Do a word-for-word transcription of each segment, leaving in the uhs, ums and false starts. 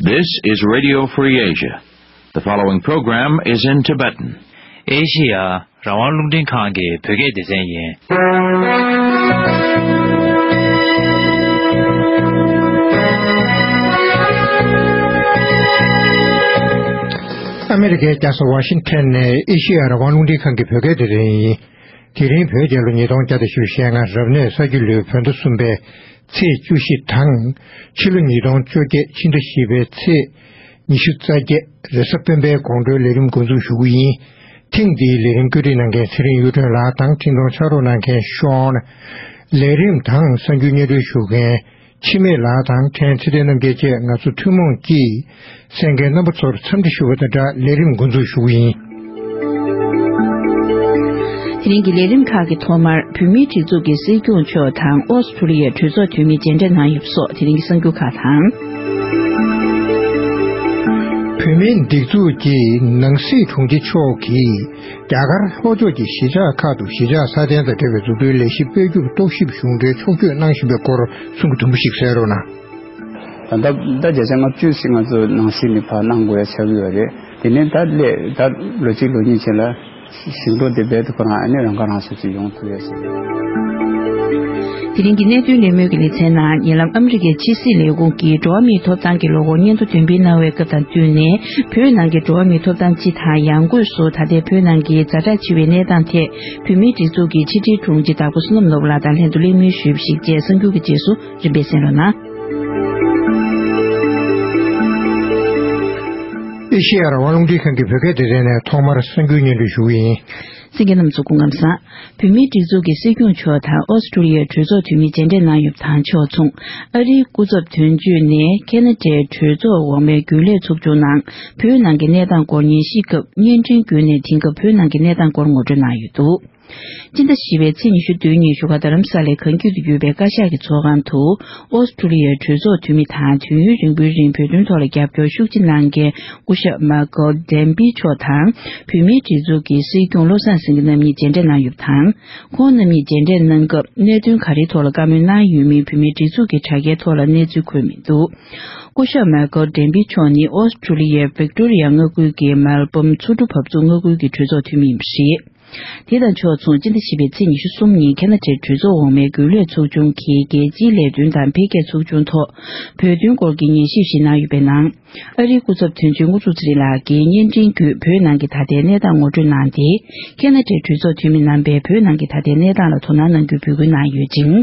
This is Radio Free Asia. The following program is in Tibetan. ཨེ་ཤི་ཡ་རང་དབང་རླུང་འཕྲིན་ཁང་གི་བོད་སྐད་སྡེ་ཚན་ཡིན། ཨ་མེ་རི་ཁའི་རྒྱལ་ས་ཝ་ཤིང་ཐན་ནས་ཨེ་ཤི་ཡ་རང་དབང་རླུང་འཕྲིན་ཁང་གི་བོད་སྐད་སྡེ་ཚན་ཡིན། དེ་རིང་བོད་རྒྱལ་ལོ་ཉིས་སྟོང་བརྒྱ་དང་བཞི་བཅུ་ཞེ་ལྔ་རབ་གནས་ས་ཁྱི་ལོའི་བོད་ཟླ་གསུམ་པའི་ཚེས་བཅུ་བཞི་དང་། ཕྱི་ལོ་ཉིས་སྟོང་བཅོ་བརྒྱད་ཕྱི་ཟླ་བཞི་པའི་ཚེས་ཉི་ཤུ་རྩ་བརྒྱད་རེས་གཟའ་སྤེན་པའི་དགོང་དྲོའི་ལས་རིམ་འགོ་འཛུགས་ཞུ་གི་ཡིན། ཐེངས་འདིའི་ལས་རིམ་བཀོད་སྒྲིག་གནང་མཁན་ཚེ་རིང་གཡུ་སྒྲོན་ལགས་དང་འཕྲིན་གཏོང་ཕྱག་རོགས་གནང་མཁན་ཤོན། ལས་རིམ་དང་གསར་འགྱུར་སྙན་སྒྲོན་ཞུ་མཁན་འཆི་མེད་ལགས་དང་ཕྲན་ཚེ་བརྟན་རྣམ་རྒྱལ་བཅས་ང་ཚོ་ཐུན་མོང་གིས་གསན་མཁན་རྣམ་པ་ཚོར་འཚམས་འདྲི་ཞུ་བ་དང་སྦྲགས་ལས་རིམ་འགོ་འཛུགས་ཞུ་གི་ཡིན། དེ་རིང་གི་ལས་རིམ་ཁག་གི་ཐོག་མར་བོད་མིའི་སྒྲིག་འཛུགས་ཀྱི་སྲིད་སྐྱོང་མཆོག་དང་ཨོ་སི་ཁྲུ་ལི་ཡའི་གྲོས་ཚོགས་འཐུས་མི་མཇལ་འཕྲད་གནང་ཡོད་པ་སོགས་དེ་རིང་གི་གསར་འགྱུར་ཁག་དང་། བོད་མིའི་སྒྲིག་འཛུགས་ཀྱི་ནང་སྲིད་དྲུང་ཆེ་མཆོག་གིས་རྒྱ་གར་ལྷོ་ཕྱོགས་ཀྱི་གཞིས་ཆགས་ཁག་ཏུ་གཞིས་ཆགས་སྲ་བརྟན་དང་འབྲེལ་བའི་འཛུགས་སྐྲུན་ལས་གཞི་སྤེལ་རྒྱུར་རྟོག་ཞིབ་གཞུང་འབྲེལ་ཕྱོགས་བསྐྱོད་གནང་བཞིན་པའི་སྐོར་གསུང་གི་དུམ་བུ་ཞིག་གསན་རོགས་གནང་། ད་ལྟ་ཟླ་བརྒྱ་ཆ་ལྔ་བཅུ་ཞིག་ང་ཚོ་ནང་སྲིད་ནས་ཕར་གནང་དགོས་ཡ་ཆགས་ཀྱི་ཡོད་རེད། དེ་ནས་ད་སླེབས་ད་ལོ་གཅིག་ལོ་གཉིས་རྗེས་ལ་ཞིང་འབྲོག་དེ་རྦད་དེ་ཁོ་རང་ཨ་ནི་རང་ཁ་རང་གསོ་ཅིག་ཡོང་ཐུབ་ཡ་ཟེར། དེ་རིང་གི་གནད་དོན་གླེང་མོལ་གྱི་ལེ་ཚན་ནང་ཉེ་ལམ་ཨ་མི་རི་ཀའི་ཕྱི་སྲིད་ལས་ཁུངས་ཀྱིས་འགྲོ་བ་མིའི་ཐོབ་ཐང་གི་ལོ་འཁོར་སྙན་ཐོ་འདོན་སྤེལ་གནང་བའི་སྐབས་དང་བསྟུན་ནས་བོད་ནང་གི་འགྲོ་བ་མིའི་ཐོབ་ཐང་སྤྱི་དང་ཡང་སྒོས་སུ་ད་ལྟའི་བོད་ནང་གི་ཛ་དྲག་ཆེ་བའི་གནས་སྟངས་ཐད་བོད་མིའི་སྒྲིག་འཛུགས་ཀྱི་ཕྱི་དྲིལ་དྲུང་ཆེ་དྭགས་པོ་བསོད་ནམས་ནོར་བུ་ལགས་དང་ལྷན་དུ་གླེང་མོལ་ཞུས་པ་ཞིག་བཅས་གསར་འགྱུར་གྱི་རྗེས་སུ་རིམ་པས་གསན་རོགས་གནང་། ཨེ་ཤེ་ཡ་རང་དབང་རླུང་འཕྲིན་ཁང་གི་བོད་སྐད་སྡེ་ཚན་ནས་ཐོག་མར་གསར་འགྱུར་སྙན་སྒྲོན་ཞུ་གི་ཡིན། གསན་མཁན་རྣམ་ཚོ་སྐུ་ཁམས་བཟང་། བོད་མིའི་སྒྲིག་འཛུགས་ཀྱི་སྲིད་སྐྱོང་མཆོག་དང་ཨོ་སི་ཁྲུ་ལི་ཡའི་གྲོས་ཚོགས་འཐུས་མི་མཇལ་འཕྲད་གནང་ཡོད་པ་དང་ཕྱོགས་མཚུངས་ཨ་རིའི་སྐུ་ཚབ་དོན་གཅོད་ནས་ཁེ་ན་ཌའི་གྲོས་ཚོགས་འོག་མའི་རྒྱུན་ལས་ཚོགས་ཆུང་ནང་བོད་ནང་གི་གནས་སྟངས་སྐོར་ཉན་ཞིབ་སྐབས་བརྙན་འཕྲིན་བརྒྱུད་ནས་དེང་སྐབས་བོད་ནང་གི་གནས་སྟངས་སྐོར་ངོ་སྤྲོད་གནང་ཡོད་འདུག་སྤྱི་ཟླ་བཞི་པའི་ཚེས་ཉི་ཤུ་བདུན་ཉིན་བཞུགས་སྒར་རྡ་རམ་ས་ལའི་གངས་རྒྱུད་དུ་ཡོད་པའི་བཀའ་ཤག་གི་ཚོགས་ཁང་དུ་ཨོ་སི་ཁྲུ་ལི་ཡའི་གྲོས་ཚོགས་འཐུས་མི་དང་དུས་ཡུན་རིང་པོའི་རིང་བོད་དོན་ཐོག་ལ་རྒྱབ་སྐྱོར་ཤུགས་ཆེ་གནང་མཁན་སྐུ་ཞབས་མཱ་ཀལ་ཌེན་པི་མཆོག་དང་བོད་མིའི་སྒྲིག་འཛུགས་ཀྱི་སྲིད་སྐྱོང་བློ་བཟང་སེང་གེ་རྣམ་གཉིས་མཇལ་འཕྲད་གནང་ཡོད་པ་དང་། ཁོང་རྣམ་གཉིས་མཇལ་འཕྲད་གནང་སྐབས་གནད་དོན་ག་རེའི་ཐོག་ལ་བཀའ་མོལ་གནང་ཡོད་མིན་བོད་མིའི་སྒྲིག་འཛུགས་ཀྱི་དྲ་རྒྱའི་ཐོག་ལ་གནས་ཚུལ་འཁོད་མི་འདུག་སྐུ་ཞབས་མཱ་ཀལ་ཌེན་པི་མཆོག་ནི་ཨོ་སི་ཁྲུ་ལི་ཡའི་ཝིག་ཏོ་རི་ཡ་མངའ་ཁུལ་གྱི་མེལ་བོན་ཆུ་གྲུ་བབས་ཚུགས་མངའ་ཁུལ་གྱི་གྲོས་ཚོགས་འཐུས་མི་ཡིན་པ་རེད། དེ་དང་ཕྱོགས་མཚུངས་སྤྱི་ཟླ་བཞི་པའི་ཚེས་ཉི་ཤུ་གསུམ་ཉིན་ཁེ་ན་ཌའི་གྲོས་ཚོགས་འོག་མའི་རྒྱུན་ལས་ཚོགས་ཆུང་གི་རྒྱལ་སྤྱིའི་ལས་དོན་དང་འཕེལ་རྒྱས་ཚོགས་ཆུང་ཐོག་བོད་དོན་སྐོར་གྱི་ཉན་ཞིབ་ཞིག་གནང་ཡོད་པའི་ནང་། ཨ་རིའི་སྐུ་ཚབ་དོན་གཅོད་དངོས་གྲུབ་ཚེ་རིང་ལགས་ཀྱིས་བརྙན་འཕྲིན་བརྒྱུད་བོད་ནང་གི་ད་ལྟའི་གནས་སྟངས་ངོ་སྤྲོད་གནང་སྟེ། ཁེ་ན་ཌའི་གྲོས་ཚོགས་འཐུས་མི་རྣམ་པས་བོད་ནང་གི་ད་ལྟའི་གནས་སྟངས་ལ་དོ་སྣང་གནང་རྒྱུའི་འབོད་སྐུལ་གནང་ཡོད་ཅིང་།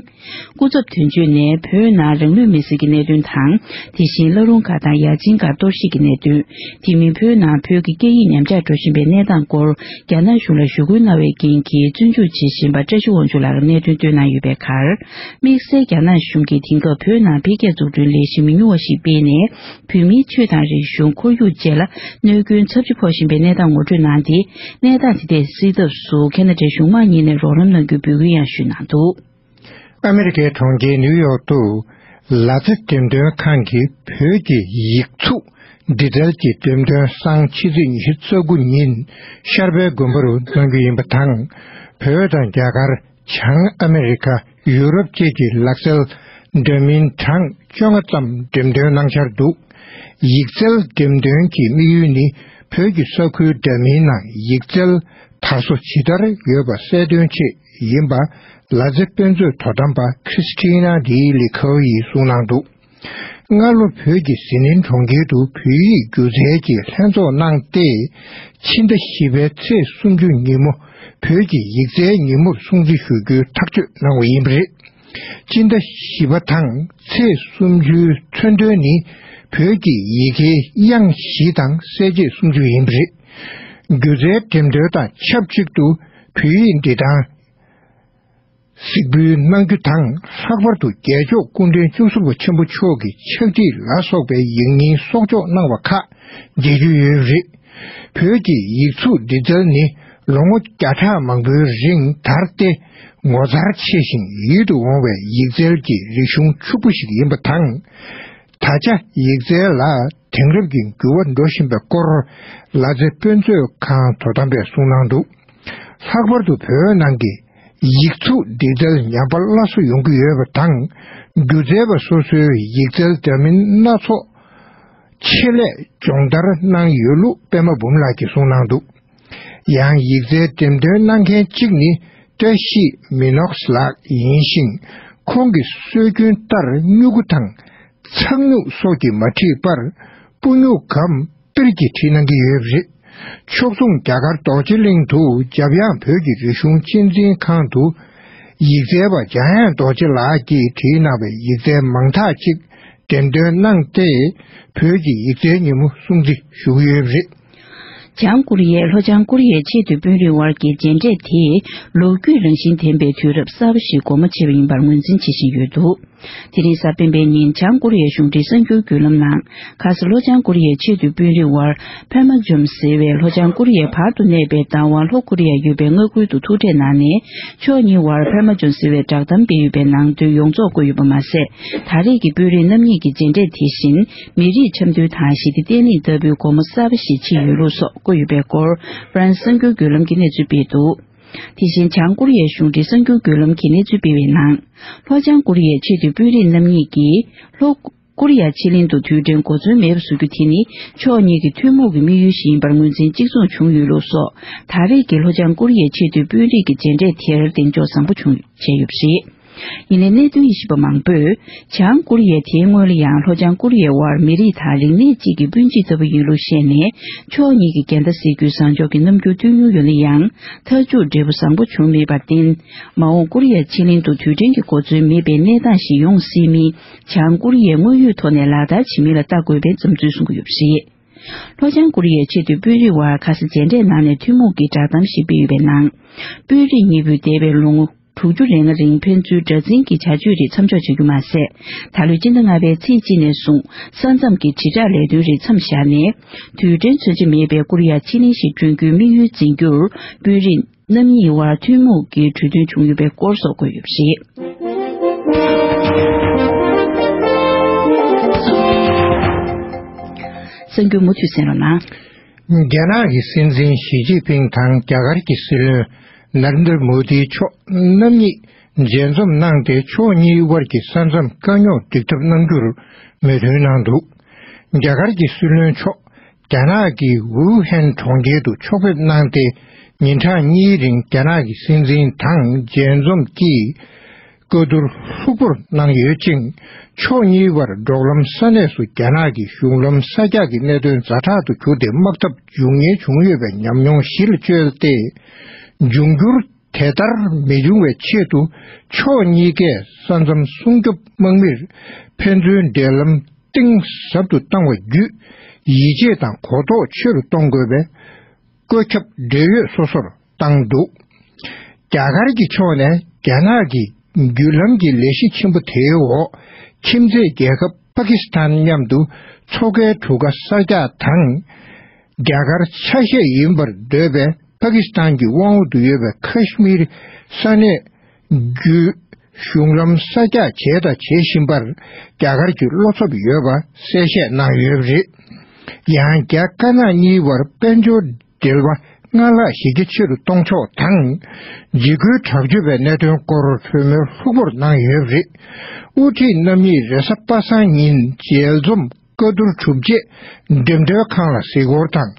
སྐུ་ཚབ་དོན་གཅོད་ནས་བོད་ནང་རང་ལུས་མེར་སྲེག་གི་གནད་དོན་དང་། དེ་བཞིན་བླ་རུང་མཁར་དང་ཡ་ཆེན་མཁར་གཏོར་བཤིག་གི་གནད་དོན། དེ་མིན་བོད་ནང་བོད་ཀྱི་སྐད་ཡིག་ཉམས་ཆག་འགྲོ་བཞིན་པའི་གནས་སྟངས་སྐོར་རྒྱ་ནག་གཞུང་ལ་ཞུ་སྐུལ་གནང་བའི་རྐྱེན་གྱིས་བཙོན་འཇུག་བྱེད་བཞིན་པ་བཀྲ་ཤིས་དབང་ཕྱུག་ལགས་ཀྱི་གནད་དོན་བཏོན་གནང་ཡོད་པའི་ཁར། དམིགས་བསལ་རྒྱ་ནག་གཞུང་གིས་དེང་སྐབས་བོད་ནང་འཕེལ་རྒྱས་འཛུགས་སྐྲུན་ལས་གཞི་མི་ཉུང་བ་ཞིག་སྤེལ་ནས། བོད་མིའི་ཆོས་དང་རིག་གཞུང་ཁོར་ཡུག་བཅས་ལ་གནོད་སྐྱོན་ཚབས་ཆེ་ཕོག་བཞིན་པའི་གནས་སྟངས་ངོ་སྤྲོད་གནང་སྟེ། གནས་སྟངས་དེ་ཐད་སེལ་ཐབས་སུ་ཁེ་ན་ཌའི་གཞུང་མང་གཉིས་ནས་རོགས་རམ་གནང་རྒྱུའི་འབོད་སྐུལ་ཡང་ཞུས་གནང་འདུག་ཨ་མེ་རི་ཀའི་གྲོང་ཁྱེར་ནིའུ་ཡོག་ཏུ་ལ་རྩེ་འགྲེམས་སྟོན་ཁང་གིས་བོད་ཀྱི་ཡིག་གཟུགས་འབྲི་རྩལ་གྱི་འགྲེམས་སྟོན་སང་ཕྱི་ཚེས་ཉི་ཤུ་རྩ་དགུ་ཉིན་ཤར་པའི་དགོན་པ་རུ་གནང་རྒྱུ་ཡིན་པ་དང་། བོད་དང་རྒྱ་གར། བྱང་ཨ་མེ་རི་ཁ། ཡུ་རོབ་བཅས་ཀྱི་ལག་རྩལ་འདྲ་མིན་གྲངས་བཅོ་ལྔ་ཙམ་འགྲེམས་སྟོན་གནང་འཆར་འདུག་ཡིག་རྩལ་འགྲེམས་སྟོན་གྱི་དམིགས་ཡུལ་ནི་བོད་ཀྱི་ས་ཁུལ་འདྲ་མིན་ནང་ཡིག་རྩལ་དར་སོ་ཇི་ལྟར་ཡོད་པ་གསལ་སྟོན་ཆེད་ཡིན་པ། ལ་རྩེ་དཔེ་མཛོད་དོ་དམ་པ་ཁྲིས་ཁྲི་ན་ཌི་ལི་ཁའོ་ཡིས་གསུངས་གནང་འདུག་སྔ་ལོ་བོད་ཀྱི་ཟི་ལིང་གྲོང་ཁྱེར་དུ་བོད་ཡིག་སྒྱུ་རྩལ་གྱི་ལྷན་ཚོགས་གནང་སྟེ། ཕྱི་ཟླ་བཞི་པའི་ཚེས་སུམ་ཅུ་ཉིན་མོ་བོད་ཀྱི་ཡིག་རྩལ་ཉིན་མོར་སྲུང་བརྩི་ཞུ་རྒྱུའི་ཐག་གཅོད་གནང་བ་ཡིན་པ་རེད། སྤྱི་ཟླ་བཞི་པ་དང་ཚེས་སུམ་ཅུའི་མཚོན་དོན་ནི་བོད་ཀྱི་ཡི་གེའི་དབྱངས་བཞི་དང་གསལ་བྱེད་སུམ་ཅུ་ཡིན་པ་རེད། སྒྱུ་རྩལ་འགྲེམས་སྟོན་དང་ཆབས་ཅིག་ཏུ་བོད་ཡིག་འབྲི་སྟངས། གཟིགས་འབུལ་གནང་རྒྱུ་དང་། ལྷག་པར་དུ་རྒྱལ་མཆོག་སྐུ་ཕྲེང་བཅུ་གསུམ་པ་ཆེན་པོ་མཆོག་གི་ཕྱག་བྲིས་ལ་སོགས་པའི་ཡིག་རྙིང་གསོག་འཇོག་གནང་བ་ཁག་མཇལ་རྒྱུ་ཡོད་རེད། བོད་ཀྱི་ཡིག་གཟུགས་འབྲི་རྩལ་ནི་ལོ་ངོ་བརྒྱ་ཕྲག་མང་པོའི་རིང་དར་ཏེ་ངོ་མཚར་ཆེ་ཞིང་ཡིད་དུ་འོང་བའི་ཡིག་རྩལ་གྱི་རིག་གཞུང་ཕྱུག་པོ་ཞིག་ཡིན་པ་དང་། ད་ཆ་ཡིག་རྩལ་ལ་དེང་རབས་ཀྱི་འགྱུར་བ་འགྲོ་བཞིན་པའི་སྐོར་ལ་རྩེ་དཔེ་མཛོད་ཁང་དོ་དམ་པས་གསུངས་གནང་འདུག་ལྷག་པར་དུ་བོད་ནང་གི་ཡིག་གཟུགས་འབྲི་རྩལ་ཉམས་པ་སླར་གསོ་ཡོང་གི་ཡོད་པ་དང་། སྒྱུ་རྩལ་པ་སོ་སོའི་ཡིག་རྩལ་འདྲ་མིན་སྣ་ཚོགས་ ཆེད་ལས་སྦྱོང་བརྡར་གནང་ཡོད་ལུགས་པད་མ་འབུམ་ལགས་ཀྱིས་གསུངས་གནང་འདུག། ཡང་ཡིག་ཚད་འགྲེམས་སྟོན་གནང་མཁན་གཅིག་ནི་བཀྲ་ཤིས་མི་ནོག་ལགས་ཡིན་ཞིང་། ཁོང་གི་སྲོལ་རྒྱུན་ལྟར་སྨྱུ་གུ་དང་ཚགས་སྨྱུག་སོགས་ཀྱིས་མ་བྲིས་པར་སྤུ་སྨྱུག་གམ་པིར་གྱིས་བྲིས་གནང་གི་ཡོད་པ་རེད། ཕྱོགས་མཚུངས་རྒྱ་གར་རྡོ་རྗེ་གླིང་དུ་འཇམ་དབྱངས་བོད་ཀྱི་རིག་གཞུང་གཅེས་འཛིན་ཁང་དུ་ཡིག་ཚད་པ་འཇམ་དབྱངས་རྡོ་རྗེ་ལགས་ཀྱིས་བྲིས་གནང་བའི་ཡིག་ཚད་མང་དག་ཅིག་འགྲེམས་སྟོན་གནང་སྟེ། བོད་ཀྱི་ཡིག་ཚད་ཉིན་མོ་སྲུང་བརྩི་ཞུ་གི་ཡོད་པ་རེད། བྱང་ཀོ་རི་ཡས་ལྷོ་བྱང་ཀོ་རི་ཡའི་ཆེས་མཐོའི་དཔོན་རིགས་དབར་གྱི་མཇལ་འཕྲད་དེས་ལོ་རྒྱུས་རང་བཞིན་ལྡན་པའི་དུས་རབས་གསར་པ་ཞིག་འགོ་མ་ཆེ་བ་ཡིན་པར་ངོས་འཛིན་བྱེད་བཞིན་ཡོད་འདུག། དེ་རིང་གཟའ་སྤེན་པའི་ཉིན་བྱང་ཀོ་རི་ཡའི་གཞུང་འབྲེལ་གསར་འགྱུར་བརྒྱུད་ལམ་ནང་། ཁ་སང་ལྷོ་བྱང་ཀོ་རི་ཡའི་ཆེས་མཐོའི་དཔོན་རིགས་དབར་ཕན་མ་ཇོམ་ཟེར་བའི་ལྷོ་བྱང་ཀོ་རི་ཡའི་བར་དུ་གནས་པའི་བདག་དབང་ལྷོ་ཀོ་རི་ཡ་ཡོད་པའི་མངའ་ཁུལ་དུ་ཐུག་འཕྲད་གནང་ནས། ཕྱོགས་གཉིས་དབར་ཕན་མ་ཇོམ་ཟེར་བའི་བསྒྲགས་གཏམ་སྤེལ་ཡོད་པའི་ནང་དོན་ཡོངས་རྫོགས་བཀོད་ཡོད་པ་མ་ཟད། ད་རེས་ཀྱི་དཔོན་རིགས་རྣམ་གཉིས་ཀྱི་མཇལ་འཕྲད་དེ་བཞིན་མི་རིགས་འཆམ་མཐུན་དང་ཞི་བདེ་བརྟན་ལྷིང་ལྟ་བུའི་སྒོ་མོ་གསར་པ་ཞིག་ཕྱེ་ཡོད་ལུགས་སོགས་བཀོད་ཡོད་པའི་སྐོར་ཧྥ་རན་སི་གསར་འགྱུར་བརྒྱུད་ལམ་གྱིས་གནས་ཚུལ་སྤེལ་འདུག། དེ་བཞིན་བྱང་ཀོ་རི་ཡའི་གཞུང་འབྲེལ་གསར་འགྱུར་བརྒྱུད་ལམ་གྱིས་གནས་ཚུལ་སྤེལ་བའི་ནང་། ལྷོ་བྱང་ཀོ་རི་ཡའི་ཆེས་མཐོའི་དཔོན་རིགས་རྣམ་གཉིས་ཀྱིས་ལྷོ་ཀོ་རི་ཡ་ཕྱེད་གླིང་དུ་དུས་དྲན་གོ་མཚོན་མེད་པ་བཟོ་རྒྱུ་དེ་ནི་ཕྱོགས་གཉིས་ཀྱི་ཐུན་མོང་གི་དམིགས་ཡུལ་ཞིག་ཡིན་པར་ངོས་འཛིན་གཅིག་མཚུངས་བྱུང་ཡོད་ལུགས་སོགས། ད་རེས་ཀྱི་ལྷོ་བྱང་ཀོ་རི་ཡའི་ཆེས་མཐོའི་དཔོན་རིགས་ཀྱི་མཇལ་འཕྲད་དེར་གདེང་འཇོག་བཟང་པོ་བྱུང་བྱས་ཡོད་པ་རེད། ཡིན་ནའི་གནད་དོན་དབྱེ་ཞིབ་པ་མང་པོས། བྱང་ཀོ་རི་ཡས་དེའི་སྔོན་ལ་ཡང་ལྷོ་བྱང་ཀོ་རི་ཡའི་དབར་མི་རིགས་དང་རིག་གནས་གཅིག་གི་སྤུན་མཆེད་ལྟ་བུ་ཡིན་ལུགས་བཤད་ནས། ཕྱོགས་གཉིས་ཀྱི་འགལ་ཟླ་སེལ་རྒྱུའི་བཟང་ཕྱོགས་ཀྱི་རྣམ་འགྱུར་སྟོན་མྱོང་ཡོད་ན་ཡང་། མཐའ་མཇུག་འབྲས་བུ་བཟང་པོ་བྱུང་མེད་པར་བརྟེན། མ་འོངས་ཀོ་རི་ཡ་ཕྱེད་གླིང་དུ་དུས་དྲན་གྱི་གོ་མཚོན་མེད་པའི་གནས་སྟངས་ཤིག་ཡོང་སྲིད་མིན། བྱང་ཀོ་རི་ཡས་དངོས་ཡོད་ཐོག་ནས་ལག་བསྟར་བྱེད་མིན་ལ་ལྟ་དགོས་པའི་བསམ་ཚུལ་གསུང་གི་ཡོད་པ་རེད། ལྷོ་བྱང་ཀོ་རི་ཡའི་ཆེས་མཐོའི་དཔོན་རིགས་དབར་ཁ་སང་མཇལ་འཕྲད་གནང་ནས་ཐུན་མོང་གི་བསྒྲགས་གཏམ་ཞིག་སྤེལ་ཡོད་པའི་ནང་། དཔོན་རིགས་གཉིས་པོས་འདས་པའི་ལོ་ངོ་དྲུག་ཅུ་རེ་ལྔ་རིང་ཕན་ཚུན་དགྲར་འཛིན་གྱི་བྱ་སྤྱོད་རིགས་མཚམས་འཇོག་བྱ་རྒྱུ་མ་ཟད། ད་ལོའི་སྤྱི་ཟླ་ལྔ་པའི་ཚེས་གཅིག་ནས་བཟུང་ས་མཚམས་ཀྱི་དྲིལ་བསྒྲགས་ལས་དོན་རིགས་མཚམས་བཞག་ནས། དུས་དྲན་མཚོན་ཆ་མེད་པའི་ཀོ་རི་ཡ་ཕྱེད་གླིང་ཞིག་བསྐྲུན་རྒྱུའི་དམིགས་ཡུལ་འཛིན་རྒྱུར་དཔོན་རིགས་རྣམ་གཉིས་དབར་ཐུན་མོང་གི་གྲོས་མཐུན་བྱུང་ཡོད་པའི་སྐོར་སོགས་བཀོད་ཡོད་པ་རེད། གསར་འགྱུར་མུ་མཐུད་གསན་རོགས་གནང་། རྒྱ་ནག་གི་སྲིད་འཛིན་ཞི་ཅིན་ཕིང་དང་རྒྱ་གར་གྱི་སྲིད་བློན་ནཱ་རེན་དྲ་མོ་དི་མཆོག་རྣམ་གཉིས་མཇལ་འཛོམས་གནང་སྟེ། ཕྱོགས་གཉིས་དབར་གྱི་ས་མཚམས་དཀའ་རྙོག་འགྲིག་ཐབས་གནང་རྒྱུར་མོས་མཐུན་གནང་འདུག། རྒྱ་གར་གྱི་སྲིད་བློན་མཆོག་རྒྱ་ནག་གི་ཝུ་ཧན་གྲོང་ཁྱེར་དུ་ཕྱོགས་ཕེབས་གནང་སྟེ། ཉིན་གྲངས་གཉིས་རིང་རྒྱ་ནག་གི་སྲིད་འཛིན་དང་མཇལ་འཛོམས་ཀྱིས། བཀའ་བསྡུར་ལྷུག་པོར་གནང་ཡོད་ཅིང་། ཕྱོགས་གཉིས་བར་འབྲོག་ལམ་ས་གནས་སུ་རྒྱ་ནག་གི་གཞུང་ལམ་གསར་རྒྱག་གི་གནད་དོན་ཛ་དྲག་ཏུ་གྱུར་ཏེ། དམག་འཐབ་འབྱུང་ཉེན་བྱུང་ཡོད་པའི་ཉམས་མྱོང་གཞི་ལ་བཅོལ་ཏེ། འབྱུང་འགྱུར་དེ་ལྟར་མི་འབྱུང་བའི་ཆེད་དུ། ཕྱོགས་གཉིས་ཀས་ས་མཚམས་སྲུང་སྐྱོབ་དམག་མིར་ཕན་ཚུན་འབྲེལ་ལམ་གཏིང་ཟབ་ཏུ་བཏང་བ་བརྒྱུད། ཡིད་ཆེས་དང་གོ་རྟོགས་ཆེ་རུ་གཏོང་དགོས་པའི་བཀོད་ཁྱབ་འབྲེལ་ཡོད་སོ་སོར་བཏང་འདུག། རྒྱ་གར་གྱི་ཕྱོགས་ནས་རྒྱ་ནག་གི་བརྒྱུད་ལམ་གྱི་ལས་གཞི་ཆེན་པོ་དེའི་འོག། ཁྱིམ་མཚེས་རྒྱལ་ཁབ་པ་ཀི་སི་ཐན་མཉམ་དུ་མཚོ་ཁའི་གྲུ་ཁ་གསར་རྒྱག་དང་། རྒྱ་གར་ཆ་ཤས་ཡིན་པར་འདོད་པའི་པ་ཀི་སི་ཐན་གྱི་དབང་འོག་ཏུ་ཡོད་པའི་ཁ་ཤི་མིར་ས་གནས་བརྒྱུད། གཞུང་ལམ་གསར་རྒྱག་བྱས་དང་བྱེད་བཞིན་པར་རྒྱ་གར་གྱི་བློ་འཚབ་ཡོད་པ་གསལ་བཤད་གནང་ཡོད་པ་རེད། ཡང་རྒྱ་དཀར་ནག་གཉིས་བར་དཔལ་འབྱོར་འབྲེལ་བ་སྔར་ལྷག་གཞི་རྒྱ་ཆེ་རུ་གཏོང་ཕྱོགས་དང་། འཇིགས་སྐུལ་དྲག་སྤྱོད་པའི་གནད་དོན་སྐོར་གྲོས་མོལ་ལྷུག་པོར་གནང་ཡོད་པ་རེད། དབུ་ཁྲིད་རྣམ་གཉིས་རེས་གཟའ་པ་སངས་ཉིན་མཇལ་འཛོམས་བཀའ་བསྡུར་གྲུབ་རྗེས་འགྲེམས་སྟོན་ཁང་ལ་གཟིགས་སྐོར་དང་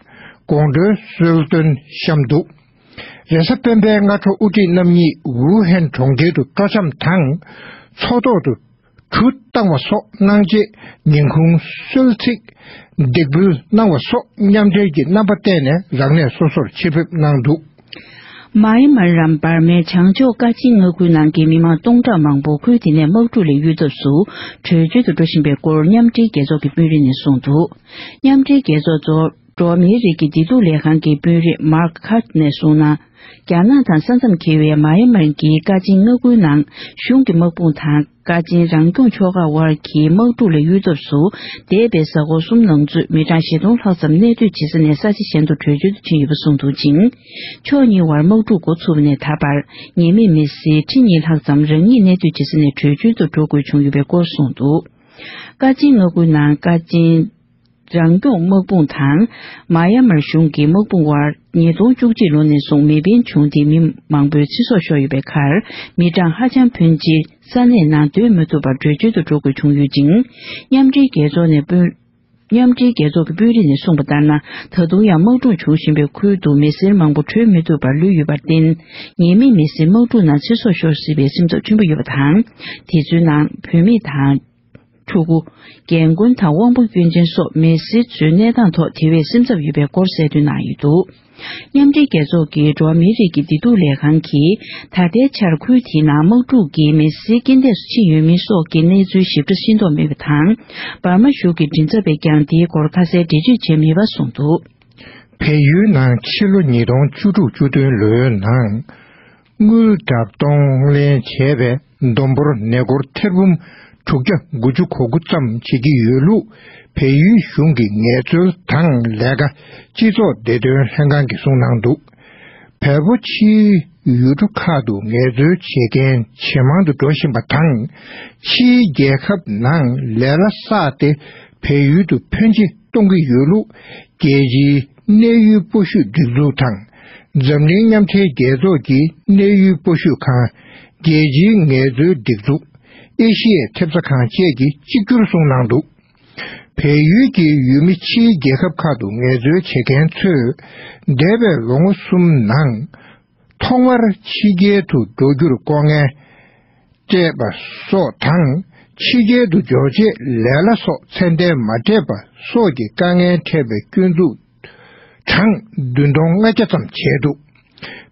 དགོང་དྲོའི་གསོལ་སྟོན་བཤམས་འདུག། རེས་གཟའ་སྤེན་པའི་སྔ་དྲོ་དབུ་ཁྲིད་རྣམ་གཉིས་ཝུ་ཧན་གྲོང་ཁྱེར་དུ་སྤྲོ་འཆམ་དང་། མཚོ་ཐོག་ཏུ་གྲུ་བཏང་བ་སོགས་གནང་རྗེས། ཉིན་གུང་གསོལ་ཚིགས། འདེགས་འབུལ་གནང་བ་སོགས་མཉམ་འབྲེལ་གྱི་རྣམ་པ་བསྟན་ནས་རང་གནས་སོ་སོར་ཕྱིར་ཕེབས་གནང་འདུག། མཱ་ཡན་མར་རམ་འབར་མའི་བྱང་ཕྱོགས་ཀ་ཆེན་མངའ་ཁུལ་ནང་གི་མི་མང་སྟོང་ཕྲག་མང་པོ་ཁུལ་དེ་ནས་དམག་འཁྲུག་ལས་གཡོལ་ཐབས་སུ་བྲོས་བྱོལ་དུ་འགྲོ་བཞིན་པའི་སྐོར་མཉམ་འབྲེལ་རྒྱལ་ཚོགས་ཀྱི་དཔོན་རིགས་ནས་གསུངས་འདུག། མཉམ་འབྲེལ་རྒྱལ་ཚོགས་གཙོ་བོ། འགྲོ་བ་མིའི་རིགས་ཀྱི་བདེ་སྡུག་ལས་ཁང་གི་དཔོན་རིགས་Mark Kat ནས་གསུངས་ན། རྒྱ་ནག་དང་ས་མཚམས་འཁེལ་བའི་མཱ་ཡན་མར་གྱི་ཀ་ཆེན་མངའ་ཁུལ་ནང་གཞུང་གི་དམག་དཔུང་དང་ཀ་ཆེན་རང་སྐྱོང་ཕྱོགས་ཁག་དབར་གྱི་དམག་འཁྲུག་ལས་གཡོལ་ཐབས་སུ། འདས་པའི་གཟའ་འཁོར་གསུམ་ནང་ཚུད་མི་གྲངས་བཞི་སྟོང་ལྷག་ཙམ་གནས་སྡོད་བྱེད་ས་ནས་ས་ཆ་གཞན་དུ་བྲོས་བྱོལ་དུ་ཕྱིན་ཡོད་པ་གསུངས་འདུག་ཅིང་། ཕྱོགས་གཉིས་དབར་དམག་འཁྲུག་འགོ་ཚུགས་པ་ནས་ད་བར་ཉེས་མེད་མི་སེར་ཁྲི་གཉིས་ལྷག་ཙམ་རང་ཉིད་གནས་སྡོད་བྱེད་ས་ནས་བྲོས་བྱོལ་དུ་འགྲོ་དགོས་བྱུང་ཡོད་པའི་སྐོར་གསུངས་འདུག། ཀ་ཆེན་མངའ་ཁུལ་ནང་ཀ་ཆེན་རང་སྐྱོང་དམག་དཔུང་དང་མཱ་ཡ་མར་གཞུང་གི་དམག་དཔུང་དབར་ཉིས་སྟོང་བཅུ་གཅིག་ལོ་ནས་བཟུང་མེ་འཕེན་བྱུང་སྟེ་མི་མང་པོའི་ཚེ་སྲོག་ཤོར་ཡོད་པའི་ཁར། མི་གྲངས་ཧ་ཅང་ཕོན་ཆེ་ས་གནས་ནང་སྡོད་མི་ཐུབ་པར་བྲོས་བྱོལ་དུ་འགྲོ་དགོས་བྱུང་ཡོད་ཅིང་། མཉམ་འབྲེལ་རྒྱལ་ཚོགས་ནས་དཔོན་ མཉམ་འབྲེལ་རྒྱལ་ཚོགས་ཀྱི་དཔོན་རིགས་ནས་གསུངས་པ་ལྟར་ན། ད་དུང་ཡང་དམག་འཁྲུག་འབྱུང་བཞིན་པའི་ཁུལ་དུ་མི་སེར་མང་པོ་བྲོས་མི་ཐུབ་པར་ལུས་ཡོད་པར་བརྟེན། ཉེས་མེད་མི་སེར་དམག་འཁྲུག་ནང་ཚེ་སྲོག་ཤོར་སྲིད་པའི་སེམས་འཚབ་ཆེན་པོ་ཡོད་པ་དང་། དེ་ཚོའི་ནང་བུད་མེད་དང་། ཕྲུ་གུ། རྒན་རྒོན་དང་དབང་པོ་སྐྱོན་ཅན་སོགས་མི་སེར་ཚོའི་གནས་སྟངས་ཐོག་དེ་བས་སེམས་འཚབ་ཡོད་པའི་སྐོར་གསལ་སྟོན་གནང་ཡོད་འདུག། མཉམ་འབྲེལ་རྒྱལ་ཚོགས་ཀྱི་འགྲོ་བ་མིའི་རིགས་ཀྱི་བདེ་སྡུག་ལས་ཁང་གིས། ད་ལྟའི་ཆར་ཁུལ་དེའི་ནང་དམག་འཁྲུག་གིས་མི་སེར་རྐྱེན་འདས་སུ་ཕྱིན་ཡོད་མེད་སོགས་ཀྱི་གནས་ཚུལ་ཞིབ་ཕྲ་ཤེས་རྟོགས་མེད་པ་དང་། འབར་མ་གཞུང་གི་མགྲིན་ཚབ་པས་ཀྱང་དེའི་སྐོར་ཁ་གསལ་འགྲེལ་བརྗོད་བྱས་མེད་པ་གསུངས་འདུག། བལ་ཡུལ་ནང་ཕྱི་ལོ་ཉིས་སྟོང་བཅུ་དྲུག་བཅུ་བདུན་ལོའི་ནང་། དངུལ་གྲབས་གཏོང་ལེན་བྱས་པའི་བསྡོམས་འབོར་ནས་སྒོར་ཐེར་འབུམ་དྲུག་བརྒྱ་དགུ་བཅུ་གོ་དགུ་ཙམ་བྱེད་ཀྱི་ཡོད་ལུགས། བལ་ཡུལ་གཞུང་གི་ངལ་རྩོལ་དང་ལས་ཀ་སྤྱི་ཚོགས་བདེ་དོན་ལྷན་ཁང་གིས་གསུངས་གནང་འདུག། བལ་པོ་ཕྱིའི་ཡུལ་གྲུ་ཁག་ཏུ་ངལ་རྩོལ་བྱེད་མཁན་ཇེ་མང་དུ་འགྲོ་བཞིན་པ་དང་། ཕྱིའི་རྒྱལ་ཁབ་ནང་ལས་གླ་བསགས་ཏེ་བལ་ཡུལ་དུ་ཕོན་ཆེ་གཏོང་གི་ཡོད་ལུགས། རྒྱལ་སྤྱིའི་གནས་ཡུལ་སྤོ་བཤུད་སྒྲིག་འཛུགས་དང་། འཛམ་གླིང་མཉམ་འབྲེལ་རྒྱལ་ཚོགས་ཀྱི་གནས་ཡུལ་སྤོ་བཤུད་ཁང་། རྒྱལ་སྤྱིའི་ངལ་རྩོལ་སྒྲིག་འཛུགས། ཨེ་ཤི་ཡའི་ཐེབས་རྩ་ཁང་བཅས་ཀྱིས་གཅིག་གྱུར་གསུངས་གནང་འདུག། བལ་ཡུལ་གྱི་ཡུལ་མི་ཕྱིའི་རྒྱལ་ཁབ་ཁག་ཏུ་ངལ་རྩོལ་བྱེད་མཁན་ཚོས། འདས་པའི་ལོ་ངོ་གསུམ་ནང་། ཐོག་མར་ཕྱི་རྒྱལ་དུ་འགྲོ་རྒྱུར་ལྐོག་རྔན་སྤྲད་པ་སོགས་དང་། ཕྱི་རྒྱལ་དུ་འབྱོར་རྗེས་ལས་གླ་སོགས་ཚད་ལྡན་མ་སྤྲད་པ་སོགས་ཀྱི་དཀའ་ངལ་འཕྲད་པའི་སྐྱོན་འཛུགས་གྲངས་བདུན་སྟོང་ལྔ་བརྒྱ་ཙམ་བྱས་འདུག།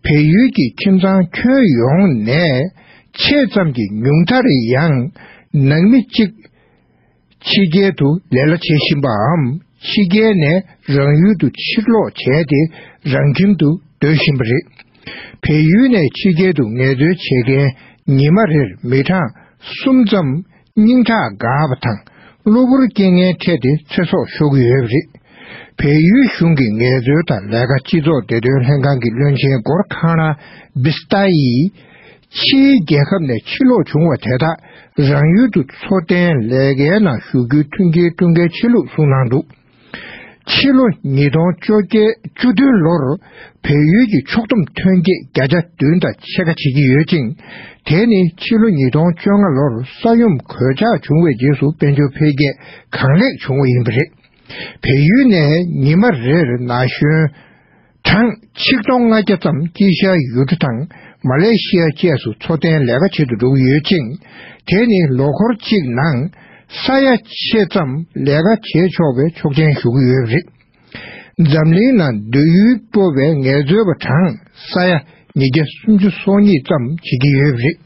བལ་ཡུལ་གྱི་ཁྱིམ་ཚང་ཁྱོན་ཡོངས་ནས་ཆེད་ཙམ་གྱི་ཉུང་མཐར་ཡང་ནང་མི་གཅིག་ཕྱི་རྒྱལ་དུ་ལས་གླ་བྱེད་བཞིན་པའམ། ཕྱི་རྒྱལ་ནས་རང་ཡུལ་དུ་ཕྱིར་ལོག་བྱས་ཏེ་རང་ཁྱིམ་དུ་སྡོད་བཞིན་པ་རེད། བལ་ཡུལ་ནས་ཕྱི་རྒྱལ་དུ་ངལ་རྩོལ་བྱེད་མཁན་ཉི་མ་རེར་མི་གྲངས་གསུམ་ཙམ་སྙིང་ཁྲག་འགག་པ་དང་གློ་བུར་རྐྱེན་ངན་འཕྲད་དེ་ཚེ་སྲོག་ཤོར་གྱི་ཡོད་པ་རེད། བལ་ཡུལ་གཞུང་གི་ངལ་རྩོལ་དང་ལས་ཀ་སྤྱི་ཚོགས་བདེ་དོན་ལྷན་ཁང་གི་བློན་ཆེན་གོར་ཁང་ར་བི་སྟ་ཡིས། ཕྱིའི་རྒྱལ་ཁབ་ནས་ཕྱིར་ལོག་བྱུང་བ་དེ་དག་རང་ཡུལ་དུ་འཚོ་རྟེན་ལས་ཀའི་ནང་ཞུགས་རྒྱུའི་མཐུན་རྐྱེན་བསྐྲུན་གལ་ཆེ་ལུགས་གསུངས་གནང་འདུག། ཕྱི་ལོ་ཉིས་སྟོང་བཅོ་བརྒྱད་བཅུ་བདུན་ལོར་བལ་ཡུལ་གྱི་ཕྱོགས་བསྡོམས་ཐོན་སྐྱེད་བརྒྱ་ཆ་བདུན་དང་ཕྱེད་ཀ་བྱེད་ཀྱི་ཡོད་ཅིང་། དེ་ནི་ཕྱི་ལོ་ཉིས་སྟོང་བཅོ་ལྔ་ལོར་ས་ཡོམ་གོད་ཆག་བྱུང་བའི་རྗེས་སུ་དཔལ་འབྱོར་འཕེལ་རྒྱས་གང་ལེགས་བྱུང་བ་ཡིན་པ་རེད། བལ་ཡུལ་ནས་ཉི་མ་རེར་ན་གཞོན་གྲངས་ཆིག་སྟོང་ལྔ་བརྒྱ་ཙམ་དཀྱིལ་ཤར་ཡུལ་གྲུ་དང་མ་ལེ་ཤི་ཡ་བཅས་སུ་འཚོ་རྟེན་ལས་ཀ་བྱེད་དུ་འགྲོ་གི་ཡོད་ཅིང་། དེ་ནི་ལོ་འཁོར་གཅིག་ནང་ས་ཡ་ཕྱེད་ཙམ་ལས་ཀ་བྱེད་ཆོག་པའི་ཆོག་མཆན་ཞུ་གི་ཡོད་པ་རེད། འཛམ་གླིང་ནང་སྡོད་ཡུལ་སྤོ་བའི་ངལ་རྩོལ་བ་གྲངས་ས་ཡ་ཉིས་བརྒྱ་སུམ་ཅུ་སོ་གཉིས་ཙམ་བྱེད་ཀྱི་ཡོད་པ་རེད།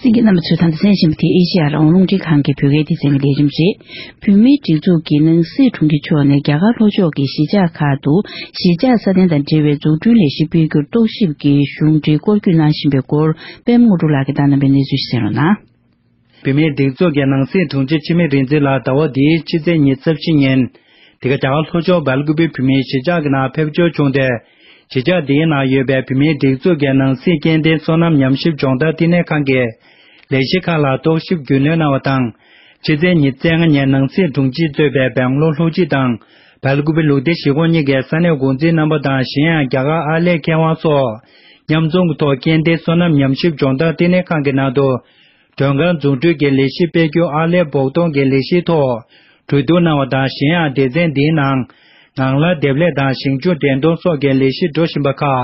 གསན་མཁན་རྣམ་པ་ཚོས་ད་ལྟ་གསན་བཞིན་པ་དེ་ཨེ་ཤེ་ཡ་རང་དབང་རླུང་འཕྲིན་ཁང་གི་བོད་སྐད་སྡེ་ཚན་གྱི་ལས་རིམ་རེད། བོད་མིའི་སྒྲིག་འཛུགས་ཀྱི་ནང་སྲིད་དྲུང་ཆེ་མཆོག་ནས་རྒྱ་གར་ལྷོ་ཕྱོགས་ཀྱི་གཞིས་ཆགས་ཁག་ཏུ་གཞིས་ཆགས་སྲ་བརྟན་དང་འབྲེལ་བའི་འཛུགས་སྐྲུན་ལས་གཞི་སྤེལ་རྒྱུར་རྟོག་ཞིབ་ཀྱི་གཞུང་འབྲེལ་སྐོར་སྐྱོད་གནང་བཞིན་པའི་སྐོར་པད་མ་དངོས་གྲུབ་ལགས་ཀྱིས་བཏང་གནང་བའི་གནས་ཚུལ་ཞིག་གསན་རོགས་གནང་། བོད་མིའི་སྒྲིག་འཛུགས་ཀྱི་ནང་སྲིད་དྲུང་ཆེ་འཆི་མེད་རིག་འཛིན་ལགས་ཟླ་བ་འདིའི་ཕྱི་ཚེས་ཉི་ཤུ་རྩ་བཞི་ཉིན། འདི་ག་རྒྱ་གར་ལྷོ་ཕྱོགས་སྦེལ་ཀུ་པེ་བོད་མིའི་གཞིས་ཆགས་ཀྱི་ནང་ཕེབས་འབྱོར་བྱུང་སྟེ། གཞིས་ཆགས་འདིའི་ནང་ཡོད་པའི་བོད་མིའི་སྒྲིག་འཛུགས་ཀྱི་ནང་སྲིད་སྐྱེ་ལྡན་སོ་ནམ་ཉམས་ཞིབ་སྦྱོང་བརྡར་བསྟི་གནས་ཁང་གི་ལས་གཞི་ཁག་ལ་རྟོག་ཞིབ་རྒྱུས་ལོན་གནང་བ་དང་། ཕྱི་ཚེས་ཉི་ཤུ་རྩ་ལྔ་ཉིན་ནང་སྲིད་དྲུང་ཆེས་གཙོས་པའི་སྦེང་ལོར་ལྷོ་སྤྱི་དང་། སྦེལ་ཀུ་པེ་ལུགས་བདེ་གཞིས་ཁོངས་གཉིས་ཀྱི་ས་གནས་འགོ་འཛིན་རྣམ་པ་དང་། གཞན་ཡང་རྒྱ་གར་ཨར་ལས་མཁས་དབང་སོགས་མཉམ་འཛོམས་ཀྱི་ཐོག་སྐྱེ་ལྡན་སོ་ནམ་ཉམས་ཞིབ་སྦྱོང་བརྡར་བསྟི་གནས་ཁང་གི་ནང་དུ། མགྲོན་ཁང་འཛུགས་སྐྲུན་གྱི་ལས་གཞི་སྤེལ་རྒྱུ་ཨར་ལས་བོགས་གཏོང་གི་ལས་གཞིའི་ཐོག་གྲོས་བསྡུར་གནང་བ་དང་། གཞན་ཡང་སྡེ་ཚན་འདིའི་ནང་ངང་ལག་འདེབས་ལས་དང་ཞིང་ཆུ་འདྲེན་གཏོང་སོགས་ཀྱི་ལས་གཞི་འགྲོ་བཞིན་པ་ཁག་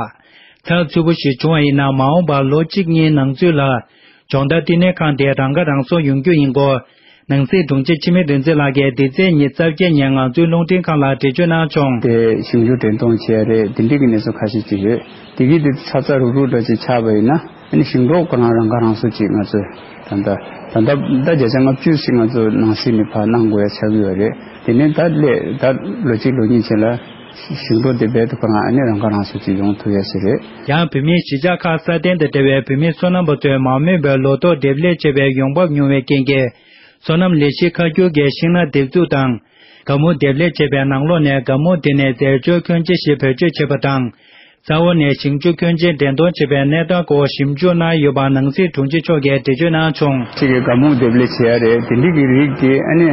ཚགས་ཚུད་པོ་ཞིག་བྱུང་བ་ཡིན་ན། མ་འོངས་པར་ལོ་གཅིག་གཉིས་ནང་ཚུད་ལ་སྦྱོང་བརྡར་བསྟི་གནས་ཁང་དེ་རང་ཁ་རང་གསོ་ཡོང་རྒྱུ་ཡིན་སྐོར། ནང་སྲིད་དྲུང་ཆེ་འཆི་མེད་རིག་འཛིན་ལགས་ཀྱིས་འདི་ཚེས་ཉི་ཤུ་རྩ་བརྒྱད་ཉིན་ང་ཚོའི་རླུང་འཕྲིན་ཁང་ལ་འགྲེལ་བརྗོད་གནང་བྱུང་། དེ་ཞིང་ཆུ་འདྲེན་གཏོང་བྱེད་ཡ་རེད། དེ་འདྲའི་གི་གནས་ཚུལ་ཁ་ཤས་ཅིག་ཡོད། དེ་གི་དེ་ཚ་ཚ་རུག་རུག་འདྲ་ཅིག་ཆགས་པ་ཡིན་ན། ཨ་ནི་ཞིང་འབྲོག་ཁོ་རང་རང་ཁ་རང་གསོ་ཅིག་ང་ཚོས་ད་ལྟ་ད་ལྟ་ཟླ་བརྒྱ་ཆ་ལྔ་བཅུ་ཞིག་ང་ཚོ་ནང་སྲིད་ནས་ཕར་གནང་དགོས་ཡ་ཆགས་ཀྱི་ཡོད་རེད། དེ་ནས་ད་སླད་ད་ལོ་གཅིག་ལོ་གཉིས་རྗེས་ལ་ཞིང་འབྲོག་དེ་རྦད་དེ་ཁོ་རང་ཨ་ནི་རང་ཁ་རང་གསོ་ཅིག་ཡོང་ཐུབ་ཡ་ཞིག་རེད། ཡང་བོད་མིའི་གཞིས་ཆགས་ཁག་སྲ་བརྟན་དང་འབྲེལ་བའི་བོད་མི་སོ་ནམ་པ་ཚོས་མང་མོས་པའི་ལོ་ཏོག་འདེབས་ལས་བྱེད་པའི་ཡོང་འབབ་ཉུང་བའི་རྐྱེན་གྱིས། སོ་ནམ་ལས་གཞི་ཁ་སྒྱུར་གྱི་ཤིང་ནགས་འདེབས་འཛུགས་དང་། སྒ་སྨུག་འདེབས་ལས་བྱེད་པའི་ནང་ལོགས་ནས་སྒ་སྨུག་དེ་ནས་རྫས་སྦྱོར་ཁྱོན་ཆེ་ཞིག་བེད་སྤྱོད་བྱེད་པ་དང་། ས་འོག་ནས་ཞིང་ཆུ་ཁྱོན་ཆེ་འདྲེན་གཏོང་བྱེད་པའི་གནས་སྟངས་སྐོར་ཞིབ་འཇུག་གནང་ཡོད་པ་ནང་སྲིད་དྲུང་ཆེ་མཆོག་གིས་འགྲེལ་བརྗོད་གནང་བྱུང་། ཅིག་གིས་སྒ་སྨུག་འདེབས་ལས་བྱེད་ཡ་རེད། དེ་འདྲའི་གི་རིགས་ཀྱི་ཨ་ནི་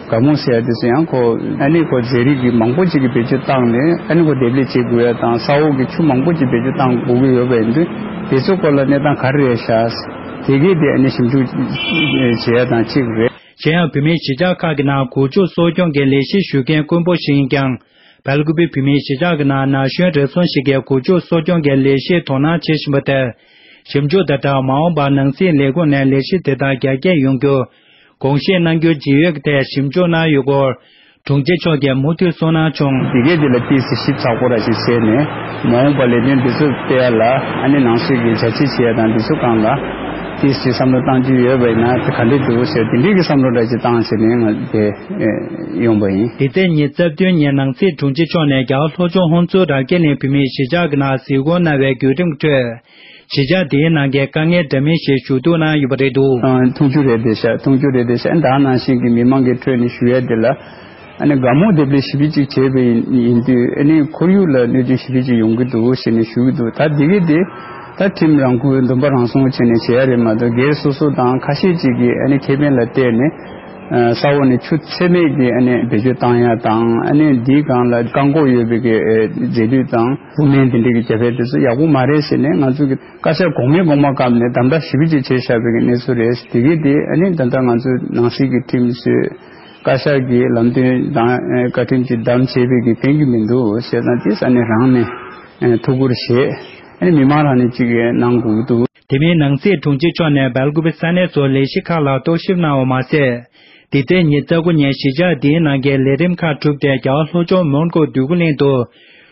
སྒ་སྨུག་ཟེར་ཡ་དེ་ཚོ་ཡང་ཁོ་ཨ་ནི་ཁོ་རྫས་རིགས་ཀྱི་མང་པོ་ཅིག་གི་བེད་སྤྱོད་བཏང་ནས་ཨ་ནི་ཁོ་འདེབས་ལས་བྱེད་དགོས་ཡ་དང་། ས་འོག་གི་ཆུ་མང་པོ་ཅིག་བེད་སྤྱོད་བཏང་དགོས་ཀྱི་ཡོད་པ་ཡིན་དུས་དེ་ཚོ་སྐོར་ལ་གནས་སྟངས་ག་རེ་རེད་ཤག་དེ་གས་དེ་ཨ་ནི་ཞིབ་འཇུག་བྱེད་ཡ་དང་གཅིག་རེད། གཞན་ཡང་བོད་མིའི་གཞིས་ཆགས་ཁག་གི་ནང་འགོ་ཁྲིད་གསོ་སྐྱོང་གི་ལས་གཞི་ཞུ་མཁན་དཀོན་པོ་ཞིག་ཡིན་ཀྱང་། སྦེལ་ཀུ་པེ་བོད་མིའི་གཞིས་ཆགས་ཀྱི་ནང་ན་གཞོན་རེ་ཟུང་ཞིག་གིས་འགོ་ཁྲིད་གསོ་སྐྱོང་གི་ལས་གཞིར་དོ་སྣང་བྱེད་བཞིན་པ་དེར། ཞིབ་འཇུག་དང་སྦྲགས་མ་འོངས་པར་ནང་སྲིད་ལས་ཁུངས་ནས་ལས་གཞི་དེ་དག་རྒྱ་སྐྱེད་ཡོང་རྒྱུར་དགོངས་བཞེས་གནང་རྒྱུའི་ཇི་ཡོད་ཀྱི་ཐད་ཞིབ་འཇུག་གནང་ཡོད་སྐོར། དྲུང་ཆེ་མཆོག་གིས་མུ་མཐུད་བསོད་ནམས་བྱུང་། དེ་གས་དེ་ལ་ཏོག་ཙམ་ཞིབ་ཚགས་པོ་ར་ཞིག་བྱས་ནས་མ་འོངས་པ་ལས་དོན་འདི་ཚོ་སྤེལ་ཡ་ལ་ཨ་ནི་ནང་སྲིད་ཀྱི་བྱ་བྱེད་བྱེད་ཡ་དང་འདི་ཚོ་སྒང་ལ་ཏོག་ཙམ་བསམ་བློ་བཏང་རྒྱུ་ཡོད་པ་ཡིན་ན་དེ་ག་འདྲས་འདུག་ཟེར་དེ་འདྲས་ཀྱི་བསམ་བློ་འདྲ་ཞིག་བཏང་བྱས་ནས་ང་དེ་ཡོང་པ་ཡིན། འདི་ཚེས་ཉི་ཤུ་རྩ་བདུན་ཉིན་ནང་སྲིད་དྲུང་ཆེ་མཆོག་ནས་རྒྱ་གར་ལྷོ་ཕྱོགས་ཧོན་སུར་ར་ཀེ་ལིན་བོད་མིའི་གཞིས་ཆགས་ཀྱི་ནང་གཟིགས་སྐོར་གནང་བའི་བརྒྱུད་རིམ་ཁྲོད། གཞིས་ཆགས་དེའི་ནང་གི་དཀའ་ངལ་འདྲ་མིན་ཞིག་ཞུ་གཏུག་གནང་ཡོད་པ་རེད་འདུག་ཨ། མཐོང་རྒྱུ་རེད་དེ་ཤག་མཐོང་རྒྱུ་རེད་དེ་ཤག་ཨ་ནི་ད་ནང་བཞིན་གྱི་མི་མང་གི་ཁྲོད་ནས་ཞུ་ཡ་དེ་ལ། ཨ་ནི་དགའ་མོ་དེབ་ལས་ཞིབ་པ་ཅིག་བྱས་པ་ཡིན་ཡིན་དུས་ཨ་ནི་ཁོར་ཡུག་ལ་གནོད་སྐྱོན་ཞིབ་པ་ཅིག་ཡོང་གི་འདུག་ཟེར་ནས་ཞུ་གི་འདུག་ད་དེ་གས་དེ་ད་ཁྲིམས་རང་འགུལ་འདུན་པ་རང་སྲུང་བྱས་ནས་བྱས་ཡ་རེད་མ་གཏོགས་སྒེར་སོ་སོ་དང་ཁ་ཤས་ཅིག་གིས་ཨ་ནི་ཁེ་ཕན་ལ་བལྟས་ནས་ཨ་ས་འོག་ནས་ཆུ་ཚད་མེད་ཀྱི་ཨ་ནི་བེད་སྤྱོད་བཏང་ཡ་དང་ཨ་ནི་འདིའི་སྒང་ལ་བཀག་འགོག་ཡོད་པའི་གི་ཨ་རྫས་ལུད་དང་བུ་སྨན་དེ་འདྲའི་གི་རྒྱབ་ཕན་དེ་ཚོ་ཡག་པོ་མ་རེད་ཟེར་ནས་ང་ཚོ་གི་བཀའ་ཤག་གོང་མའི་གོང་མ་སྐབས་ནས་དམ་དྲག་ཞེ་པོ་ཅིག་བྱས་བཞག་པའི་གི་གནས་ཚུལ་རེད། དེ་གས་དེ་ཨ་ནི་ད་ལྟ་ང་ཚོའི་ནང་སྲིད་ཀྱི་ཁྲིམས་བཟོས། བཀའ་ཤག་གིས་ལམ་སྟོན་དང་བཀའ་ཁྲིམས་ཀྱི་བདམས་བྱས་པའི་གི་ཕན་གྱི་མི་འདུག་ཟེར་ན་དེ་ས་ནས་རང་ནས་ཐུགས་ཁུར་བཞེས་ཨ་ནི་མི་མང་རང་ནས་ཅིག་གནང་དགོས་ཀྱི་འདུག་དེ་མིན་ནང་སྲིད་དྲུང་ཆེ་མཆོག་ནས་སྦེལ་ཀུ་པེ་ས་གནས་སུ་ལས་གཞི་ཁག་ལ་རྟོག་ཞིབ་གནང་བ་མ་ཟད། འདི་ཚེས་ཉི་ཤུ་རྩ་དགུ་ཉིན་གཞིས་ཆགས་འདིའི་ནང་གི་ལས་རིམ་ཁག་གྲུབ་སྟེ་རྒྱ་གར་ལྷོ་ཕྱོགས་མོན་གྷོ་འདོད་རྒུ་གླིང་དུ་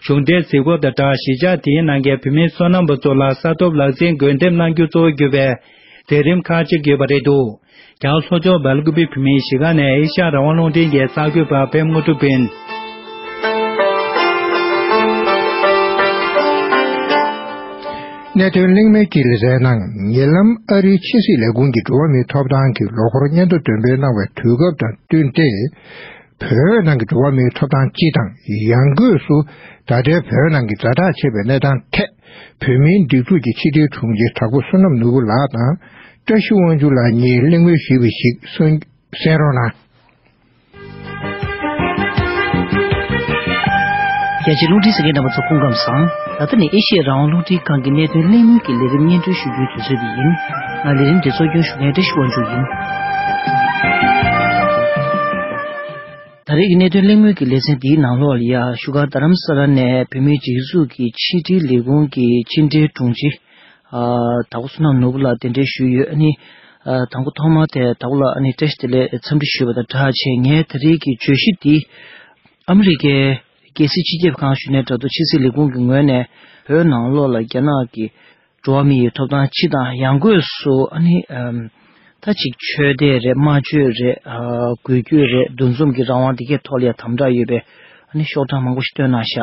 གཞུང་འབྲེལ་གཟིགས་སྐོར་དང་སྦྲགས་གཞིས་ཆགས་དེའི་ནང་གི་བོད་མིའི་སོ་ནམ་པ་ཚོ་ལ་ས་ཐོབ་ལག་འཛིན་འགོས་འདེམས་གནང་རྒྱུ་གཙོ་བོ་གྱུར་པའི་མཛད་རིམ་ཁག་ཅིག་ཡོད་པ་རེད་འདུག་རྒྱ་གར་ལྷོ་ཕྱོགས་སྦེལ་ཀུ་པེ་བོད་མིའི་གཞིས་ཀ་ནས་ཨེ་ཤ་ཡ་རང་དབང་རླུང་འཕྲིན་གྱི་གསར་འགོད་པ་པད་མ་ཀྲུ་པིན། གནད་དོན་གླེང་མོལ་གྱི་ལེ་ཚན་ནང་ཉེ་ལམ་ཨ་རིའི་ཕྱི་སྲིད་ལས་ཁུངས་ཀྱི་འགྲོ་བ་མིའི་ཐོབ་ཐང་གི་ལོ་འཁོར་སྙན་ཐོ་འདོན་སྤེལ་གནང་བའི་དུས་སྐབས་དང་བསྟུན་ཏེ། བོད་ནང་གི་འགྲོ་བ་མིའི་ཐོབ་ཐང་སྤྱི་དང་ཡང་སྒོས་སུ་ད་ལྟའི་བོད་ནང་གི་ཛ་དྲག་ཆེ་བའི་གནས་སྟངས་ཐད་བོད་མིའི་སྒྲིག་འཛུགས་ཀྱི་ཕྱི་དྲིལ་དྲུང་ཆེ་དྭགས་པོ་བསོད་ནམས་ནོར་བུ་ལགས་དང་བཀྲ་ཤིས་དབང་ཕྱུག་ལགས་གཉིས་གླེང་མོལ་ཞུས་པ་ཞིག་གསན་གསན་རོགས་གནང་། རྒྱ་ཆེའི་རླུང་འཕྲིན་གསན་མཁན་རྣམ་པ་ཚོ་སྐུ་ཁམས་བཟང་། ད་ལྟ་ནི་ཨེ་ཤི་ཡའི་རང་དབང་རླུང་འཕྲིན་ཁང་གི་གནད་དོན་གླེང་མོལ་གྱི་ལས་རིམ་སྙན་སྒྲོན་ཞུ་རྒྱུའི་དུས་ཚོད་འདི་ཡིན། ང་ལས་རིམ་འདི་གཙོ་སྐྱོང་ཞུ་མཁན་བཀྲ་ཤིས་དབང་ཕྱུག་ཡིན། ད་རེས་ཀྱི་གནད་དོན་གླེང་མོལ་གྱི་ལེ་ཚན་འདིའི་ནང་ལོགས་ལ་ཡ་བཞུགས་སྒར་རྡ་རམ་ས་ལ་ནས་བོད་མིའི་སྒྲིག་འཛུགས་ཀྱི་ཕྱི་དྲིལ་ལས་ཁུངས་ཀྱི་ཕྱི་འབྲེལ་དྲུང་ཆེ། ཨ། དྭགས་པོ་བསོད་ནམས་ནོར་བུ་ལགས་གདན་འདྲེན་ཞུས་ཡོད། ཨ་ནི། ཨ། དང་པོ་ཐོག་མར་དེ་དྭགས་པོ་ལགས་ཨ་ནི་བཀྲ་ཤིས་བདེ་ལེགས་འཚམས་འདྲི་ཞུས་པ་དང་སྦྲགས་བྱས། ངས་ད་རེས་ཀྱི་བརྗོད་གཞི་འདི་ཨ་མི་རི་ཀའི་རྒྱལ་སྲིད་སྤྱི་ཁྱབ་ཁང་ཞུས་ནའི་འདྲ་འདུག་ཕྱི་སྲིད་ལས་ཁུངས་ཀྱི་ངོས་ནས་བོད་ནང་ལོགས་ལ་རྒྱ་ནག་གི་འགྲོ་བ་མིའི་ཐོབ་ཐང་སྤྱི་དང་ཡང་སྒོས་སུ་ཨ་ནི། ཨམ། ད་ཅིག་ཆོས་དད་རེད། སྨྲ་བརྗོད་རེད། ཨ། འགུལ་སྐྱོད་རེད། འདུ་འཛོམས་ཀྱི་རང་དབང་འདི་གའི་ཐོག་ལ་ཡང་དམ་དྲག་ཡོད་པའི་ཨ་ནི་ཤོག་གྲངས་མང་པོ་ཞིག་བཏོན་གནང་ཤག་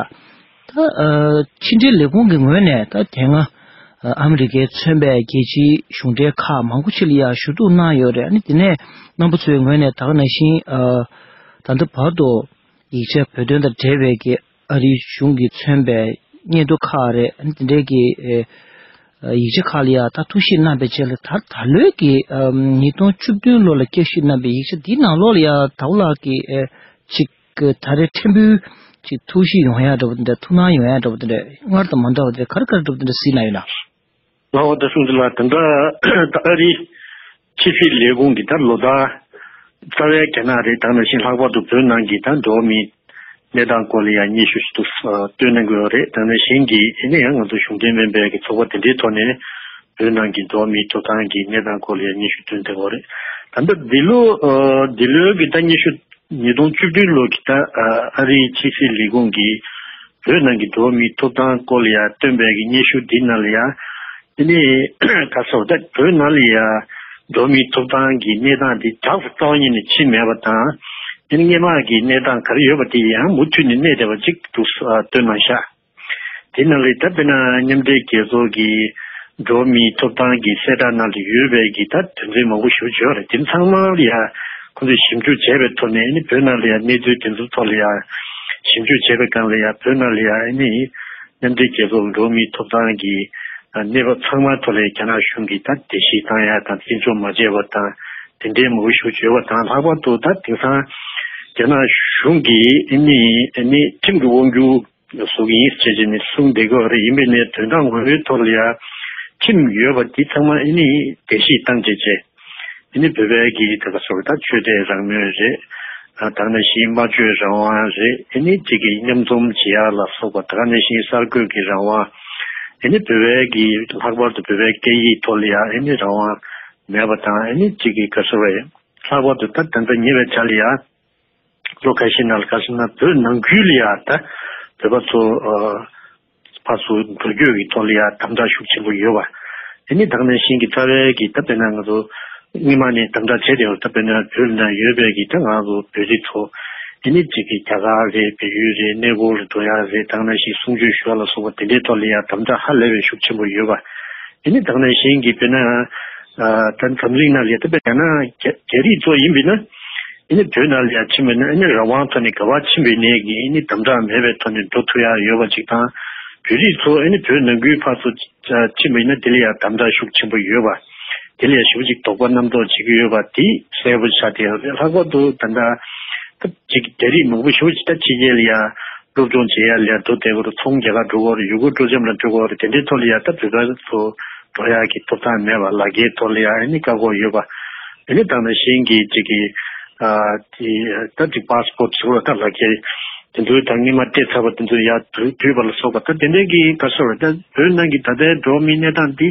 ད། ཨ། ཕྱི་འབྲེལ་ལས་ཁུངས་ཀྱི་ངོས་ནས་ད་དེ་སྔ་ཨ་མི་རི་ཀས་མཚོན་པའི་རྒྱལ་སྤྱིའི་གཞུང་འབྲེལ་ཁག་མང་པོ་ཅིག་ལ་ཡང་ཞུ་གཏུག་གནང་ཡོད་རེད། ཨ་ནི་དེ་ནས་རྣམ་པ་ཚོའི་ངོས་ནས་ད་ག་ནང་བཞིན། ཨ། ད་ལྟ་བར་དུ་ཡིག་ཆ་བོད་དོན་དང་འབྲེལ་བའི་གི་ཨ་རིའི་གཞུང་གིས་མཚོན་པའི་སྙན་ཐོ་ཁག་རེད། ཨ་ནི་དེ་འདྲའི་གི། ཨ། ཡིག་ཆ་ཁག་ལ་ཡང་ད་ཐུགས་ཞིབ་གནང་བའི་རྗེས་ལ་ད་ད་ལོའི་གི། ཨ། ཉིས་སྟོང་བཅུ་བདུན་ལོ་ལ་བསྐྱར་ཞིབ་གནང་བའི་ཡིག་ཆ་འདིའི་ནང་ལོགས་ལ་ཡང་དྭགས་པོ་ལགས་ཀྱི། ཨ། ཅིག་ད་རེས་ཕྲན་བུ་ཅིག་ཐུགས་ཞིབ་ཡོང་ཡ་འདྲ་པོ་དེ་འདྲ། ཐུགས་སྣང་ཡོང་ཡ་འདྲ་པོ་དེ་འདྲ། སྔར་དང་མ་འདྲ་བ་དེ་འདྲ་ག་རེ་ག་རེ་འདྲ་པོ་དེ་འདྲ་གཟིགས་གནང་ཡོད་ན། ལགས་འོ། ད་གསུངས་ཚུལ་ལ་དེ་འདྲ་ད་ཨ་རིའི་ཕྱི་སྲིད་ལས་ཁུངས་ཀྱིས་ད་ལོ་ལྟར་རྩ་བའི་རྒྱ་ནག་རེད། ད་ནང་བཞིན་ལྷག་པར་དུ་བོད་ནང་གི་ད་འགྲོ་བ་མིའི་གནས་སྟངས་སྐོར་ལ་ཡང་སྙན་ཞུ་ཞིག་ཏུ་བཏོན་གནང་གི་ཡོད་རེད། ད་ནང་བཞིན་གྱི་ཨ་ནི་ཡང་ང་ཚོ་གཞུང་འབྲེལ་མིན་པའི་གི་ཚོགས་པ་དེ་འདྲའི་ཐོག་ནས་བོད་ནང་གི་འགྲོ་བ་མིའི་ཐོབ་ཐང་གི་གནས་སྟངས་སྐོར་ལ་ཡང་སྙན་ཞུ་བཏོན་བསྡད་ཡོད་རེད། ད་ལྟ་འདི་ལོ། ཨ། འདི་ལོའི་གི་ད་སྙན་ཞུ་ཉིས་སྟོང་བཅུ་བདུན་ལོ་གི་ད། ཨ། ཨ་རིའི་ཕྱི་སྲིད་ལས་ཁུངས་ཀྱིས་བོད་ནང་གི་འགྲོ་བ་མིའི་ཐོབ་ཐང་སྐོར་ལ་ཡང་བཏོན་པའི་གི་སྙན་ཞུ་འདི་ནང་ལ་ཡང་། དེ་ནས་ག་ཟེར་བ། ད་བོད་ནང་ལ་ཡང་འགྲོ་བ་མིའི་ཐོབ་ཐང་གི་གནས་སྟངས་འདི་དྲག་ཏུ་རྩ་བ་ཉིད་ནས་ཕྱིན་མེད་པ་དང་། དེ་ནས་སྔོན་མ་གི་གནས་སྟངས་ག་རེ་ཡོད་པ་དེ་ཡང་མུ་མཐུད་ནས་གནས་བསྡད་པ་ཅིག་འདུག་ཨ། བཏོན་གནང་ཤག་དེ་ནང་ལ་ད་དཔེར་ན་མཉམ་འབྲེལ་རྒྱལ་ཚོགས་ཀྱི་འགྲོ་བ་མིའི་ཐོབ་ཐང་གི་གསལ་བསྒྲགས་ནང་ལ་ཡོད་པའི་གི་ད་དོན་ཚན་མང་པོ་ཞེ་པོ་ཅིག་ཡོད་རེད། དེ་ཚང་མ་ལ་ཡང་ཁོང་ཚོས་ཞིབ་འཇུག་བྱས་པའི་ཐོག་ནས་ཨ་ནི་བོད་ནང་ལ་ཡང་གནས་ཚུལ་དེ་ཚོའི་ཐོག་ལ་ཡང་ཞིབ་འཇུག་བྱས་པའི་སྒང་ལ་ཡང་བོད་ནང་ལ་ཡང་ཨ་ནི་མཉམ་འབྲེལ་རྒྱལ་ཚོགས་ཀྱི་འགྲོ་བ་མིའི་ཐོབ་ཐང་གི་གནས་བབ་ཚང་མའི་ཐོག་ལ་རྒྱ་ནག་གཞུང་གིས་ད་བརྡལ་བཤིག་བཏང་ཡ་དང་བརྩི་འཇོག་མ་བྱས་པ་དང་དེ་འདྲའི་མང་པོ་ཞེ་པོ་ཅིག་ཡོད་པ་དང་། ལྷག་པར་དུ་ད་དེང་སང་རྒྱ་ནག་གཞུང་གིས་ཨ་ནི་ཨ་ནི་ཁྲིམས་ཀྱི་དབང་སྒྱུར་བཟོ་གི་ཡིན་ཟེར་བྱས་ནས་གསུངས་བསྡད་ཀྱི་ཡོད་རེད། ཡིན་པས་ནས་དོན་དག་ངོ་བོའི་ཐོག་ལ་ཡང་ ཁྲིམས་ཡོད་པ་འདི་ཚང་མ་ཨ་ནི་བརྡལ་བཤིག་བཏང་བྱས་བྱས། ཨ་ནི་བོད་པའི་གི་ད་ག་ཟེར་ད་ཆོས་དད་རང་མོས་རེད། ཨ་ད་ག་ནང་བཞིན་སྨྲ་བརྗོད་རང་དབང་རེད། ཨ་ནི་གཅིག་གི་མཉམ་འཛོམས་བྱེད་ཡག་ལ་སོགས་པ། ད་ག་ནང་བཞིན་གསར་འགོད་ཀྱི་རང་དབང་། ཨ་ནི་བོད་པའི་གི་ལྷག་པར་དུ་བོད་པའི་སྐད་ཡིག་ཐོག་ལ་ཡང་ཨ་ནི་རང་དབང་མེད་པ་དང་། ཨ་ནི་གཅིག་གི་ག་ཟེར་བས་ལྷག་པར་དུ་ད་ད་ལྟ་ཉེ་བའི་ཆར་ལ་ཡང་ལོ་ཁ་ཤས་ནང་ལ་ག་ཟེར་ན་བོད་ནང་ཁུལ་ལ་ཡང་ད་བོད་པ་ཚོ་ཨ་ཕར་ཚུར་འགྲོ་སྐྱོད་ཀྱི་ཐོག་ལ་ཡང་དམ་དྲག་ཤུགས་ཆེན་པོ་ཡོད་པ། དེ་ནི་ད་ག་ནང་བཞིན་གྱི་རྩ་བའི་གི་ད་དཔེར་ན་ང་ཚོ་སྔོན་མ་ནས་དམ་དྲག་བྱས་ཏེ་ཡོད། ད་དཔེར་ན་བོད་ནང་ཡོད་པའི་གི་ད་ང་ཚོ་བོད་རིགས་ཚོ་དེ་ནི་གཅིག་གི་རྒྱ་གར་རེད། བལ་ཡུལ་རེད། གནས་སྐོར་ལ་འགྲོ་ཡག་རེད། ད་ག་ནང་བཞིན་གསུང་ཆོས་ཞུ་ཡག་ལ་སོགས་པ་དེ་འདྲའི་ཐོག་ལ་ཡང་དམ་དྲག་ཧ་ལས་པའི་ཤུགས་ཆེན་པོ་ཡོད་པ། དེ་ནི་ད་ག་ནང་བཞིན་གྱི་དཔེར་ན་ཨ་ད་འཛམ་གླིང་ནང་ལ་ཡང་ད་དཔེར་ན་རྒྱ་རྒྱ་རིགས་ཚོ་ཡིན་པས་ན། ཨ་ནི་བོད་ནང་ལ་ཡང་ཕྱིན་པ་ཡིན་ན་ཨ་ནི་རང་དབང་ཐོག་ནས་ག་པར་ཕྱིན་པ་ཡིན་ནའི་གི་ཨ་ནི་དམ་དྲག་མེད་པའི་ཐོག་ནས་འགྲོ་ཐུབ་ཡག་ཡོད་པ་ཅིག་དང་། བོད་རིགས་ཚོ་ཨ་ནི་བོད་ནང་ཁུལ་ཕར་ཚུར་ཕྱིན་པ་ཡིན་ན་དེ་ལ་ཡང་དམ་དྲག་ཤུགས་ཆེན་པོ་ཡོད་པ། དེ་ལ་ཡང་ཞེ་པོ་ཅིག་དོགས་པ་རྣམ་རྟོག་བྱེད་ཀྱི་ཡོད་པ་དེ་གསལ་པོ་ཆགས་བསྡད་ཡོད་རེད། ལྷག་པར་དུ་ད་ལྟ་ད་ཅིག་རྒྱ་རིགས་མང་པོ་ཞེ་པོ་ཅིག་ད་ཕྱི་རྒྱལ་ལ་ཡང་སློབ་སྦྱོང་བྱེད་ཡག་ལ་ཡང་འགྲོ་བསྡད་ཀྱི་ཡོད་རེད། ཚོང་རྒྱག་ག་འགྲོ་གི་ཡོད་རེད། ཡུལ་སྐོར་སྤྲོ་འཆམ་ལ་འགྲོ་གི་ཡོད་རེད། དེ་འདྲའི་ཐོག་ལ་ཡང་ད་བོད་པ་ཚོ་འགྲོ་ཡག་གི་ཐོབ་ཐང་མེད་པ། ལག་འཁྱེར་ཐོག་ལ་ཡང་ཨ་ནི་བཀག་འགོག་ཡོད་པ། དེ་ནི་ད་ག་ནང་བཞིན་གྱི་གཅིག་གི་ཨ་དེ་ད་ཅིག་པཱ་སི་པོར་ཊི་ཟེར་བ་ད་ལག་འཁྱེར་དེ་ཚོའི་ད་སྔོན་མ་སྤྲད་ཚར་བ་དེ་ཚོ་ཡར་བསྡུ་བསྡུས་པ་ལ་སོགས་པ། ད་དེ་འདྲའི་གི་ག་ཟེར་བ་ད་བོད་ནང་གི་ད་ལྟའི་འགྲོ་བ་མིའི་གནས་སྟངས་འདི་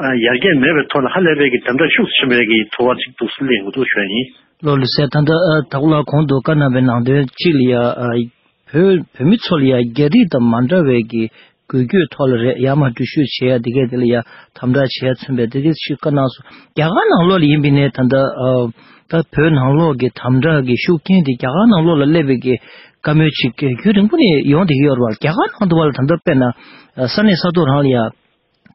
ཨ་ཡར་རྒྱས་མེད་པའི་ཐོག་ལ་ཧ་ལས་པའི་གི་དམ་དྲག་ཤུགས་ཆེན་པོའི་གི་ཚོར་བ་ཅིག་འདུག་སེ་སླེབས་ཡོང་གི་འདུག་ཞུ་ཡ་ཡིན། ལགས་ལགས་སེ། ད་ལྟ་ཨ་དྭགས་པོ་ལགས་གོང་དུ་བཀའ་གནང་བའི་ནང་དོན་གཅིག་ལ་ཡ་ཨ་བོད་བོད་མི་ཚོ་ལ་ཡ་རྒྱ་རིགས་དང་མ་འདྲ་བའི་གི་འགུལ་སྐྱོད་ཐོག་ལ་རེད། ཡར་མར་འགྲུལ་བཞུད་བྱེད་ཡ་དེ་གས་དེ་ལ་ཡ་དམ་དྲག་བྱེད་ཡ་མཚོན་པའི་དེ་དེ་ཞིག་བཀའ་གནང་སོང་། རྒྱ་གར་ནང་ལོགས་ལ་ཡིན་པ་ཡིན་ནའི་ད་ལྟ་ཨ་ད་བོད་ནང་ལོགས་ཀྱི་དམ་དྲག་གི་ཤུགས་རྐྱེན་དེ་རྒྱ་གར་ནང་ལོགས་ལ་སླེབས་པའི་གི་བཀའ་མོལ་ཅིག་རྒྱུན་རིང་པོ་ནས་ཡོང་བསྡད་ཀྱི་ཡོད་རེད་བ། རྒྱ་གར་ནང་དུ་བ་ལ་ད་ལྟ་དཔེར་ན་ཨ་ས་གནས་ས་ཐོག་རང་ལ་ཡ་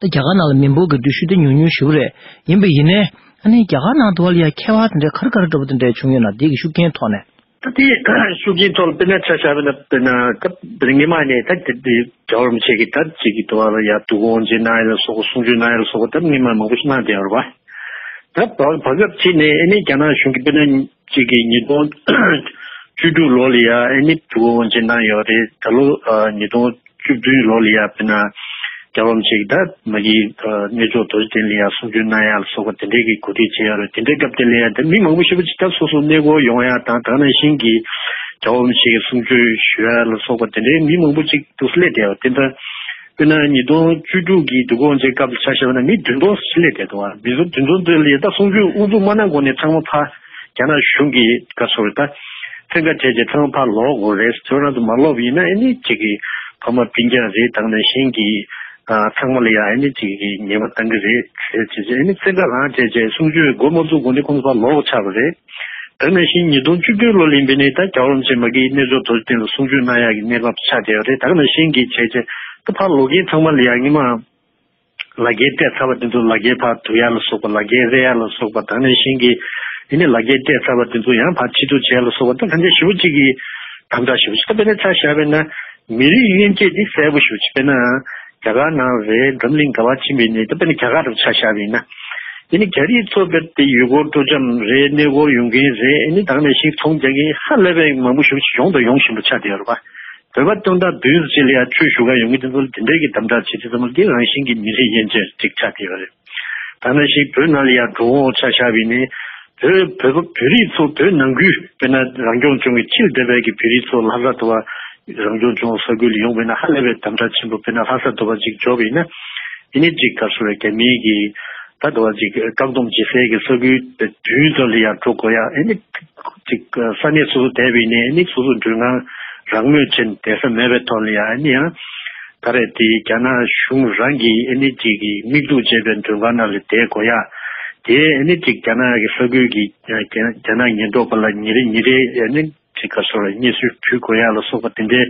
ད་རྒྱ་གར་ནང་ལ་མི་འབོར་གྱི་འགྲུལ་བཞུད་དེ་ཉུང་ཉུང་ཞེ་པོ་རེད། ཡིན་པ་ཡིན་ནའི་ཨ་ནི་རྒྱ་གར་ནང་དུ་བ་ལ་ཡ་ཁྱད་པར་དེ་འདྲའི་ག་རེ་ག་རེ་འདྲ་པོ་དེ་འདྲ་བྱུང་ཡོད་ན། དེ་གི་ཤུགས་རྐྱེན་ཐོག་ནས། ད་དེ་ཤུགས་རྐྱེན་ཐོག་ལ་དཔེར་ན་ཆ་བཞག་པ་ཡིན་ན། དཔེར་ན་ད་དཔེར་ན་སྔོན་མ་ནས་ད་དེ་དེ་རྒྱལ་བ་རིན་པོ་ཆེ་གིས་ད་ཅིག་གི་དུ་བ་ལ་ཡ་འདུ་འགོད་དབང་ཆེན་གནང་ཡ་ལ་སོགས་པ། གསུང་ཆོས་གནང་ཡ་ལ་སོགས་པ་ད་སྔོན་མ་མང་པོ་ཞིག་གནང་བསྡད་ཡོད་རེད་པ། ད་བར་བར་སྐབས་ཅིག་ནས་ཨ་ནི་རྒྱ་ནག་གཞུང་གིས་དཔེར་ན་གཅིག་གི་ཉིས་སྟོང་བཅུ་དྲུག་ལོ་ལ་ཡ་ཨ་ནི་འདུ་འགོད་དབང་ཆེན་གནང་ཡོད་རེད། ད་ལོ་ཨ་ཉིས་སྟོང་བཅུ་བདུན་ལོ་ལ་ཡ་དཔེར་ན་རྒྱལ་བ་རིན་པོ་ཆེ་གིས་ད་མ་གི་ཨ་གནས་མཆོག་རྡོ་རྗེ་གདན་ལ་ཡ་གསུང་ཆོས་གནང་ཡ་ལ་སོགས་པ་དེ་འདྲའི་གི་གོ་སྒྲིག་བྱས་ཡོད་རེད། དེ་འདྲའི་སྐབས་དེ་ལ་ཡ་ད་མི་མང་པོ་ཞེ་པོ་ཅིག་ད་སོ་སོ་གནས་སྐོར་ཡོང་ཡ་དང་། ད་ག་ནང་བཞིན་གྱི་རྒྱལ་བ་རིན་པོ་ཆེ་གི་གསུང་ཆོས་ཞུ་ཡ་ལ་སོགས་པ་དེ་འདྲའི་མི་མང་པོ་ཅིག་འདུག་སེ་སླེབས་བསྡད་ཡོད་རེད། དེ་འདྲ་དཔེར་ན་ཉིས་སྟོང་བཅུ་དྲུག་གི་འདུ་འགོད་དབང་ཆེན་སྐབས་ལ་ཆ་བཞག་པ་ན་མི་བདུན་སྟོང་ཞིག་སླེབས་བསྡད་འདུག་བ། མི་བདུན་སྟོང་དེ་ལ་ཡ་ད་གསུང་ཆོས་དབུ་འཛུགས་མ་གནང་གོང་ནས་ཚང་མ་ཕར་རྒྱ་ནག་གཞུང་གི་ག་ཚོད་རེད་ད། བཙན་བཀའ་བྱས་རྗེས་ཚང་མ་ཕར་ལོག་དགོས་རེད། དེ་རང་དུ་མ་ལོག་པ་ཡིན་ན་ཨ་ནི་གཅིག་གི་ཕ་མ་སྤུན་ཀྱག་རེད། ད་ག་ནང་བཞིན་གྱི་ཨ་ཚང་མ་ལ་ཡ་ཨ་ནི་གཅིག་གི་ཉེས་པ་བཏང་གི་རེད་ཟེར་བྱས་རྗེས། ཨ་ནི་བཙན་བཀའ་རང་བྱས་རྗེས་གསུང་ཆོས་འགོ་མ་བཙུགས་གོང་ནས་ཁོང་ཚོ་ཕར་ལོག་ཆགས་པ་རེད། ད་ག་ནང་བཞིན་ཉིས་སྟོང་བཅུ་བདུན་ལོ་ལ་ཡིན་པ་ཡིན་ནའི་ད་རྒྱལ་བ་རིན་པོ་ཆེ་མ་གི་གནས་མཆོག་རྡོ་རྗེ་གདན་ལ་གསུང་ཆོས་གནང་ཡག་གི་གནས་བབ་ཆགས་བསྡད་ཡོད་རེད། ད་ག་ནང་བཞིན་གྱི་བྱས་རྗེས་ད་ཕར་ལོག་མཁན་ཚང་མ་ལ་ཡ་སྔོན་མ། ལག་འཁྱེར་སྤྲད་ཚར་བ་དེ་ཚོ་ལག་འཁྱེར་ཕར་བསྡུ་ཡ་ལ་སོགས་པ། ལག་འཁྱེར་རལ་ཡ་ལ་སོགས་པ། ད་ག་ནང་བཞིན་གྱི་ཨ་ནི་ལག་འཁྱེར་སྤྲད་ཚར་བ་དེ་ཚོ་ཡང་ཕར་ཕྱིར་བསྡུ་བྱས་ལ་སོགས་པ། ད་གང་ཅི་ཞེ་པོ་ཅིག་གི་དམ་དྲག་ཞེ་པོ་ཅིག་ད་དཔེར་ན་ཆ་བཞག་པ་ཡིན་ན་མི་རིགས་དབྱེ་འབྱེད་འདི་གསལ་པོ་ཞེ་པོ་ཅིག་དཔེར་ན་རྒྱ་གར་ནང་རེད། འཛམ་གླིང་ག་པར་ཕྱིན་པ་ཡིན་ནའི། ད་དཔེར་ན་རྒྱ་གར་རུ་ཆ་བཞག་པ་ཡིན་ན། ཨ་ནི་རྒྱ་རིགས་ཚོ་དཔེར་དེ་ཡུལ་སྐོར་སྤྲོ་འཆམ་རེད། གནས་སྐོར་ཡོང་མཁན་རེད། ཨ་ནི་ད་ག་ནང་བཞིན་ཚོང་རྒྱག་མཁན་ཧ་ལས་པའི་མང་པོ་ཞེ་པོ་ཅིག་ཡོང་དང་ཡོང་བཞིན་པ་ཆགས་བསྡད་ཡོད་རེད་པ། བོད་པ་སྟོང་ཕྲག་བདུན་ཙམ་ཅིག་ལ་ཡང་ཆོས་ཞུ་ག་ཡོང་གི་དེ་ཚོ་ལ་དེ་འདྲའི་གི་དམ་དྲག་བྱེད་དུས་ཙམ་པ་དེ་རང་བཞིན་གྱི་མི་རིགས་དབྱེ་འབྱེད་ཅིག་ཆགས་བསྡད་ཡོད་རེད། ད་ནང་བཞིན་བོད་ནང་ལ་ཡང་འགྲོ་འོང་ཆ་བཞག་པ་ཡིན་ནའི་བོད་བོད་པ་བོད་རིགས་ཚོ་བོད་ནང་ཁུལ་དཔེར་ན་རང་སྐྱོང་ལྗོངས་ཀྱི་ཕྱིར་བསྡད་པའི་གི་བོད་རིགས་ཚོ་ལྷ་ས་དུ་བ་རང་སྐྱོང་ལྗོངས་ས་ཁུལ་ལ་ཡོང་བ་ཡིན་ན་ཧ་ལས་པའི་དམ་དྲག་ཆེན་པོ། དཔེར་ན་ལྷ་ས་དུ་བ་ཅིག་འབྱོར་བ་ཡིན་ན་ཨ་ནི་ཅིག་ག་རེ་ཟེར་རེད། མིའི་གི་ད་དུ་བ་ཅིག་བཀག་སྡོམ་བྱེད་སའི་གི་ས་ཁུལ་བདུན་ཙམ་ལ་ཡང་འགྲོ་དགོས་ཡ། ཨ་ནི་ཅིག་ས་གནས་སོ་སོ་བསྡད་པ་ཡིན་ནའི་ཨ་ནི་སོ་སོ་མགྲོན་ཁང་རང་མོས་བྱས་ནས་བསྡད་ས་མེད་པའི་ཐོག་ལ་ཡང་ཨ་ནི་ཡང་ག་རེ་དེ་རྒྱ་ནག་གཞུང་རང་གིས་ཨ་ནི་ཅིག་གི་དམིགས་གཏུག་བྱས་པའི་མགྲོན་ཁང་ནང་ལ་བསྡད་དགོས་ཡ། དེ་ཨ་ནི་ཅིག་རྒྱ་ནག་གི་ས་ཁུལ་གྱི་རྒྱ་རྒྱ་ནག་ཉེན་རྟོག་པ་ལ་ཉིན་རེ་ཉིན་རེ་ཨ་ནི་ཅིག་ག་རེ་ཟེར་རེད། སྙན་ཞུ་ཕུལ་དགོས་ཡ་ལ་སོགས་པ་དེ་འདྲའི་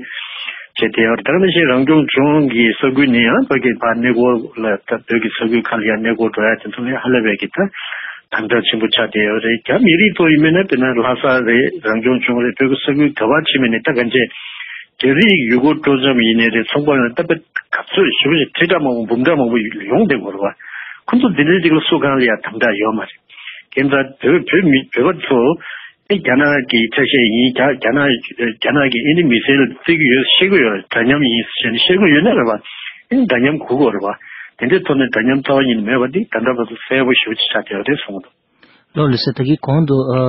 བྱས་ཏེ་ཡོད་རེད། ད་ག་ནང་བཞིན་རང་སྐྱོང་ལྗོངས་ཀྱི་ས་ཁུལ་ནས་ཡང་བོད་ཀྱི་ཕར་གནས་སྐོར་ལ་ད་བོད་ཀྱི་ས་ཁུལ་ཁག་ལ་ཡང་གནས་སྐོར་འགྲོ་ཡ་དེ་ཚོ་ལ་ཧ་ལས་པའི་གི་ད་དམ་དྲག་ཆེན་པོ་ཆགས་བསྡད་ཡོད་རེད། རྒྱ་མི་རིགས་ཚོ་ཡིན་མིན་ན་དཔེར་ན་ལྷ་ས་རེད། རང་སྐྱོང་ལྗོངས་རེད། བོད་ཀྱི་ས་ཁུལ་ག་པར་ཕྱིན་མིན་ནས་ད་གང་ཅི་རྒྱ་རིགས་ཡུལ་སྐོར་སྤྲོ་འཆམ་ཡིན་ནའི་རེད། ཚོང་པ་ཡིན་ན་ད་དཔེ་ག་ཚོད་ཞེ་པོ་ཞིག་ཁྲི་ཕྲག་མང་པོ་འབུམ་ཕྲག་མང་པོ་ཡོང་བསྡད་ཡོད་རེད་བ། ཁོ་ཚོ་འདི་འདྲའི་ཅིག་ལ་སུ་གང་ལ་ཡང་དམ་དྲག་ཡོད་མ་རེད། དེ་འདྲ་བོད་བོད་མི་བོད་པ་ཚོ་ཨེ་རྒྱ་ནག་གི་ཆ་ཤས་ཡིན། རྒྱ་རྒྱ་ནག་རྒྱ་ནག་གི་ཨེ་ནི་མི་སེར་ལ་བརྩི་གི་ཡོད་ཤེས་ཀྱི་ཡོད། འདྲ་མཉམ་ཡིན་ཟེར་ནས་ཤེས་ཀྱི་ཡོད་ན་རེད་བ། ཨེ་ནི་འདྲ་མཉམ་དགོས་ཀྱི་ཡོད་རེད་བ། དེ་འདྲའི་ཐོག་ནས་འདྲ་མཉམ་རྩ་བ་ཉིད་ནས་མེད་པ་འདི་ད་ལྟ་བར་དུ་གསལ་པོ་ཞེ་པོ་ཅིག་ཆགས་བསྡད་པ་རེད་གསུངས་འདུག། ལགས་ལགས་སེ། ད་གིན་གོང་དུ་ཨ་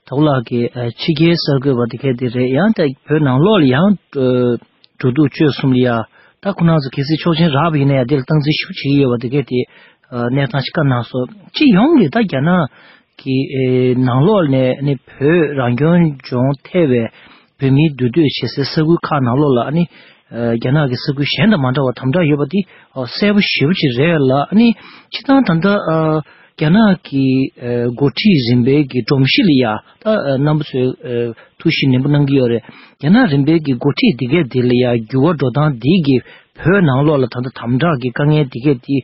དྭགས་པོ་ལགས་ཀྱིས་ཨ་ཕྱི་རྒྱལ་གསར་འགོད་པ་དེ་གས་དེ་རེད། ཡང་ད་བོད་ནང་ལོགས་ལ་ཡང་ཨ་འགྲོ་འདུག་སྤྱོད་གསུམ་ལ་ཡ་ད་ཁོ་རང་ཚོ་གལ་སྲིད་ཆོག་མཆན་རག་པ་ཡིན་ན་ཡང་དེ་ལ་སྟངས་འཛིན་ཞིབ་བྱེད་ཀྱི་ཡོད་པ་དེ་གས་དེ་ཨ་གནས་སྟངས་ཤིག་བཀའ་གནང་སོང་། སྤྱི་ཡོངས་ཀྱི་ད་རྒྱ་ནག་གི་ཨེ་ནང་ལོགས་ནས་ནི་བོད་རང་སྐྱོང་ལྗོངས་ཐེ་བའི་བོད་མིའི་འདུས་སྡོད་བྱེད་སའི་ས་ཁུལ་ཁག་ནང་ལོགས་ལ་ནི་ཨེ་རྒྱ་ནག་གི་ས་ཁུལ་གཞན་དང་མ་འདྲ་བ་དམ་དྲག་ཡོད་པ་འདི་ཨོ་གསལ་པོ་ཞེ་པོ་ཅིག་རེད་ལ། ནི་སྤྱིར་བཏང་ད་ལྟ་ཨ་རྒྱ་ནག་གི་ཨེ་འགོ་ཁྲིད་རིམ་པའི་གི་སྒྲོམ་གཞི་ལ་ཡ་ད་ཨ་རྣམ་པ་ཚོས་ཨེ་ཐུགས་གཞིགས་ནན་པོ་གནང་གི་ཡོད་རེད། རྒྱ་ནག་རིམ་པའི་གི་འགོ་ཁྲིད་འདི་གས་འདི་ལ་ཡ་འགྱུར་བ་འགྲོ་སྟངས་འདི་གི་བོད་ནང་ལོགས་ལ་ད་ལྟ་དམ་དྲག་གི་དཀའ་ངལ་འདི་གས་འདི་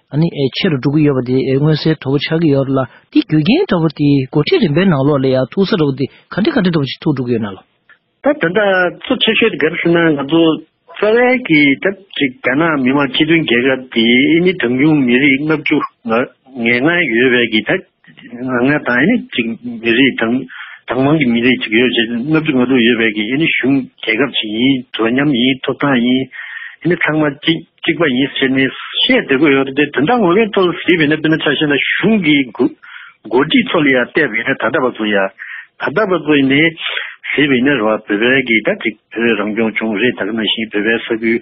ཨ་ནི་ཨེ་ཆེ་རུ་འགྲོ་གི་ཡོད་པ་དེ་ཨེ་མངོན་གསལ་དོད་པོ་ཆགས་ཀྱི་ཡོད་རེད་ལ། དེ་རྒྱུ་རྐྱེན་འདྲ་པོ་དེ་འགོ་ཁྲིད་རིམ་པའི་ནང་ལོགས་ལ་ཡང་ཐུག་ས་འདྲ་པོ་དེ་ག་འདྲ་ག་འདྲ་འདྲ་པོ་ཞིག་ཐུག་འགྲོ་གི་ཡོད་ན་ལོ། ད་ད་ལྟ་གཙོ་ཆེ་ཤོས་དེ་ག་རེ་ཟེར་ན། ང་ཚོ་རྩ་བའི་གི་ད་ཅིག་རྒྱ་ནག་མི་དམངས་སྤྱི་མཐུན་རྒྱལ་ཁབ་དེ་ཨེ་ནི་གྲངས་ཉུང་མི་རིགས་ལྔ་བཅུ་ང་ང་ལྔ་ཡོད་པའི་གི་ད་ང་ལྔ་དང་ཨེ་ནི་ཅིག་མི་རིགས་དང་དང་མང་གི་མི་རིགས་ཅིག་ཡོད་ཅེས་ལྔ་བཅུ་ང་དྲུག་ཡོད་པའི་གི་ཨེ་ནི་གཞུང་རྒྱལ་ཁབ་ཅིག་ཡིན། འདྲ་མཉམ་ཡིན། ཐོབ་ཐང་ཡིན། ཨེ་ནི་ཚང་མ་གཅིག་གཅིག་པ་ཡིན་ཟེར་ནས་བཤད་བསྡད་ཀྱི་ཡོད་རེད་དེ། དོན་དག་ངོ་མའི་ཐོག་ལ་གཟིགས་པ་ཡིན་ན། དཔེར་ན་ཆ་བཞག་ན་གཞུང་གི་འགོ་འགོ་ཁྲིད་ཚོ་ལ་ཡང་བལྟས་པ་ཡིན་ན། ད་ལྟ་བར་དུ་ཡང་ད་ལྟ་བར་དུ་ཡིན་ནའི་གཟིགས་པ་ཡིན་ན་རེད་བ། བོད་པའི་གི་ད་ཅིག་བོད་རང་སྐྱོང་ལྗོངས་རེད། ད་ག་ནང་བཞིན་བོད་པའི་ས་ཁུལ་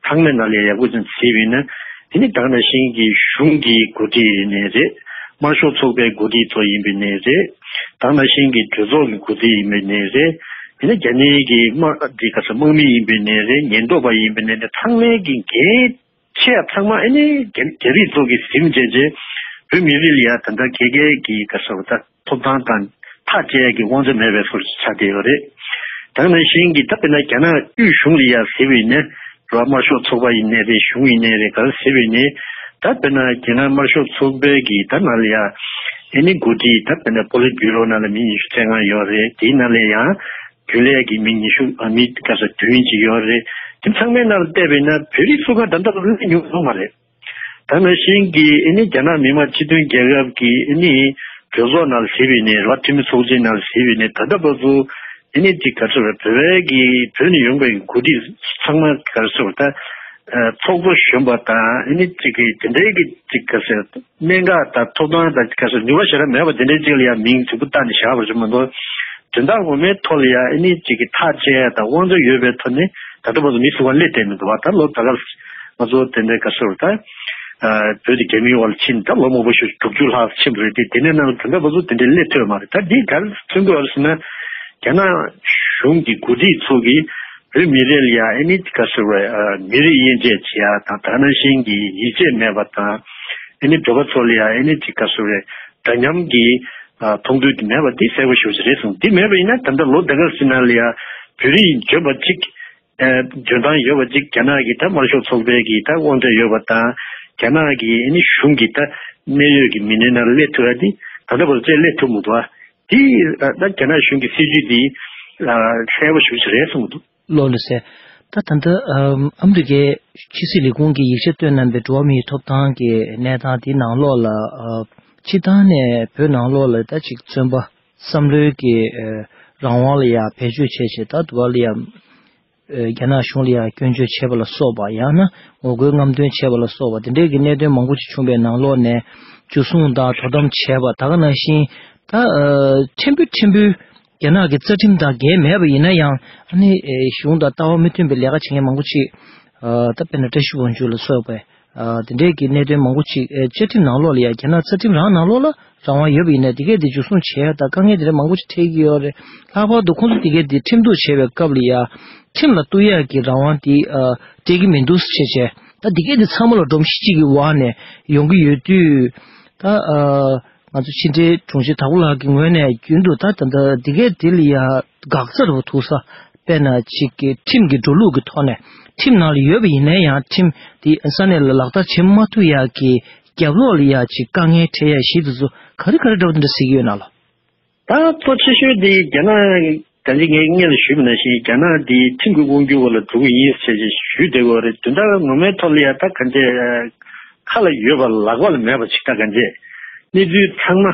ཚང་མའི་ནང་ལ་ཡང་ཡག་པོ་ཅིག་གཟིགས་པ་ཡིན་ན། དེ་ནི་ད་ག་ནང་བཞིན་གྱི་གཞུང་གི་འགོ་ཁྲིད་ཡིན་ནའི་རེད། དམར་ཤོག་ཚོགས་པའི་འགོ་ཁྲིད་ཚོ་ཡིན་པ་ཡིན་ནའི་རེད། ད་ག་ནང་བཞིན་གྱི་གྲོས་ཚོགས་ཀྱི་འགོ་ཁྲིད་ཡིན་པ་ཡིན་ནའི་རེད། དེ་ནི་རྒྱ་ནག་གི་དམག་འདི་ག་ས་དམག་མི་ཡིན་པ་ཡིན་ནའི་རེད། ཉེན་རྟོག་པ་ཡིན་པ་ཡིན་ནའི་རེད། ཚང་མའི་གི་འགན་ཆེ་ཡ་ཚང་མ་ཨེ་ནི་རྒྱ་རྒྱ་རིགས་ཚོ་གིས་ཟིན་བྱས་རྗེས་བོད་མི་རིགས་ལ་ཡ་ད་ལྟ་ག་གེ་གི་ག་ས་བ་ད་ཐོབ་ཐང་དང་ཐག་བཅད་ཡ་གི་དབང་ཆ་མེད་པའི་བཟོ་ཞིག་ཆགས་བསྡད་ཡོད་རེད། ད་ག་ནང་བཞིན་གྱི་ད་དཔེར་ན་རྒྱ་ནག་དབུས་གཞུང་ལ་ཡ་གཟིགས་པ་ཡིན་ན་རེད་བ། དམར་ཤོག་ཚོགས་པ་ཡིན་ནའི་རེད། གཞུང་ཡིན་ནའི་རེད། ག་རེ་གཟིགས་པ་ཡིན་ནའི་ད་དཔེར་ན་རྒྱ་ནག་དམར་ཤོག་ཚོགས་པའི་གི་ད་ནང་ལ་ཡ་ཨེ་ནི་འགོ་ཁྲིད་ད་དཔེར་ན་པོ་ལིཊ་བྷུ་རོ་ནང་ལ་མི་ཉི་ཤུ་རྩ་ལྔ་ཡོད་རེད། དེའི་ནང་ལ་ཡང་རྒྱུན་ལས་ཀྱི་མི་ཉི་ཤུ་ཨ་མི་ག་ས་བདུན་ཅིག་ཡོད་རེད། དེ་ཚང་མའི་ནང་ལ་བལྟས་པ་ཡིན་ན་བོད་རིགས་ཚོ་ག་ད་ལྟ་བར་སླེབས་མྱོང་ཡོད་མ་རེད། ད་ནང་བཞིན་གྱི་ཨེ་ནི་རྒྱ་ནག་མི་དམངས་སྤྱི་མཐུན་རྒྱལ་ཁབ་ཀྱི་ཨེ་ནི་གྲོས་ཚོགས་ནང་ལ་གཟིགས་པ་ཡིན་ནའི་རེད་བ། འཐུས་མི་ཚོགས་ཆེན་ནང་ལ་གཟིགས་པ་ཡིན་ནའི་ད་ལྟ་བར་དུ་ཨེ་ནི་ཅིག་ག་ཚོད་རེད། བོད་པའི་གི་བོད་ནས་ཡོང་པའི་འགོ་ཁྲིད་ཚང་མ་ག་ཚོད་རེད། ད་ཚོགས་གཙོ་གཞོན་པ་དང་ཨེ་ནི་ཅིག་གི་དེ་འདྲའི་གི་ཅིག་ག་ཚོད་གནད་འགག་དང་ཐོབ་ཐང་དང་ག་ཚོད་ནུས་པ་ཞེ་དྲག་མེད་པ་དེ་འདྲའི་ཅིག་ལ་ཡང་མིང་རྫིག་པོ་བཏགས་ནས་བཞག་པ་རེད་མ་གཏོགས། དོན་དག་ངོ་མའི་ཐོག་ལ་ཡང་ཨེ་ནི་ཅིག་གི་ཐག་བཅད་ཡ་དང་དབང་ཆ་ཡོད་པའི་ཐོག་ནས་ད་ལྟ་བར་དུ་མི་སུ་གང་སླེབས་བསྡད་མི་འདུག་བ། ད་ལོ་ད་ག་ང་ཚོ་དེ་འདྲའི་ག་ཚོད་རེད། ད་བོད་དེ་རྒྱ་མིའི་འོག་ལ་ཕྱིན་ད་ལོ་མང་པོ་ཞིག་དྲུག་ཅུ་ལྷག་ཕྱིན་པ་རེད་དེ། དེ་ནས་ནང་ལ་དོན་དག་བར་དུ་དེ་འདྲའི་སླེབས་ཐུབ་ཡོད་མ་རེད། ད་འདི་ག་རེ་མཚོན་གྱི་ཡོད་རེད་ཟེར་ན། རྒྱ་ནག་གཞུང་གི་འགོ་ཁྲིད་ཚོ་གིས་བོད་མི་རིགས་ལ་ཡང་ཨེ་ནི་ག་ཚོད་རེད། མི་རིགས་དབྱེ་འབྱེད་བྱེད་ཡ་དང་། ད་ག་ནང་བཞིན་གྱི་ཡིད་ཆེས་མེད་པ་དང་། ཨེ་ནི་བོད་པ་ཚོ་ལ་ཡང་ཨེ་ནི་ཅིག་ག་ཚོད་རེད། འདྲ་མཉམ་གྱི་ཨ་མཐོང་ཚུལ་དེ་མེད་པ་དེ་གསལ་པོ་ཞེ་པོ་ཅིག་རེད་གསུངས། དེ་མེད་པ་ཡིན་ན་ད་ལྟ་ལོ་ཟླ་ག་ཟིན་ན་ལ་ཡ་བོད་རིགས་འཇོན་པ་གཅིག་ཨ་འཇོན་ཐང་ཡོད་པ་གཅིག་རྒྱ་ནག་གི་ད་དམར་ཤོག་ཚོགས་པའི་གི་ད་དབང་ཆ་ཡོད་པ་དང་། རྒྱ་ནག་གི་ཨ་ནི་གཞུང་གི་ད་གནད་ཡོད་ཀྱི་མི་སྣའི་ནང་ལ་སླེབས་ཐུབ་ཡ་དེ་ད་ལྟ་བར་དུ་སླེབས་ཐུབ་མི་འདུག་ཨ། དེ་ད་རྒྱ་ནག་གཞུང་གི་སྲིད་བྱུས་དེ་ཨ་གསལ་པོ་ཞེ་པོ་ཅིག་རེད་གསུངས་འདུག། ལགས་ལགས་སེ། ད་ད་ལྟ་ཨམ་ཨ་མི་རི་ཀའི་ཕྱི་སྲིད་ལས་ཁུངས་ཀྱིས་ཡིག་ཆ་བཏོན་གནང་པའི་འགྲོ་བ་མིའི་ཐོབ་ཐང་གི་གནས་སྟངས་དེའི་ནང་ལོགས་ལ་ཨ་སྤྱིར་བཏང་ནས་བོད་ནང་ལོགས་ལ་ད་ཅིག་བཙོན་པ་བསམ་བློའི་གི་ཨ་རང་དབང་ལ་ཡ་བེད་སྤྱོད་བྱས་བྱས། ད་དུ་བ་ལ་ཡ་ཨ་རྒྱ་ནག་གཞུང་ལ་ཡ་སྐྱོན་བརྗོད་བྱས་པ་ལ་སོགས་པ། ཡང་ན་ངོ་རྒོལ་རྔམ་སྟོན་བྱས་པ་ལ་སོགས་པ། དེ་འདྲའི་གི་གནད་དོན་མང་པོ་ཅིག་བྱུང་བའི་ནང་ལོགས་ནས་འཇུ་བཟུང་དང་དོ་དམ་བྱས་པ། ད་ག་ནང་བཞིན་ད་ཨ་ཕྲན་བུ་ཕྲན་བུ་རྒྱ་ནག་གི་རྩ་ཁྲིམས་དང་འགལ་མེད་པ་ཡིན་ན་ཡང་། ཨ་ནི་ཨེ་གཞུང་དང་ལྟ་བ་མི་མཐུན་པའི་ལས་ཀ་བྱེད་མཁན་མང་པོ་ཅིག་ཨ་ད་དཔེར་ན་བཀྲ་ཤིས་དབང་ཕྱུག་ལ་སོགས་པའི་ཨ་དེ་འདྲའི་གི་གནད་དོན་མང་པོ་ཅིག་ཨེ་བཅའ་ཁྲིམས་ནང་ལོགས་ལ་ཡང་། རྒྱ་ནག་རྩ་ཁྲིམས་རང་ནང་ལོགས་ལ་རང་དབང་ཡོད་པ་ཡིན་ན། དེ་གས་དེ་འཇུ་བཟུང་བྱས་ཡ་དང་དཀའ་ངལ་དེ་འདྲ་མང་པོ་ཅིག་འཕྲད་ཀྱི་ཡོད་རེད། ལྷག་པར་དུ་ཁོང་ཚོ་དེ་གས་དེ་ཁྲིམས་གཏུག་བྱས་པའི་སྐབས་ལ་ཡང་ཁྲིམས་ལ་གཏུག་ཡ་གི་རང་དབང་དེ་ཨ་སྤྲད་ཀྱི་མི་འདུག་ཟེར་བྱས། ད་དེ་གས་དེ་ཚང་མ་ལ་སྒྲོམ་གཞི་གཅིག་གི་འོག་ནས་ཡོང་གི་ཡོད་དུས། ད་ཨ་ང་ཚོ་ཕྱི་འབྲེལ་དྲུང་ཆེ་དྭགས་པོ་ལགས་ཀྱི་ངོས་ནས་རྒྱུན་དུ་ད་ད་ད་འདི་གའི་འདི་ལ་ཡ་འགག་རྩ་རུ་ཐུག་ས། དཔེར་ན་ཅིག་གི་ཁྲིམས་ཀྱི་འགྲོ་ལུགས་ཀྱི་ཐོག་ནས་ཁྲིམས་ནང་ལ་ཡོད་པ་ཡིན་ན་ཡང་ཁྲིམས་འདི་ས་གནས་ལ་ལག་བསྟར་བྱེད་མ་ཐུབ་ཡག་གི་རྒྱབ་ལོགས་ལ་ཡ་ཅིག་དཀའ་ངལ་འཕྲད་ཡ་གཞི་དེ་ཚོ་ག་རེ་ག་རེ་འདྲ་བོ་འདྲ་གཟིགས་ཀྱི་ཡོད་ན་ལོ། ད་གཙོ་ཆེ་ཤོས་དེ་རྒྱ་ནག་ད་ཅི་ངས་སྔོན་ལ་ཞུས་པ་ནང་བཞིན་རྒྱ་ནག་འདི་ཁྲིམས་ཀྱི་དབང་སྒྱུར་འོག་ལ་འགྲོ་གི་ཡིན་ཟེར་ཞུས་བསྡད་ཡོད་རེད། དོན་དག་ངོ་མའི་ཐོག་ལ་ཡ་ད་གང་བྱས་ཁ་ལ་ཡོད་པ་ལག་པ་ལ་མེད་པ་ཞིག་ད་གང་བྱས་གནས་ཚུལ་ཚང་མ་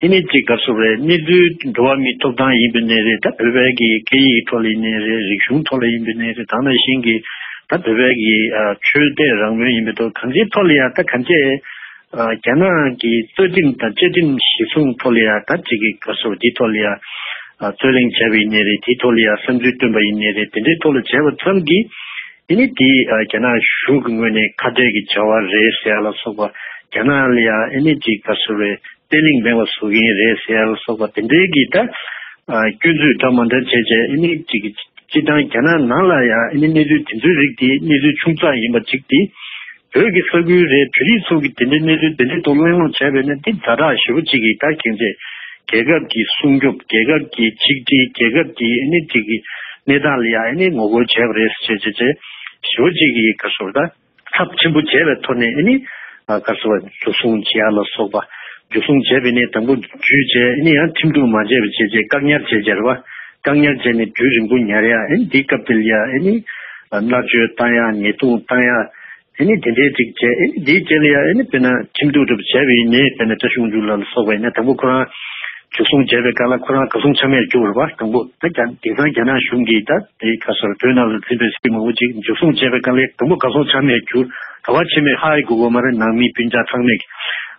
ཨེ་ནི་ཅིག་ག་ཚོད་རེད། གནས་ཚུལ་འགྲོ་བ་མིའི་ཐོབ་ཐང་ཡིན་པ་ནས་རེད། ད་བོད་པའི་གི་སྐད་ཡིག་ཐོག་ལ་ཡིན་ནས་རེད། རིག་གཞུང་ཐོག་ལ་ཡིན་པ་ནས་རེད། ད་ནང་བཞིན་གྱི་ ད་བོད་པའི་གི་ཆོས་དད་རང་མོས་ཡིན་པའི་ཐོག་གང་ཅིའི་ཐོག་ལ་ཡ་ད་གང་ཅི་རྒྱ་ནག་གི་རྩ་ཁྲིམས་དང་བཅའ་ཁྲིམས་གཞི་བཟུང་ཐོག་ལ་ཡ་ད་ཅིག་གི་ག་སོ་འདི་ཐོག་ལ་ཡ་རྩོད་གླེང་བྱས་པ་ཡིན་ནའི་རེད། དེའི་ཐོག་ལ་ཡ་བསམ་ཚུལ་བཏོན་པ་ཡིན་ནའི་རེད། དེ་འདྲའི་ཐོག་ལ་བྱས་པ་ཙམ་གྱིས་ཨེ་ནི་དེ་རྒྱ་ནག་གཞུང་གི་ངོས་ནས་ཁ་བྲལ་གྱི་བྱ་བ་རེད་ཟེར་ཡ་ལ་སོགས་པ། རྒྱ་ནག་ལ་ཡ་ཨེ་ནི་ཅིག་ག་སོ་རེད། བརྟན་ལྷིང་མེད་པ་བཟོ་གི་ཡིན་རེད་ཟེར་ཡ་ལ་སོགས་པ་དེ་འདྲའི་གི་ད་སྐྱོན་འཛུགས་འདྲ་མ་འདྲ་བྱས་བྱས་ཨེ་ནི་ཅིག་སྤྱི་བཏང་རྒྱ་ནག་ནང་ལ་ཡ་ཨེ་ནི་གནས་ཚུལ་དེ་ཚོའི་རིགས་དེ་གནས་ཚུལ་ཆུང་ཙག་ཡིན་པ་གཅིག་དེ། བོད་ཀྱི་ས་ཁུལ་རེད། བོད་རིགས་ཚོ་གི་དེ་འདྲའི་གནས་ཚུལ་དེ་འདྲའི་ཐོག་གླེང་སློང་བྱས་པས་ན་དེ་ཛ་དྲག་ཞེ་པོ་གཅིག་གིས་ད་གལ་ཆེ། རྒྱལ་ཁབ་ཀྱི་སྲུང་སྐྱོབ། རྒྱལ་ཁབ་ཀྱི་ཆིག་སྒྲིལ། རྒྱལ་ཁབ་ཀྱི་ཨེ་ནི་གཅིག་གི་གནས་སྟངས་ལ་ཡ་ཨེ་ནི་ངོ་རྒོལ་བྱས་པ་རེད་ཟེར་བྱས་བྱས་བྱས་ཞེ་པོ་གཅིག་གིས་ག་སོ་ད། ཚབས་ཆེན་པོ་བྱས་པའི་ཐོག་ནས་ཨེ་ནི་ག་སོ་འཇུ་བཟུང་བྱེད་ཡ་ལ་སོགས་པ། འཇུ་བཟུང་བྱས་པ་ཡིན་ནའི་དང་པོ་འཇུས་བྱས་ཨེ་ནི་ཡང་ཁྲིམས་གཏུག་མ་བྱས་པ་བྱས་བྱས་བཀག་ཉར་བྱས་བྱས་རེད་བ། བཀག་ཉར་བྱས་ནས་དུས་རིང་པོ་ཉར་ཡ་ཨེ་ནི་དེའི་སྐབས་དེ་ལ་ཡ་ཨེ་ནི་མནར་གཅོད་བཏང་ཡ། ཉེས་རྡུང་བཏང་ཡ། ཨེ་ནི་དེ་འདྲའི་སྒྲིག་བྱས་ཨེ་ནི་དེའི་རྗེས་ལ་ཡ་ཨེ་ནི་དཔེར་ན་ཁྲིམས་གཏུག་འགྲུབ་བྱས་པ་ཡིན་ནའི་དཔེར་ན་བཀྲ་ཤིས་དབང་ཕྱུག་ལགས་ལ་སོགས་པ་ཡིན་ན་དང་པོ་ཁོ་རང་འཇུ་བཟུང་བྱས་པའི་སྐབས་ལ་ཁོ་རང་གར་སོང་ཆ་མེད་གྱུར་བ། དང་པོ་ད་རྒྱ་དེང་སང་རྒྱ་ནག་གཞུང་གིས་ད་དེ་ག་སོར་བོད་ནང་ལ་འཛིན་པའི་སྲིད་མང་པོ་ཅིག་འཇུ་བཟུང་བྱས་པའི་སྐབས་ལ་དང་པོ་གར་སོང་ཆ་མེད་གྱུར། ག་བ་ཕྱིན་མེད་ཧ་ཡི་གོ་གོ་མ་རེད། ནང་མི་སྤུན་ཀྱག་ཚང་མས་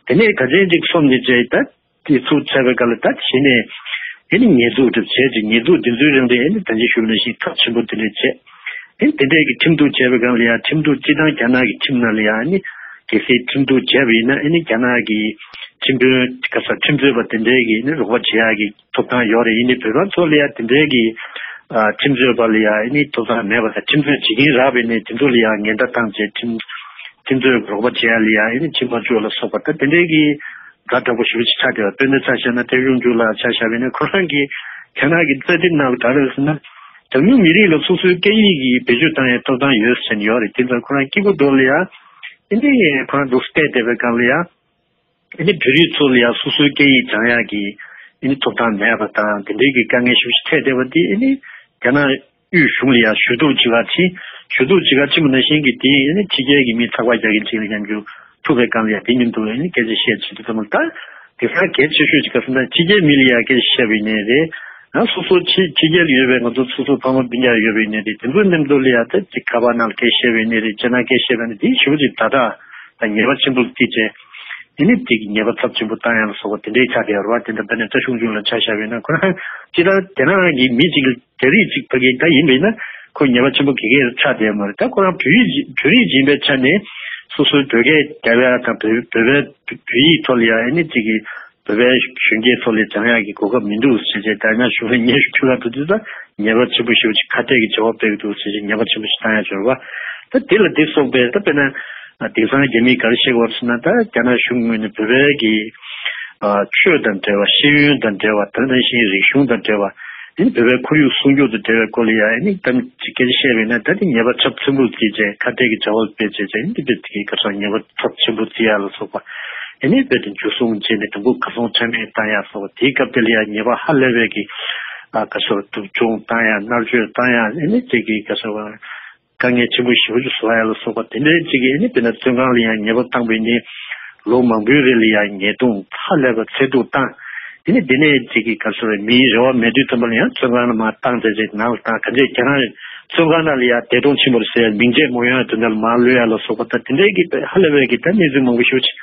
དེ་ནས་ག་ཚད་ཅིག་སོང་ནས་བྱས་ད། དེ་ཚུར་ཚར་བའི་སྐབས་ལ་ད་གཞི་ནས་ཨེ་ནི་ཉེས་འཛུགས་གྲུབ་བྱས་ཀྱི་ཉེས་འཛུགས་དེ་ཚོའི་རིང་ལ་ཨེ་ནི་ད་ཅི་ཞུས་ནང་བཞིན་ཚབས་ཆེན་པོ་དེ་འདྲ་བྱས། ཨེ་ནི་དེ་འདྲའི་གི་ཁྲིམས་གཏུག་བྱས་པའི་སྒང་ལ་ཡང་ཁྲིམས་གཏུག་སྤྱི་བཏང་རྒྱ་ནག་གི་ཁྲིམས་ནང་ལ་ཡང་ཨེ་ནི་གལ་སྲིད་ཁྲིམས་གཏུག་བྱས་པ་ཡིན་ན་ཨེ་ནི་རྒྱ་ནག་གི་ཁྲིམས་དཔོན་ག་ས་ཁྲིམས་རྩོད་པ་དེ་འདྲའི་གི་ཨེ་ནི་རོགས་པ་བྱེད་ཡག་གི་ཐོབ་ཐང་ཡོད་རེད། ཡིན་ནའི་བོད་པ་ཚོ་ལ་ཡང་དེ་འདྲའི་གི་ཁྲིམས་རྩོད་པ་ལ་ཡང་ཨེ་ནི་ཐོབ་ཐང་མེད་པ་དང་ཁྲིམས་རྩོད་བྱེད་མཁན་རག་པ་ཡིན་ནའི་དེ་ཚོ་ལ་ཡང་ངན་བརྡ་བཏང་བྱས་ཁྲིམས་ཁྲིམས་རྩོད་རོགས་པ་བྱེད་ཡག་ལ་ཡང་ཨེ་ནི་ཕྱིན་མ་བཅུག་ལ་སོགས་པ་ད་དེ་འདྲའི་གི་ཛ་དྲག་པོ་ཞེ་པོ་ཅིག་ཆགས་བསྡད་པ། དཔེར་ན་ཆ་བཞག་ན་ཐེའུ་ཡུང་ཅུ་ལགས་ཆ་བཞག་པ་ཡིན་ན་ཁོ་རང་གིས་རྒྱ་ནག་གི་རྩ་ཁྲིམས་ནང་ལ་ག་རེ་ཟེར་ན། གྲངས་ཉུང་མི་རིགས་ལ་སོ་སོའི་སྐད་ཡིག་གི་བེད་སྤྱོད་བཏང་ཡའི་ཐོབ་ཐང་ཡོད་ཟེར་ནས་ཡོད་རེད། དེ་ཚོ་ཁོ་རང་སྐྱིད་པོ་འགྲོ་ལ་ཡ། ཨེ་འདི་ཁོ་རང་འདུག་སེ་བལྟས་བསྡད་པའི་སྒང་ལ་ཡ། ཨེ་འདི་བོད་རིགས་ཚོ་ལ་ཡ་སོ་སོའི་སྐད་ཡིག་སྦྱང་ཡག་གི་ཨེ་འདི་ཐོབ་ཐང་མེད་པ་དང་དེ་འདྲའི་གི་དཀའ་ངལ་ཞེ་པོ་ཅིག་འཕྲད་བསྡད་པ་འདི་ཨེ་འདི་རྒྱ་ནག་དབུས་གཞུང་ལ་ཡང་ཞུ་གཏུག་བྱེད་ག་ཕྱིན། ཞུ་གཏུག་བྱེད་ག་ཕྱིན་པ་ནང་བཞིན་གྱི་དེ་ནི་ཕྱི་རྒྱལ་གྱི་མི་ཚགས་པར་རྒྱག་མཁན་ཅིག་ལ་ཡང་རྒྱུ་ཐུག་པའི་སྒང་ལ་ཡང་དེ་མཉམ་དུ་ནི་སྐད་ཆ་བཤད་བྱེད་དུས་ཙམ་ལ་ད་དེང་སང་གལ་ཆེ་ཤོས་ཅིག་ག་ཟེར་ན་ཕྱི་རྒྱལ་མི་ལ་ཡང་སྐད་ཆ་བཤད་པ་ཡིན་ནའི་རེད། ཡང་སོ་སོ་ཕྱི་ཕྱི་རྒྱལ་ལ་ཡོད་པའི་ང་ཚོ་སོ་སོ་ཕ་མ་སྤུན་ཀྱག་ཡོད་པ་ཡིན་ནའི་རེད། དེ་ཚོའི་མཉམ་དུ་ལ་ཡང་ད་ཅིག་ཁ་པར་ནང་ལ་སྐད་བཤད་པ་ཡིན་ནའི་རེད། སྤྱིར་ན་སྐད་བཤད་པ་ཡིན་ནའི་དེ་ཞེ་པོ་ཅིག་ད་ལྟ་ད་ཉེས་པ་ཆེན་པོ་བརྩིས་བྱས། དེ་ནི་དེ་གི་ཉེས་པ་ཚབས་ཆེན་པོ་བཏང་ཡ་ལ་སོགས་པ་དེ་འདྲའི་ཆགས་བསྡད་ཡོད་རེད་བ། དེ་འདྲ་བས་ན་བཀྲ་ཤིས་དབང་ཕྱུག་ལ་ཆ་བཞག་པ་ཡིན་ན་ཁོ་རང་སྤྱིར་བཏང་དེ་རང་གི་མི་གཅིག་རྒྱ་རིགས་གཅིག་ཕ་གི་ད་ཡིན་པས་ན་ཁོ་ཉེས་པ་ཆེན་པོ་ག་གེ་ཆགས་བསྡད་ཡོད་མ་རེད། ད་ཁོ་རང་བོད་ཡིག་བོད་རིགས་ཡིན་པའི་ཆ་ནས་སོ་སོའི་བོད་སྐད་རྒྱབ་ཡ་དང་བོད་བོད་པའི་བོད་ཡིག་ཐོག་ལ་ཡ་ཨེ་ནི་གཅིག་གི་བོད་པའི་གཞོན་སྐྱེས་ཚོ་ལ་སྦྱང་ཡག་གི་གོ་སྐབས་མི་འདུག་ཟེར་བྱས་ད་ང་ཞུ་བའི་སྙན་ཞུ་ཕུལ་ག་འགྲོ་དུས་ད་ཉེས་པ་ཆེན་པོ་ཞེ་པོ་ཅིག་ཁ་གཏད་ཀྱི་བྱ་བ་སྤེལ་གི་འདུག་ཟེར་བྱས་ཉེས་པ་ཆེན་པོ་ཞིག་བཏང་ཡ་ཅིག་རེད་བ། ད་དེ་ལ་དེ་སོགས་པའི་ད་དཔེར་ན། དེང་སང་རྒྱ་མིས་ག་རེ་བཤད་ཀྱི་ཡོད་ཟེར་ན་ད་རྒྱ་ནག་གཞུང་ངོས་ནས་བོད་པའི་གི་ཆོས་དང་འབྲེལ་བ། ཤེས་ཡོན་དང་འབྲེལ་བ། དེ་ནང་བཞིན་རིག་གཞུང་དང་འབྲེལ་བ། དེ་ནི་བོད་པའི་ཁོར་ཡུག་སྲུང་སྐྱོབ་དང་འབྲེལ་བའི་སྐོར་ལ་ཡང་ཨེ་ནི་གཏམ་ཅིག་སྐད་ཆ་བཤད་པ་ཡིན་ན་ད་དེ་ཉེས་པ་ཚབས་ཆེན་པོ་བརྩིས་བྱས་ཁ་གཏད་ཀྱི་བྱ་བ་སྤེལ་བྱས་བྱས་ཨེ་ནི་དེ་དེ་གའི་ག་ཚོད་ཉེས་པ་ཚབས་ཆེན་པོ་བརྩི་ཡ་ལ་སོགས་པ་ཨེ་ནི་རྦད་དེ་འཇུ་བཟུང་བྱས་ནས་དང་པོ་གར་སོང་ཆ་མེད་བཏང་ཡ་སོགས་པ་དེའི་སྐབས་དེ་ལ་ཡང་ཉེས་པ་ཧ་ལས་པའི་གི་ག་ཚོད་སྡུག་སྦྱོང་བཏང་ཡ་མནར་གཅོད་བཏང་ཡ་ཨེ་ནི་དེ་གའི་ག་ཚོད། དཀའ་ངལ་ཆེན་པོ་ཞེ་པོ་ཅིག་བཟོ་ཡ་ལ་སོགས་པ་དེ་འདྲའི་ཅིག་གིས་ཨེ་ནི་དཔེར་ན་བཙོན་ཁང་ལ་ཡང་ཉེས་པ་བཏང་པ་ཡིན་ནའི་ལོ་མང་པོའི་རིང་ལ་ཡང་ཉེས་རྡུང་ཧ་ལས་པ་ཚད་ཐུག་བཏང་། དེ་ནི་དེ་ནས་ཅིག་གིས་ག་ཚོད་རེད། མིའི་རེ་བ་མེད་དུས་ཙམ་པ་ལ་ཡང་བཙོན་ཁང་ལ་མར་བཏང་བྱས་ཅིག་ནང་ལ་བཏང་ག་འདྲས་ཁྱེད་རང་བཙོན་ཁང་ནང་ལ་ཡང་འདས་གྲོངས་ཕྱིན་པ་རེད་ཟེར་ཡ་མིང་ཆད་མ་ཡོང་ཡ་དོན་དག་ལ་མར་གློད་ཡ་ལ་སོགས་པ་ད་དེ་འདྲའི་གི་ཧ་ལས་པའི་གི་ད་གནས་ཚུལ་མང་པོ་ཞེ་པོ་ཅིག་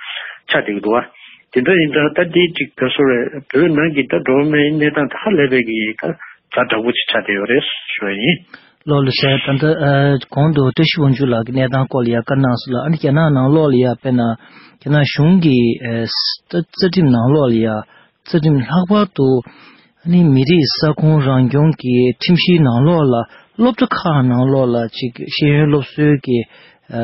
ཆགས་བསྡད་ཀྱི་འདུག་བ། དེ་འདྲ་ཡིན་ཙང་ད་དེ་ཅིག་ག་ཚོད་རེད། བོད་ནང་གི་ད་འགྲོ་བ་མིའི་གནས་སྟངས་ད་ཧ་ལས་པའི་གི་ད། ཛ་དྲག་པོ་ཅིག་ཆགས་བསྡད་ཡོད་རེད་ཞུ་བ་ཡིན། ལགས་ལགས་སོ། ད་ལྟ་ཨ་གོང་དུ་བཀྲ་ཤིས་དབང་ཕྱུག་ལགས་ཀྱི་གནས་སྟངས་སྐོར་ལ་ཡ་བཀའ་གནང་སོང་ལ། ཨ་ནི་རྒྱ་ནག་ནང་ལོགས་ལ་ཡ་དཔེར་ན་རྒྱ་ནག་གཞུང་གི་ཨ་རྩ་ཁྲིམས་ནང་ལོགས་ལ་ཡ་རྩ་ཁྲིམས་ལྷག་པར་དུ་ཨ་ནི་མི་རིགས་ས་ཁོངས་རང་སྐྱོང་གི་ཁྲིམས་གཞིའི་ནང་ལོགས་ལ་སློབ་གྲྭ་ཁག་ནང་ལོགས་ལ་ཅིག་ཤེས་ཡོན་སློབ་གསོའི་གི་ཨ་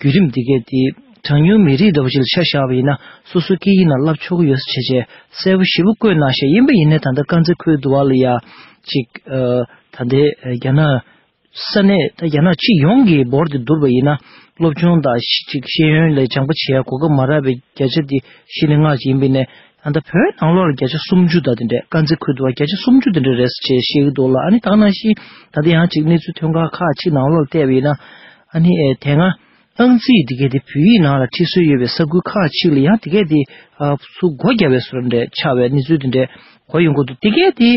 བརྒྱུད་རིམ་འདི་གས་དེ་གྲངས་ཉུང་མི་རིགས་འདྲ་པོ་ཞིག་ལ་ཆ་བཞག་པ་ཡིན་ན་སོ་སོའི་སྐད་ཡིག་ནང་བསླབ་ཆོག་གི་ཡོད་ཟེར་བྱས་བྱས་གསལ་པོ་ཞེ་པོ་བཀོད་གནང་བཞག་ཡིན་པ་ཡིན་ནའི་ད་ལྟ་དཀར་མཛེས་ཁུལ་དུ་བ་ལ་ཡ་ཅིག་ཨ་ད་ལྟའི་རྒྱ་ནག་ས་གནས་ད་རྒྱ་ནག་སྤྱི་ཡོངས་ཀྱི་འབོར་དེ་བསྡུར་བ་ཡིན་ན་སློབ་སྦྱོང་དང་ཅིག་ཤེས་ཡོན་ལ་སྦྱང་པ་བྱེད་ཡ་གོ་སྐབས་མ་རག་པའི་བརྒྱ་ཆ་དེ་བཞི་ནས་ལྔ་ཞིག་ཡིན་པ་ཡིན་ནའི་ད་ལྟ་བོད་ནང་ལོགས་ལ་བརྒྱ་ཆ་སུམ་ཅུ་དང་དེ་འདྲས་དཀར་མཛེས་ཁུལ་དུ་བ་བརྒྱ་ཆ་སུམ་ཅུ་དེ་འདྲས་རེད་ཟེར་བཤད་ཀྱི་འདུག་ལ། ཨ་ནི་ད་ག་ནང་བཞིན་ད་ལྟ་ཡང་ཅིག་གནས་ཚུལ་ཐོན་ཁུངས་ཁག་ཅིག་ནང་ལོགས་ལ་བལྟས་པ་ཡིན་ན་ཨ་ནི་ཨེ་དེ་སྔ། ཨང་རྩིས་དེ་གས་དེ་བོད་ཡིག་ནང་ལ་ཁྲིད་སྲོལ་ཡོད་པའི་ས་ཁུལ་ཁག་ཅིག་ལ་ཡང་དེ་གས་དེ་ཨ་ཚུར་སྒོ་བརྒྱབ་པའི་བཟོ་འདྲ་ཆགས་པའི་གནས་ཚུལ་དེ་འདྲ་གོ་ཡོང་གི་འདུག་དེ་གས་དེ་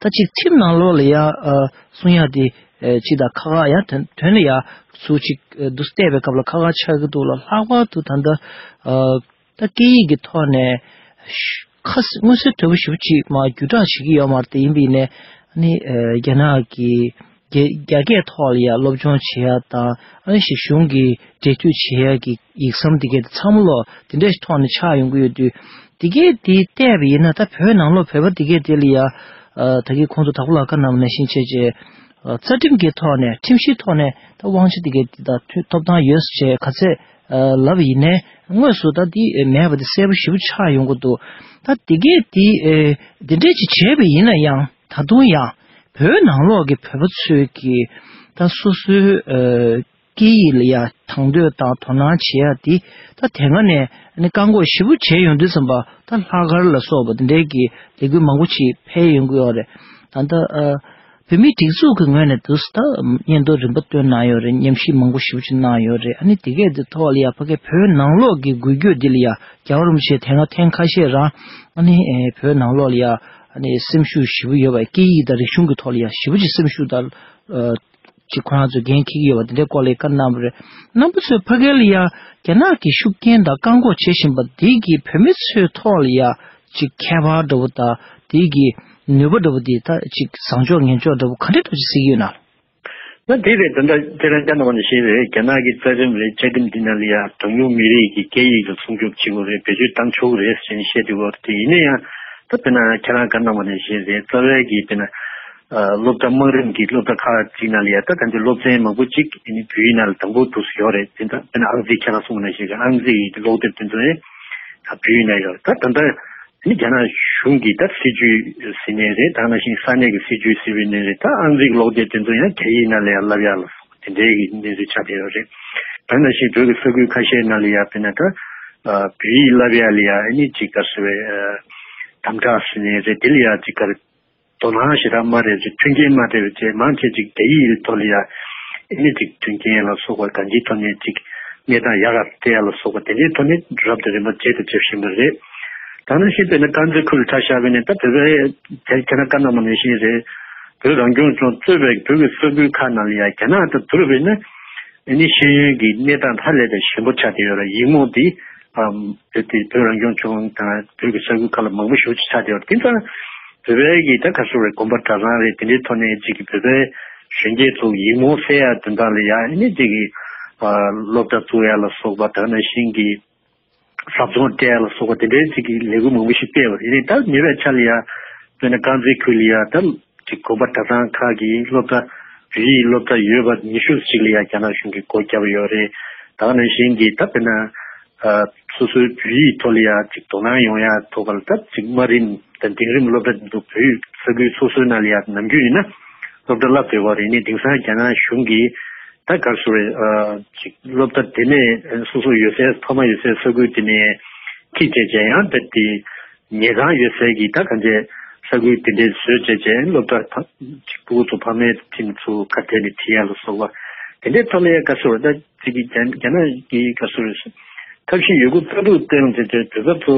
ད་ཅིག་ཁྲིམས་ནང་ལོགས་ལ་ཡང་ཨ་གསུང་ཡག་དེ་ ཨ་ཅིག་དང་ཁག་ཁག་ཡང་དོན་དོན་ལ་ཡང་ཚུར་ཅིག་ཨ་འདུག་བལྟས་པའི་སྐབས་ལ་ཁག་ཁག་ཆགས་ཀྱི་འདུག་ལ། ལྷག་པར་དུ་ད་ལྟ་ཨ་ད་སྐད་ཡིག་གི་ཐོག་ནས་ཤ་ཁ་མངོན་གསལ་དོད་པོ་ཞེ་པོ་ཅིག་མར་བརྒྱུད་བསྒྲགས་བྱེད་ཀྱི་ཡོད་མ་རེད་དེ། ཡིན་པ་ཡིན་ནའི་ཨ་ནི་ཨ་རྒྱ་ནག་གི་རྒྱ་རྒྱ་སྐད་ཐོག་ལ་ཡང་སློབ་སྦྱོང་བྱེད་ཡ་དང་། ཨ་ནི་ཞིག་གཞུང་གིས་འབྲེལ་མཐུད་བྱེད་ཡ་གི་ཡིག་ཟམ་དེ་གས་དེ་ཚང་མ་ལོག་དེ་འདྲའི་ཐོག་ནས་ཆགས་ཡོང་གི་ཡོད་དུས། དེ་གས་དེ་བལྟས་པ་ཡིན་ན། ད་བོད་ནང་ལོགས་བོད་པ་དེ་གས་དེ་ལ་ཡ་ཨ་ད་གིན་ཁོང་ཚོ་དྭགས་པོ་ལགས་བཀའ་གནང་བ་ནང་བཞིན་བྱས་བྱས་ཨ་རྩ་ཁྲིམས་ཀྱི་ཐོག་ནས་ཁྲིམས་གཞིའི་ཐོག་ནས་ད་དབང་ཆ་དེ་གས་དེ་དང་ཐོབ་ཐང་ཡོད་ཟེར་བྱས་ག་ཚད་ཨ་ལབ་པ་ཡིན་ནའི། དངོས་སུ་ད་དེ་མེད་པ་དེ་གསལ་པོ་ཞེ་པོ་ཆགས་ཡོང་གི་འདུག་ད་དེ་གས་དེ་ཨེ་དེ་འདྲས་ཅིག་བྱས་པ་ཡིན་ན་ཡང་། ད་དུང་ཡང་བོད་ནང་ལོགས་ཀྱི་བོད་པ་ཚོས་ཀྱི་ད་སོ་སོའི་ཨེ་སྐད་ཡིག་ལ་ཡ་དང་དོད་དང་དོ་སྣང་བྱེད་ཡ་དེ་ད་དེ་སྔ་ནས་ནི་བཀག་འགོག་ཞེ་པོ་བྱས་ཡོང་དུས་ཙམ་པ། ད་ལྷག་དཀར་ལ་སོགས་པ་དེ་འདྲའི་གི་ལས་འགུལ་མང་པོ་ཞིག་འཕེལ་ཡོང་གི་ཡོད་རེད། ད་ལྟ་ཨ་བོད་མིའི་སྒྲིག་འཛུགས་ཀྱི་ངོས་ནས་དུས་ད་སྙན་ཐོ་རིམ་པ་བཏོན་གནང་ཡོད་རེད། ཉམས་ཞིབ་མང་པོ་ཞེ་པོ་ཅིག་གནང་ཡོད་རེད། ཨ་ནི་དེ་གས་དེ་ཐོག་ལ་ཡ་ཕ་གི་བོད་ནང་ལོགས་ཀྱི་འགུལ་སྐྱོད་འདི་ལ་ཡ་རྒྱལ་བ་རིན་པོ་ཆེ་དེ་སྔ་ཐེངས་ཁ་ཤས་རང་ཨ་ནི་ཨེ་བོད་ནང་ལོགས་ལ་ཡ་ཨ་ནི་སེམས་ཤུགས་ཞེ་པོ་ཡོད་པ། སྐད་ཡིག་དང་རིག་གཞུང་གི་ཐོག་ལ་ཡ་ཞེ་པོ་ཅིག་སེམས་ཤུགས་དང་ཨ་ཅིག་ཁོ་རང་ཚོས་འགན་འཁྱེར་གྱི་ཡོད་པ་དེ་འདྲའི་སྐོར་ལ་བཀའ་གནང་བ་རེད། རྣམ་པ་ཚོས་ཕ་གི་ལ་ཡ་རྒྱ་ནག་གི་ཤུགས་རྐྱེན་དང་བཀག་འགོག་བྱེད་བཞིན་པ་འདི་གིས་བོད་མི་ཚོའི་ཐོག་ལ་ཡ་ཅིག་ཁྱད་པར་འདྲ་བོ་དང་། དེ་གི་ནུས་པ་འདྲ་བོ་དེ་ད་ཅིག་བཟང་ཕྱོགས་ངན་ཕྱོགས་འདྲ་བོ་ག་འདྲ་འདྲ་ཅིག་གཟིགས་ཡོད་ན། ད་དེ་རེད། ད་ལྟ་ཁྱེད་རང་བཀའ་གནང་བ་ནང་བཞིན་རེད། རྒྱ་ནག་གི་རྩ་ཁྲིམས་རེད། བཅའ་ཁྲིམས་འདི་ནང་ལ་ཡ་གྲངས་ཉུང་མི་རིགས་ཀྱི་སྐད་ཡིག་ལ་སྲུང་སྐྱོབ་བྱེད་དགོས་རེད། བེད་སྤྱོད་བཏང་ཆོག་གི་རེད་ཟེར་ནས་བཤད་འདུག་བ། དེ་ཡིན་ན་ཡང་ད་དཔེར་ན་ཁྱེད་རང་བཀའ་གནང་བ་ནང་བཞིན་རེད། རྩ་བའི་གི་དཔེར་ན་ཨ་སློབ་གྲྭ་དམངས་རིམ་གྱི་སློབ་གྲྭ་ཁག་ཅིག་ནང་ལ་ཡ་ད་ག་འདི་སློབ་ཚན་མང་པོ་ཅིག་ཨ་ནི་བོད་ཡིག་ནང་ལ་དང་པོ་འདུག་སེ་ཡོད་རེད། དེ་འདྲ་དཔེར་ན་ཨང་རྩིས་ཁྱེད་རང་གསུངས་པ་ནང་བཞིན་རེད། ཨང་རྩིས་ཀྱི་ཀློག་དེབ་དེ་ཚོ་ཡང་ད་བོད་ཡིག་ནང་ཡོད་རེད། ད་ད་ལྟ་ནི་རྒྱ་ནག་གཞུང་གིས་ད་སྲིད་ཇུས་ཟིན་ནས་རེད། ད་ནང་བཞིན་ས་གནས་ཀྱི་སྲིད་ཇུས་ཟིན་པའི་ནས་རེད། ད་ཨང་རྩིས་ཀློག་དེབ་དེ་ཚོ་ཡང་རྒྱ་ཡིག་ནང་ལ་ཡང་བསླབ་ཡག་ལ་སོགས་དེ་འདྲའི་གི་གནས་ཚུལ་ཆགས་བསྡད་ཡོད་རེད། ད་ནང་བཞིན་བོད་ཀྱི་ས་ཁུལ་ཁ་ཤས་ནང་ལ་ཡང་དཔེར་ན་ད་ཨ་བོད་ཡིག་བསླབ་ཡག་ལ་ཡང་ཨ་ནི་ཅིག་ག་རེ་ཟེར་བའི་ཨ་དམ་དྲག་ཟིན་ནས་རེད། དེ་ལ་ཡང་ཅིག་ག་རེ་དོ་སྣང་ཞེ་དྲག་མ་རེད་ཅེས། མཐུན་རྐྱེན་མ་སྤྲད་པ་བཅས་མང་ཆེ་ཅིག་རྒྱ་ཡིག་ཐོག་ལ་ཡ་ཨ་ནི་ཅིག་མཐུན་རྐྱེན་ལ་སོགས་པ་གང་ཅིའི་ཐོག་ནས་ཅིག་གནས་སྟངས་ཡག་ག་སྤྲད་ཡ་ལ་སོགས་པ་དེ་འདྲའི་ཐོག་ནས་རབ་དང་རིམ་པ་བྱས་དང་བྱེད་བཞིན་པ་རེད། ད་ནང་བཞིན་དཔེར་ན་དཀར་མཛེས་ཁུལ་ལ་ཆ་བཞག་པ་ཡིན་ན། ད་བོད་པའི་དེ་ཁྱེད་རང་བཀའ་གནང་བ་ནང་བཞིན་རེད། བོད་རང་སྐྱོང་ལྗོངས་གཙོས་པའི་བོད་ཀྱི་ས་ཁུལ་ཁག་ནང་ལ་ཡ་རྒྱ་ནག་དང་བསྡུར་བ་ཡིན་ན་ཨ་ནི་ཤེས་ཡོན་གྱི་གནས་སྟངས་ཧ་ལས་པའི་ཞན་པོ་ཆགས་བསྡད་ཡོད་རེད། ཡིག་རྨོངས་དེ་ཨམ་བོད་དེ་བོད་རང་སྐྱོང་ལྗོངས་དང་བོད་ཀྱི་ས་ཁུལ་ཁག་ལ་མང་པོ་ཞེ་པོ་ཅིག་ཆགས་བསྡད་ཡོད་རེད། དེ་ཙང་བོད་པའི་གི་ད་ག་ཚོད་རེད། དགོན་པ་གྲྭ་ཚང་རེད། དེ་འདྲའི་ཐོག་ནས་ཅིག་གི་བོད་པའི་གཞོན་སྐྱེས་ཚོ་ཡིག་རྨོངས་སེལ་ཡ་དོན་དག་ལ་ཡ་ཨ་ནི་ཅིག་གི་ཨ་སློབ་གྲྭ་བཙུགས་ཡ་ལ་སོགས་པ། དེ་ནང་བཞིན་གྱི་ཟབ་སྦྱོང་སྤྲད་ཡ་ལ་སོགས་པ་དེ་འདྲའི་ཅིག་གི་ལས་འགུལ་མང་པོ་ཞིག་སྤེལ་བ་རེད། ད་ཉེ་བའི་ཆར་ལ་ཡ་དཔེར་ན་དཀར་མཛེས་ཁུལ་ལ་ཡ་ད་ཅིག་དགོན་པ་གྲྭ་ཚང་ཁག་གིས་སློབ་གྲྭ་བོད་ཡིག་སློབ་གྲྭ་ཡོད་པ་ཉི་ཤུ་ཅིག་ལ་ཡ་རྒྱ་ནག་གཞུང་གིས་སྒོ་བརྒྱབ་ཡོད་རེད། ད་ག་ནང་བཞིན་གྱི་ད་དཔེར་ན་ཨ་སོ་སོའི་བོད་ཡིག་ཐོག་ལ་ཡ་ཅིག་དོ་སྣང་ཡོང་ཡ་ཐོག་ལ་ད་ཅིག་དམའ་རིམ་དང་འབྲིང་རིམ་སློབ་གྲྭ་འདུག་བོད་ས་ཁུལ་སོ་སོའི་ནང་ལ་ཡ་ནམ་རྒྱུན་ཡིན་ན་སློབ་གྲྭ་བསླབ་བསྡད་པ་རེད། ནི་དེང་སང་རྒྱ་ནག་གཞུང་གིས་ད་ག་རེ་ཟེར་བས་ཨ་ཅིག་སློབ་གྲྭ་དེ་ནས་སོ་སོ་ཡོད་སའི་ཕ་མ་ཡོད་སའི་ས་ཁུལ་དེ་ནས་ཁྲིད་བྱས་བྱས་ཡང་ད་དེ་ཉལ་ཁང་ཡོད་སའི་གི་ད་གང་ཅི་ས་ཁུལ་དེ་འདྲའི་བཟོས་བྱས་བྱས་སློབ་གྲྭ་ཕ་ཅིག་ཕྲུ་གུ་ཚོ་ཕ་མའི་ཁྲིམས་ཚུ་ཁ་གཏད་ནས་ཁྲིད་ཡ་ལ་སོགས་པ་དེ་འདྲའི་ཐོག་ལ་ཡ་ག་རེ་ཟེར་བས་ད་ཅིག་གི་རྒྱ་རྒྱ་ནག་གི་ག་རེ་ཟེར་བས་ཐབས་ཤེས་ཡོད་རྒུ་རྩལ་སྤྲུགས་བཏོན་བྱས་བྱས་བོད་པ་ཚོ།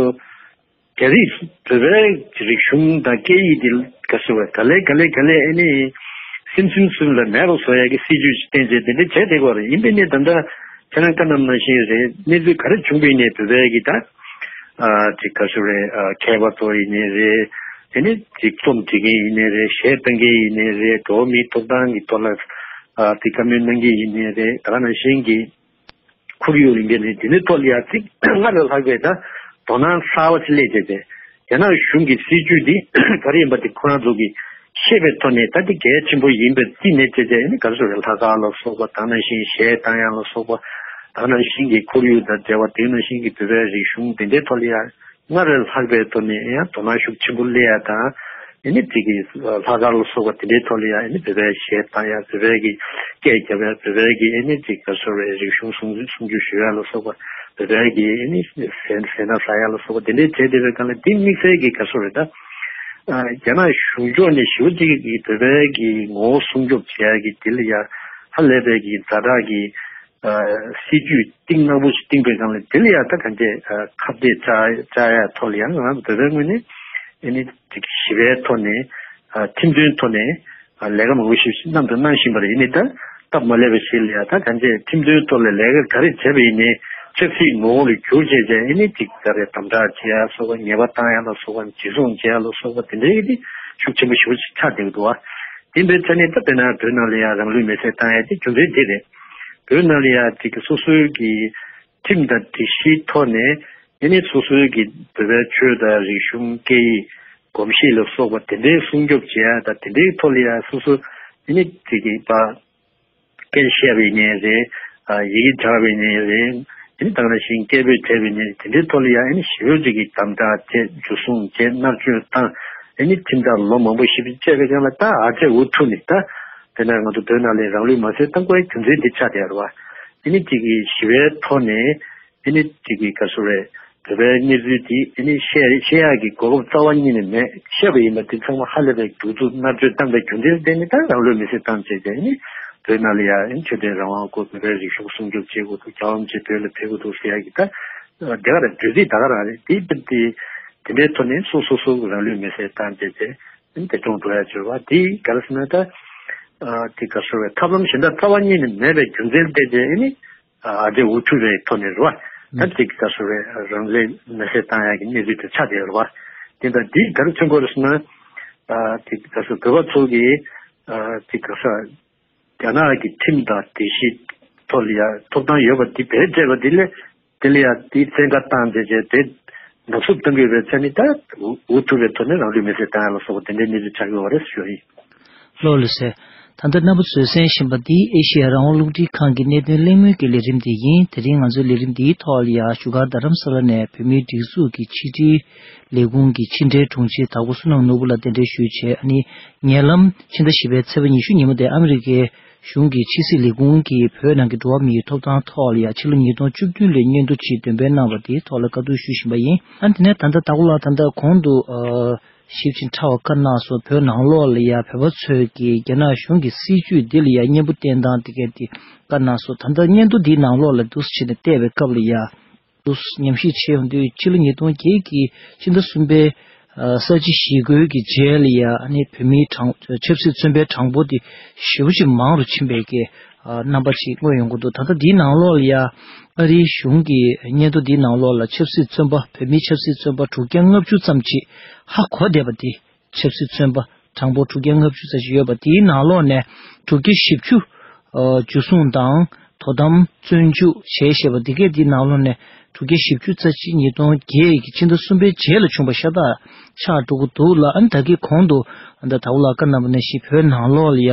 རྒྱ་རིགས་བོད་པའི་རིག་གཞུང་དང་སྐད་ཡིག་དེ་ག་ཟེར་བ་ག་ལེ་ག་ལེ་ག་ལེ་ཨེ་ནི་སིམ་སིམ་སིམ་ལ་མེད་པ་བཟོ་ཡ་གི་སྲིད་ཇུས་ཤིག་བསྟན་བྱས་དེ་འདྲ་བྱས་བསྡད་ཀྱི་ཡོད་རེད། ཡིན་པས་ནི་ད་ལྟ་ཁྱེད་རང་བཀའ་གནང་ནང་བཞིན་རེད། གནས་ཚུལ་ག་རེ་བྱུང་བ་ཡིན་ནའི་བོད་པའི་གི་ད་ཨ་ཅིག་ག་ཟེར་རེད། ཨ་མཁས་པ་ཚོ་ཡིན་ནའི་རེད། དེ་ནི་ཅིག་རྩོམ་འབྲི་མཁན་ཡིན་ནའི་རེད། གཞས་གཏོང་མཁན་ཡིན་ནའི་རེད། འགྲོ་བ་མིའི་ཐོབ་ཐང་གི་ཐོག་ལ་ཨ་དེ་བཀའ་མོལ་གནང་མཁན་ཡིན་ནའི་རེད། ད་ག་ནང་བཞིན་གྱི་ཁོར་ཡུག་ལ་འགྱུར་ནས་དེ་ནས་ཐོག་ལ་ཡ་ཚིག་སྔར་ལས་ལྷག་པའི་ད་དོ་སྣང་གསར་བ་ཞིག་སླེབས་བྱས་ཏེ། རྒྱ་ནག་གཞུང་གི་སྲིད་ཇུས་འདི་ག་རེ་ཡིན་པ་དེ་ཁོ་རང་ཚོ་གིས་ཤེས་པའི་ཐོག་ནས་ད་དེ་གལ་ཆེན་པོ་ཡིན་པའི་རྩིས་ནས་བྱས་བྱས་ནི་ག་རེ་ཟེར་བའི་ལྷག་དཀར་ལ་སོགས་པ་དང་ནང་བཞིན་གཞས་བཏང་ཡ་ལ་སོགས་པ་དང་ནང་བཞིན་གྱི་ཁོར་ཡུག་དང་འབྲེལ་བ་དེ་ནང་བཞིན་གྱི་བོད་པའི་རིག་གཞུང་དེ་འདྲའི་ཐོག་ལ་ཡ། སྔར་ལས་ལྷག་པའི་ཐོག་ནས་ཡང་དོ་སྣང་ཤུགས་ཆེན་པོ་སླེབས་ཡ་དང་། ཨེ་ནི་དེ་གི་ལྷག་དཀར་ལ་སོགས་པ་དེ་འདྲའི་ཐོག་ལ་ཡང་ཨེ་ནི་བོད་པའི་གཞས་བཏང་ཡ། བོད་པའི་གི་སྐད་རྒྱབ་ཡ། བོད་པའི་གི་ཨེ་ནི་ཅིག་ག་ཟེར་བའི་རིག་གཞུང་སྲུང་སྲུང་སྐྱོབ་ཞུ་ཡ་ལ་སོགས་པ། བོད་པའི་གི་ཨེ་ནི་ཟས་ཟས་སྣ་ཟ་ཡ་ལ་སོགས་པ་དེ་འདྲའི་བྱས་བསྡད་པའི་སྒང་ལ་དེ་དམིགས་བསལ་གྱི་ག་ཟེར་རེད་ད། ཨ་རྒྱ་ནག་གཞུང་ཕྱོགས་ནས་ཞེ་པོ་ཅིག་གི་བོད་པའི་གི་ངོ་བོ་སྲུང་སྐྱོབ་བྱེད་ཡ་གི་དེ་ལ་ཡ་ཧ་ལས་པའི་གི་ཛ་དྲག་གི་ཨ་སྲིད་ཇུས་གཏིང་ནག་པོ་ཞིག་བཏིང་པའི་སྒང་ལ་དེ་ལ་ཡང་ད་གང་བྱས་ཨ་ཁ་གཏད་བཅག་བཅག་ཡ་ཐོག་ལ་ཡང་ང་རང་ཚོ་བོད་པའི་ངོས་ནས་ཨེ་ནི་ཅིག་ཞི་བའི་ཐོག་ནས་ཨ་ཁྲིམས་མཐུན་ཐོག་ནས་ ལས་ཀ་མང་པོ་ཞིག་མཉམ་དུ་གནང་བཞིན་པ་རེད། ཡིན་ནའི་ད་སྟབས་མ་ལེགས་པ་ཞིག་ལ་ཡ་ད་གང་ཅི་ཁྲིམས་དོན་ཐོག་ལ་ལས་ཀ་ག་རེ་བྱས་པ་ཡིན་ནའི་ཆབ་སྲིད་ངོ་བོ་ལ་བསྒྱུར་བྱས་བྱས། ཨ་ནི་ཅིག་ག་རེ་དམ་དྲག་བྱེད་ཡ་སོགས་པ། ཉེས་པ་བཏང་ཡ་ལ་སོགས་པ། འཇུ་བཟུང་བྱེད་ཡ་ལ་སོགས་པ་དེ་འདྲའི་གི་དེ་ཤུགས་ཆེན་པོ་ཞེ་པོ་ཅིག་ཆགས་བསྡད་ཀྱི་འདུག་བ། དེ་འདྲའི་ཆ་ནས་ད་དཔེར་ན་བོད་ནང་ལ་ཡ་རང་ལུས་མེར་སྲེག་བཏང་ཡ་དེ་རྒྱུ་མཚན་འདི་རེད། བོད་ནང་ལ་ཡ་ཅིག་སོ་སོའི་གི་ཁྲིམས་དང་སྒྲིག་གཞིའི་ཐོག་ནས། ཨ་ནི་སོ་སོའི་གི་བོད་པའི་ཆོས་དང་རིག་གཞུང་། སྐད་ཡིག། གོམས་གཤིས་ལ་སོགས་པ་དེ་འདྲའི་སྲུང་སྐྱོབ་བྱེད་ཡ་དང་། དེ་འདྲའི་ཐོག་ལ་ཡ་སོ་སོ་ཨ་ནི་དེ་གི་པ་སྐད་བཤད་པ་ཡིན་ནའི་རེད། ཨ་ཡི་གེ་སྦྱར་བ་ཡིན་ནའི་རེད། ཨ་ནི་ད་ག་ནང་བཞིན་སྐད་འབོད་བྱས་པ་ཡིན་ནའི་དེ་འདྲའི་ཐོག་ལ་ཡ་ཨ་ནི་ཞེ་པོ་ཅིག་གི་དམ་དྲག་བྱས། འཇུ་བཟུང་བྱས། མནར་གཅོད་བཏང་། ཨ་ནི་ཁྲིམས་ཐག་ལོ་མང་པོ་ཞིག་བཅད་པའི་སྒང་ལ་ད་ཨ་ཅེ་འུ་ཐུག་ནས་ད་དེ་ན་ང་ཚོ་བོད་ནང་ལ་རང་ལུས་མེར་སྲེག་བཏང་དགོས་རྒྱུ་མཚན་འདི་ཆགས་བསྡད་ཡོད་རེད་བ། ཨ་ནི་ཅིག་གི་ཞི་བའི་ཐོག་ནས། ཨ་ནི་ཅིག་གི་ག་ཟེར་རེད། བོད་པའི་གནས་ཚུལ་འདི་ཨ་ནི་བཤད་བཤད་ཡག་གི་གོ་སྐབས་རྩ་བ་ཉིད་ནས་མེད། བཤད་པ་ཡིན་ན་འདི་ཚང་མ་ཧ་ལས་པའི་གདུག་རྩུབ་མནར་གཅོད་བཏང་པའི་རྒྱུ་མཚན་བརྟེན་ནས་ད་རང་ལུས་མེར་སྲེག་བཏང་བྱས་ཏེ། ཨ་ནི་བོད་ནང་ལ་ཡ་ཨ་ནི་ཆོས་དད་རང་དབང་དགོས། བོད་པའི་རིག་གཞུང་སྲུང་སྐྱོབ་བྱེད་དགོས་འདུག་རྒྱལ་བ་རིན་པོ་ཆེ་བོད་ལ་ཕེབས་དགོས་འདུག་ཟེར་ཡག་གི་ད་དེ་ག་རེད། བརྗོད་ཚིག་ད་ག་རང་རེད། དེ་དེ་དེ་འདྲའི་ཐོག་ནས་སོ་སོ་སོ་རང་ལུས་མེར་སྲེག་བཏང་བྱས་ཏེ། ཨ་ནི་འདས་གྲོངས་འགྲོ་ཡ་བྱས་པ་འདི་ག་རེ་ཟེར་ན་ད། ཨ་དེ་ག་ཟེར་བའི་ཐབས་ལམ་གཞན་དག་རྩ་བ་ཉིད་ནས་མེད་པའི་རྒྱུ་མཚན་བརྟེན་ཏེ། ཨ་ནི་ཨ་ཅེ་འུ་ཐུག་པའི་ཐོག་ནས་རེད་བ། ད་དེ་ག་ཟེར་བའི་རང་ལུས་མེར་སྲེག་བཏང་ཡག་གི་གནས་ཚུལ་དེ་ཆགས་བསྡད་ཡོད་རེད་བ། དེ་ད་འདི་ག་རེ་མཚོན་གྱི་ཡོད་རེད་ཟེར་ན། ཨ་དེ་ག་ཟེར་བོད་པ་ཚོ་གིས་ཨ་དེ་ག་ཟེར་རྒྱ་ནག་གི་ཁྲིམས་དང་སྒྲིག་གཞི་ཐོག་ལ་ཡ་ཐོབ་ཐང་ཡོད་པ་འདི་བེད་སྤྱད་པ་འདི་ལས། དེ་ལ་ཡ་དེའི་བཙན་བཀའ་བཏང་བྱས་བྱས་དེ་ནག་བསུབ་གཏོང་གི་ཡོད་པའི་ཆ་ནས། ད་འུ་ཐུག་པའི་ཐོག་ནས་རང་ལུས་མེར་སྲེག་བཏང་ཡ་ལ་སོགས་པ་དེ་འདྲའི་གནས་ཚུལ་ཆགས་ཀྱི་ཡོད་རེད་ཞུ་ཡིན། ལགས་ལགས་སོ། ད་ལྟ་རྣམ་པ་ཚོས་གསན་བཞིན་པ་འདི་ཨེ་ཤེ་ཡ་རང་དབང་རླུང་འཕྲིན་ཁང་གི་གནད་དོན་གླེང་མོལ་གྱི་ལས་རིམ་དེ་ཡིན། དེ་རིང་ང་ཚོའི་ལས་རིམ་འདིའི་ཐོག་ལ་ཡ་བཞུགས་སྒར་རྡ་རམ་ས་ལ་ནས་བོད་མིའི་སྒྲིག་འཛུགས་ཀྱི་ཕྱི་དྲིལ་ལས་ཁུངས་ཀྱི་ཕྱི་འབྲེལ་དྲུང་ཆེ་དྭགས་པོ་བསོད་ནམས་ནོར་བུ་ལགས་གདན་འདྲེན་ཞུས་བྱས། ཨ་ནི་ཉེ་ལམ་ཕྱི་ཟླ་བཞི་པའི་ཚེས་པ་ཉི་ཤུ་ཉིན་མོ་དེ་ཨ་མི་རི་ཀའི་གཞུང་གི་ཕྱི་སྲིད་ལས་ཁུངས་ཀྱིས་བོད་ནང་གི་འགྲོ་བ་མིའི་ཐོབ་ཐང་ཐོག་ལ་ཡ་ཕྱི་ལོ་ཉིས་སྟོང་བཅུ་བདུན་ལོའི་སྙན་ཐོ་ཅིག་འདོན་སྤེལ་གནང་བ་དེའི་ཐོག་ལ་བཀའ་བསྡུར་ཞུ་བཞིན་པ་ཡིན། ཨ་དེ་ནས་ད་ལྟ་དྭགས་པོ་ལགས་ད་ལྟ་གོང་དུ་ཨ་ཞིབ་ཅིང་ཕྲ་བ་བཀའ་གནང་སོང་། བོད་ནང་ལོགས་ལ་ཡ་བོད་པ་ཚོས་ཀྱིས་རྒྱ་ནག་གཞུང་གི་སྲིད་བྱུས་འདི་ལ་ཡ་སྙན་པོ་བཏོན་སྟངས་དེ་གས་དེ་བཀའ་གནང་སོང་། ད་ལྟ་སྙན་ཐོ་འདིའི་ནང་ལོགས་ལ་འདུག་སེ་བྱས་ནས་བལྟས་པའི་སྐབས་ལ་ཡ། དུ་ཉམས་ཞིབ་བྱས་ཡོང་དུས། ཕྱི་ལོ་ཉིས་སྟོང་བརྒྱད་ཀྱི་ཕྱི་ཟླ་གསུམ་པའི་ཨ་ས་བྱི་ཞི་རྒོལ་གྱི་རྗེས་ལ་ཡ་ཨ་ནི་བོད་མིའི་དྲང་ཆབ་སྲིད་བཙོན་པའི་གྲངས་འབོར་དེ་ཞེ་པོ་ཅིག་མང་རུ་ཕྱིན་པའི་གི་ཨ་རྣམ་པ་ཅིག་མངོན་ཡོང་གི་འདུག་ད་ལྟ་འདིའི་ནང་ལོགས་ལ་ཡ་ཨ་རིའི་གཞུང་གི་སྙན་ཐོ་འདིའི་ནང་ལོགས་ལ་ཆབ་སྲིད་བཙོན་པ། བོད་མིའི་ཆབ་སྲིད་བཙོན་པ་དྲུག་བརྒྱ་ལྔ་བཅུ་ཙམ་ཅིག་ཧ་གོ་བསྡད་པ་འདི། ཆབ་སྲིད་བཙོན་པ་གྲངས་འབོར་དྲུག་བརྒྱ་ལྔ་བཅུ་ཙམ་ཞིག་ཡོད་པ་དེའི་ནང་ལོགས་ནས་དྲུག་བརྒྱ་བཞི་བཅུ་ཨ་འཇུ་བཟུང་དང་དོ་དམ་བཙོན་འཇུག་བྱས་བྱས་པ་འདི་གས། དེའི་ནང་ལོགས་ནས་དྲུག་བརྒྱ་བཞི་བཅུ་རྩ་གཅིག་ཉིས་སྟོང་བརྒྱད་ཀྱི་ཕྱི་ཟླ་གསུམ་པའི་རྗེས་ལ་བྱུང་བ་ཤ་སྟག་ཆགས་འགྲོ་གི་འདུག་ལ། ཨ་ནི་ད་གིན་གོང་དུ་ཨ་ད་དྭགས་པོ་ལགས་བཀའ་གནང་བ་ནང་བཞིན་བོད་ནང་ལོགས་ལ་ཡ་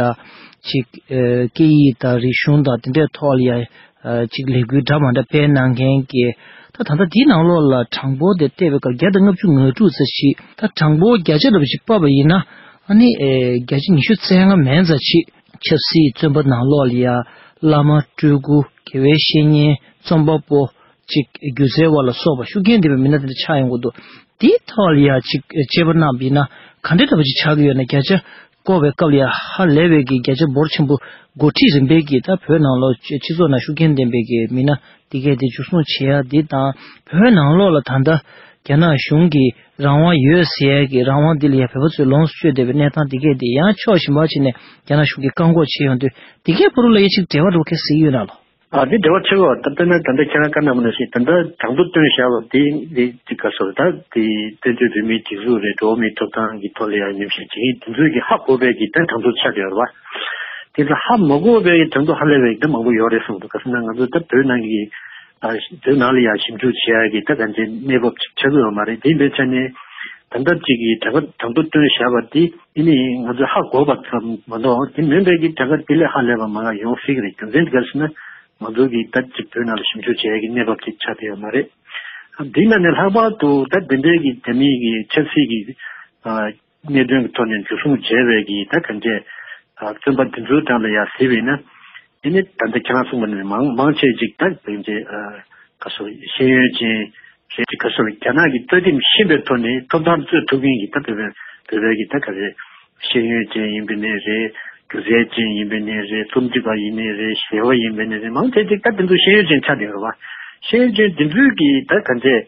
ཅིག་ཨ་སྐད་ཡིག་དང་རིག་གཞུང་དང་དེ་འདྲའི་ཐོག་ལ་ཡ། ཨ་ཅིག་ལས་འགུལ་འདྲ་མ་འདྲ་སྤེལ་གནང་མཁན་གྱི། ད་ད་ལྟ་འདིའི་ནང་ལོགས་ལ་གྲངས་འབོར་དེ་བལྟས་པའི་སྐབས་བརྒྱ་དང་ལྔ་བཅུ་ང་དྲུག་ཙམ་ཞིག་ད་གྲངས་འབོར་བརྒྱ་ཆ་འདྲ་པོ་ཞིག་ཕབ་པ་ཡིན་ན། ཨ་ནི་ཨེ་བརྒྱ་ཆ་ཉི་ཤུ་རྩ་ལྔ་མན་ཙམ་ཞིག་ཆབ་སྲིད་བཙོན་པ་ནང་ལོགས་ལ་ཡ་བླ་མ། སྤྲུལ་སྐུ། དགེ་བའི་བཤེས་གཉེན། རྩོམ་པ་པོ། ཅིག་སྒྱུ་རྩལ་བ་ལ་སོགས་པ་ཤུགས་རྐྱེན་ལྡན་པའི་མི་སྣ་དེ་འདྲ་ཆགས་ཡོང་གི་འདུག་དེའི་ཐོག་ལ་ཡ་ཅིག་དཔྱད་པ་གནང་བ་ཡིན་ན་ག་འདྲ་འདྲ་པོ་ཅིག་ཆགས་ཀྱི་ཡོད་ན། བརྒྱ་ཆ་བཀོད་པའི་སྐབས་ལ་ཡ་ཧ་ལས་པའི་གི་བརྒྱ་ཆ་འབོར་ཆེན་པོ་འགོ་ཁྲིད་རིམ་པས་ཀྱིས་ད་བོད་ནང་ལོགས་སྤྱི་ཚོགས་ནང་ཤུགས་རྐྱེན་ལྡན་པའི་གི་མི་སྣ་འདི་གས་དེ་འཇུ་བཟུང་བྱེད་ཡ་འདི་དང་། བོད་ནང་ལོགས་ལ་ད་ལྟ་རྒྱ་ནག་གཞུང་གིས་རང་དབང་ཡོད་ཟེར་ཡ་གི་རང་དབང་འདི་ལ་ཡ་བོད་པ་ཚོས་ལོངས་སུ་སྤྱོད་བསྡད་པའི་གནས་སྟངས་འདི་གས་དེ་ཡང་ཕྱོགས་གཞན་པ་ཕྱིན་ནས་རྒྱ་ནག་གཞུང་གིས་བཀག་འགོག་བྱེད་ཡོང་དུས། འདི་གས་བར་ལ་ཡ་ཅིག་འབྲེལ་བ་འགྲོ་མཁན་ཟེར་གྱི་ཡོད་ན་ལོ། ཨ་འདི་འབྲེལ་བ་ཆེ་བ། ད་དཔེར་ན་ད་ལྟ་ཁྱེད་རང་བཀའ་གནང་བ་ནང་བཞིན་ད་ལྟ་གྲངས་ཐོ་བཏོན་བཞག་པ་དེ་འདི་ཅིག་ག་ཟེར། ད་དེ་བཙན་བྱོལ་བོད་མིའི་སྒྲིག་འཛུགས་རེད། འགྲོ་བ་མིའི་ཐོབ་ཐང་གི་ཐོག་ལ་ཡང་ཉམས་ཞིབ་བྱེད་མཁན་དེ་ཚོས་ཀྱི་ཧ་གོ་བའི་གི་ད་གྲངས་ཐོ་ཆགས་ཡོད་རེད་བ། དེ་ཚོ་ཧ་མ་གོ་བའི་གི་གྲངས་ཐོ་ཧ་ལས་པའི་གི་ད་མང་པོ་ཡོད་རེད་གསུངས་འདུག་ག་ཟེར་ན་ང་ཚོ་ད་བོད་ནང་གི་ཨ་བོད་ནང་ལ་ཡང་ཞིབ་འཇུག་བྱེད་ཡ་གི་ད་གང་ཅི་གནས་བབ་ཅིག་ཆགས་ཀྱི་ཡོད་མ་རེད། དེ་ཡིན་པའི་ཆ་ནས་ད་ལྟ་ཅིག་གི་གྲངས་ཀ་གྲངས་ཐོ་བཏོན་བཞག་པ་དེ། དེ་ནི་ང་ཚོས་ཧ་གོ་བ་ཙམ་མ་གཏོགས་དེ་མིན་པའི་གི་གྲངས་ཀ་དེ་ལས་ཧ་ལས་པ་མང་ང་ཡོང་སྲིད་ཀྱི་རེད། རྒྱུ་མཚན་དེ་ག་རེ་ཟེར་ན་ང་ཚོ་གི་ད་ཅིག་བོད་ནང་ལ་ཞིབ་འཇུག་བྱེད་ཡ་གི་གནས་བབ་ཅིག་ཆགས་བསྡད་ཡོད་མ་རེད། འདི་ནང་ནས་ལྷག་པར་དུ་ད་དེ་འདྲའི་གི་རྒྱ་མིའི་གི་ཆབ་སྲིད་ཀྱི་ཨ་གནད་དོན་གྱི་ཐོག་ནས་འཇུ་བཟུང་བྱས་པའི་གི་ད་གང་ཅི་ཨ་བཙོན་པ་འདི་ཚོའི་གྲས་ལ་ཡ་གཟིགས་པ་ཡིན་ན། དེ་ནི་ད་ལྟ་ཁྱེད་རང་གསུངས་པ་ནི་མང་མང་ཆེ་ཅིག་ད་དེ་འདྲའི་ཨ་ག་ཟེར་ཤེས་ཡོན་ཅན་རེད། ག་ཟེར་རྒྱ་ནག་གི་རྩ་ཁྲིམས་ཤེས་པའི་ཐོག་ནས་ཐོབ་ཐང་རྩོད་ཐུབ་མཁན་གྱི་ད་བོད་པའི་བོད་པའི་གི་ད་ག་རེ་ཤེས་ཡོན་ཅན་ཡིན་པ་ནི་རེད། སྒྱུ་རྩལ་ཅན་ཡིན་པ་ནི་རེད། རྩོམ་སྒྲིག་པ་ཡིན་ནི་རེད། གཞས་པ་ཡིན་པ་ནི་རེད། མང་ཆེ་ཅིག་ད་དེ་ཚོ་ཤེས་ཡོན་ཅན་ཆགས་བསྡད་ཡོད་རེད་བ། ཤེས་ཡོན་ཅན་དེ་ཚོའི་གི་ད་ག་འདྲས་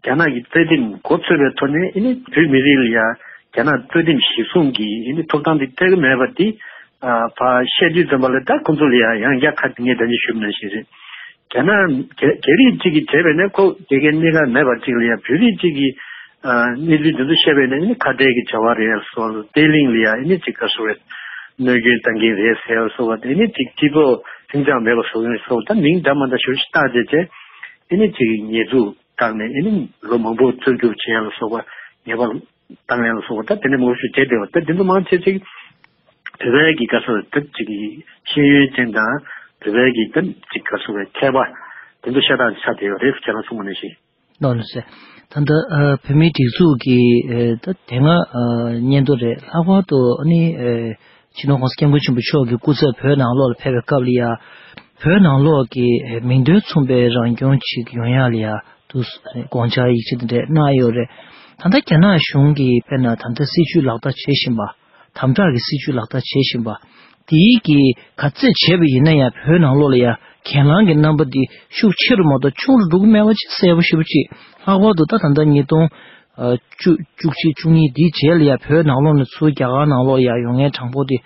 རྒྱ་ནག་གི་རྩ་ཁྲིམས་མགོ་ཚོས་པའི་ཐོག་ནས་ཨ་ནི་བོད་མི་རིགས་ལ་ཡ། རྒྱ་ནག་རྩ་ཁྲིམས་གཞིར་བཟུང་གི་ཨ་ནི་ཐོབ་ཐང་དེ་སྤྲད་ཀྱི་མེད་པ་དེ། ཨ་ཕར་བཤད་དུས་ཙམ་པ་ལ་ད་ཁོང་ཚོ་ལ་ཡང་ཡང་བསྐྱར་ཁ་ངས་ད་ནི་ཞུས་པ་ནང་བཞིན་རེད། རྒྱ་ནག་རྒྱ་རྒྱ་རིགས་གཅིག་གིས་བྱས་པས་ན་ཁོ་དགེ་རྒན་གནས་སྐབས་མེད་པ་གཅིག་ལ་ཡང་བོད་རིགས་གཅིག་གིས་ཨ་གནས་ཚུལ་དེ་ཚོ་བཤད་པས་ན་ཨ་ནི་ཁ་བྲལ་གྱི་བྱ་བ་རེད་སོགས། བརྟན་ལྷིང་ལ་ཡང་ཨ་ནི་ཅིག་ག་སོགས་པའི་གནོད་སྐྱོན་བཏང་གིན་རེད་ཟེར་སོགས་པ་དེ་ཨ་ནི་ཅིག་སྤྱི་ཚོགས་ལྷིང་འཇགས་མེད་པ་བཟོ་གིན་སོགས། ད་མིང་འདྲ་མ་འདྲ་ཞུ་ཞིག་བཏགས་བྱས་བྱས་ཨ་ནི་ཅིག་ཉེས་འཛུགས་བཏང་ནས་ཨ་ནི་ལོ་མང་པོ་བཙོན་འཇུག་བྱས་ལ་སོགས་པ། ཉེས་པ་བཏང་ཡ་ལ་སོགས་པ་ད་དེ་འདྲ་མང་པོ་ཞིག་བྱས་བསྡད་པ་ད་དེ་ཚོ་མང་ཆེ་ཅིག་བོད་པའི་གི་ག་སོགས་ད་ཅིག་ཤེས་ཡོན་ཅན་དང་བོད་པའི་གི་ད་ཅིག་ག་སོགས་པའི་མཁས་པ་དེ་ཚོ་ཤ་སྟག་ཆགས་བསྡད་ཡོད་རེད་ཟེར་ཁྱེད་རང་གསུངས་པ་ནང་བཞིན། ནོར་ནོར་ཟེར། ད་ལྟ་ཨ་བོད་མིའི་སྒྲིག་འཛུགས་ཀྱི་ཨ་ད་དེ་སྔ་ཨ་སྙན་ཐོ་རེད། ལྷག་པར་དུ་ཨ་ནི་ཨ་སྤྱི་ནོར་༸གོང་ས་༸སྐྱབས་མགོན་ཆེན་པོ་མཆོག་གི་སྐུ་ཚབ་བོད་ནང་ལོགས་ལ་ཕེབས་པའི་སྐབས་ལ་ཡ། བོད་ནང་ལོགས་ཀྱི་ཨ་མིང་དོན་མཚུངས་པའི་རང་སྐྱོང་ཅིག་ཡོང་ཡ་ལ་ཡ་དུ་དགོངས་འཆར་ཡིག་ཆ་དེ་འདྲ་གནང་ཡོད་རེད། ད་ལྟ་རྒྱ་ནག་གཞུང་གིས་དཔེར་ན་ད་ལྟ་སྲིད་བྱུས་ལག་བསྟར་བྱེད་བཞིན་པ། དམ་དྲག་གི་སྲིད་བྱུས་ལག་བསྟར་བྱེད་བཞིན་པ། དེའི་གི་ག་ཚད་བྱས་པ་ཡིན་ན་ཡང་བོད་ནང་ལོགས་ལ་ཡང་གྱེན་ལངས་ཀྱི་རྣམ་པ་འདི་ཤུགས་ཆེ་རུ་མ་གཏོགས་ཆུང་རུ་འགྲོ་གི་མེད་པ་ཅིག་གསལ་པོ་ཞེ་པོ་ཅིག་ལྷག་པར་དུ་ད་ད་ལྟ་ཉིས་སྟོང་བཅུ་བཅུ་གཅིག་བཅུ་གཉིས་འདིའི་རྗེས་ལ་ཡང་བོད་ནང་ལོགས་ནས་ཚུར་རྒྱ་གར་ནང་ལོགས་ལ་ཡང་ཡོང་མཁན་གྲངས་འབོར་འདི་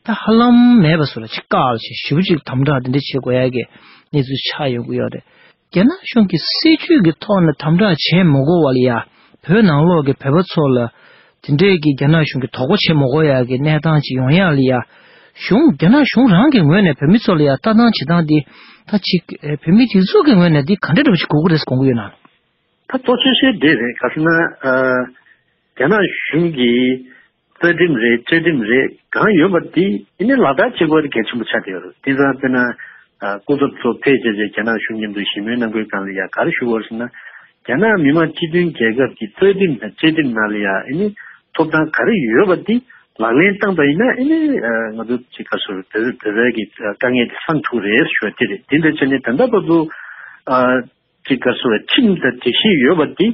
ད་ཧ་ལམ་མེད་པ་བཟོ་ལ་ཅིག་བཀག་ལ་ཅིག་ཞེ་པོ་ཅིག་དམ་དྲག་འདི་འདྲ་བྱེད་དགོས་ཡ་གི་གནས་ཚུལ་ཆགས་ཡོང་གི་ཡོད་རེད། རྒྱ་ནག་གཞུང་གིས་སྲིད་ཇུས་ཀྱི་ཐོག་ནས་དམ་དྲག་བྱེད་མ་དགོས་པ་ལ་ཡ། བོད་ནང་ལོགས་ཀྱི་བོད་པ་ཚོ་ལ་དེ་འདྲས་ཀྱི་རྒྱ་ནག་གཞུང་གིས་དོགས་པ་བྱེད་མ་དགོས་ཡ་གི་གནས་སྟངས་ཅིག་ཡོང་ཡ་ལ་ཡ། གཞུང་རྒྱ་ནག་གཞུང་རང་གི་ངོས་ནས་བོད་མི་ཚོ་ལ་ཡ་ལྟ་སྟངས་བྱེད་སྟངས་འདི་ད་ཅིག་ཨེ་བོད་མི་སྒྲིག་འཛུགས་ཀྱི་ངོས་ནས་འདི་ག་འདྲས་འདྲ་པོ་ཅིག་དགོས་ཀྱི་རེད་དགོངས་ཀྱི་ཡོད་ན། ད་གཙོ་ཆེ་ཤོས་འདི་རེད། ག་ཟེར་ན་ཨ་རྒྱ་ནག་གཞུང་གིས། རྩ་ཁྲིམས་རེད། བཅའ་ཁྲིམས་རེད། གང་ཡོད་པ་དེ་ཨ་ནི་ལག་བསྟར་བྱེད་དགོས་དེ་གལ་ཆེན་པོ་ཆགས་བསྡད་ཡོད་རེད། དེང་སང་དཔེར་ན་ཨ་སྐུ་ཚབ་ཚོ་ཕེབས་བྱས་བྱས་རྒྱ་ནག་གཞུང་མཉམ་དུ་ཞི་མོལ་གནང་དགོས་སྒང་ལ་ཡ་ག་རེ་ཞུ་དགོས་ཟེར་ན། རྒྱ་ནག་མི་དམངས་སྤྱི་མཐུན་རྒྱལ་ཁབ་ཀྱི་རྩ་ཁྲིམས་དང་བཅའ་ཁྲིམས་ནང་ལ་ཡ་ཨ་ནི་ཐོབ་ཐང་ག་རེ་ཡོད་པ་དེ་ལག་ལེན་བསྟར་བ་ཡིན་ན་ཨ་ནི་ཨ་ང་ཚོ་ཅིག་ག་ཟེར་བོད་བོད་པའི་གི་དཀའ་ངལ་དེ་སངས་ཐུབ་རེད་ཞུ་བ་དེ་རེད། དེ་འདྲ་བྱས་ནས་ད་ལྟ་བར་དུ་ཨ། ཅིག་ག་ཟེར་བའི་ཁྲིམས་དང་སྒྲིག་གཞི་ཡོད་པ་འདི་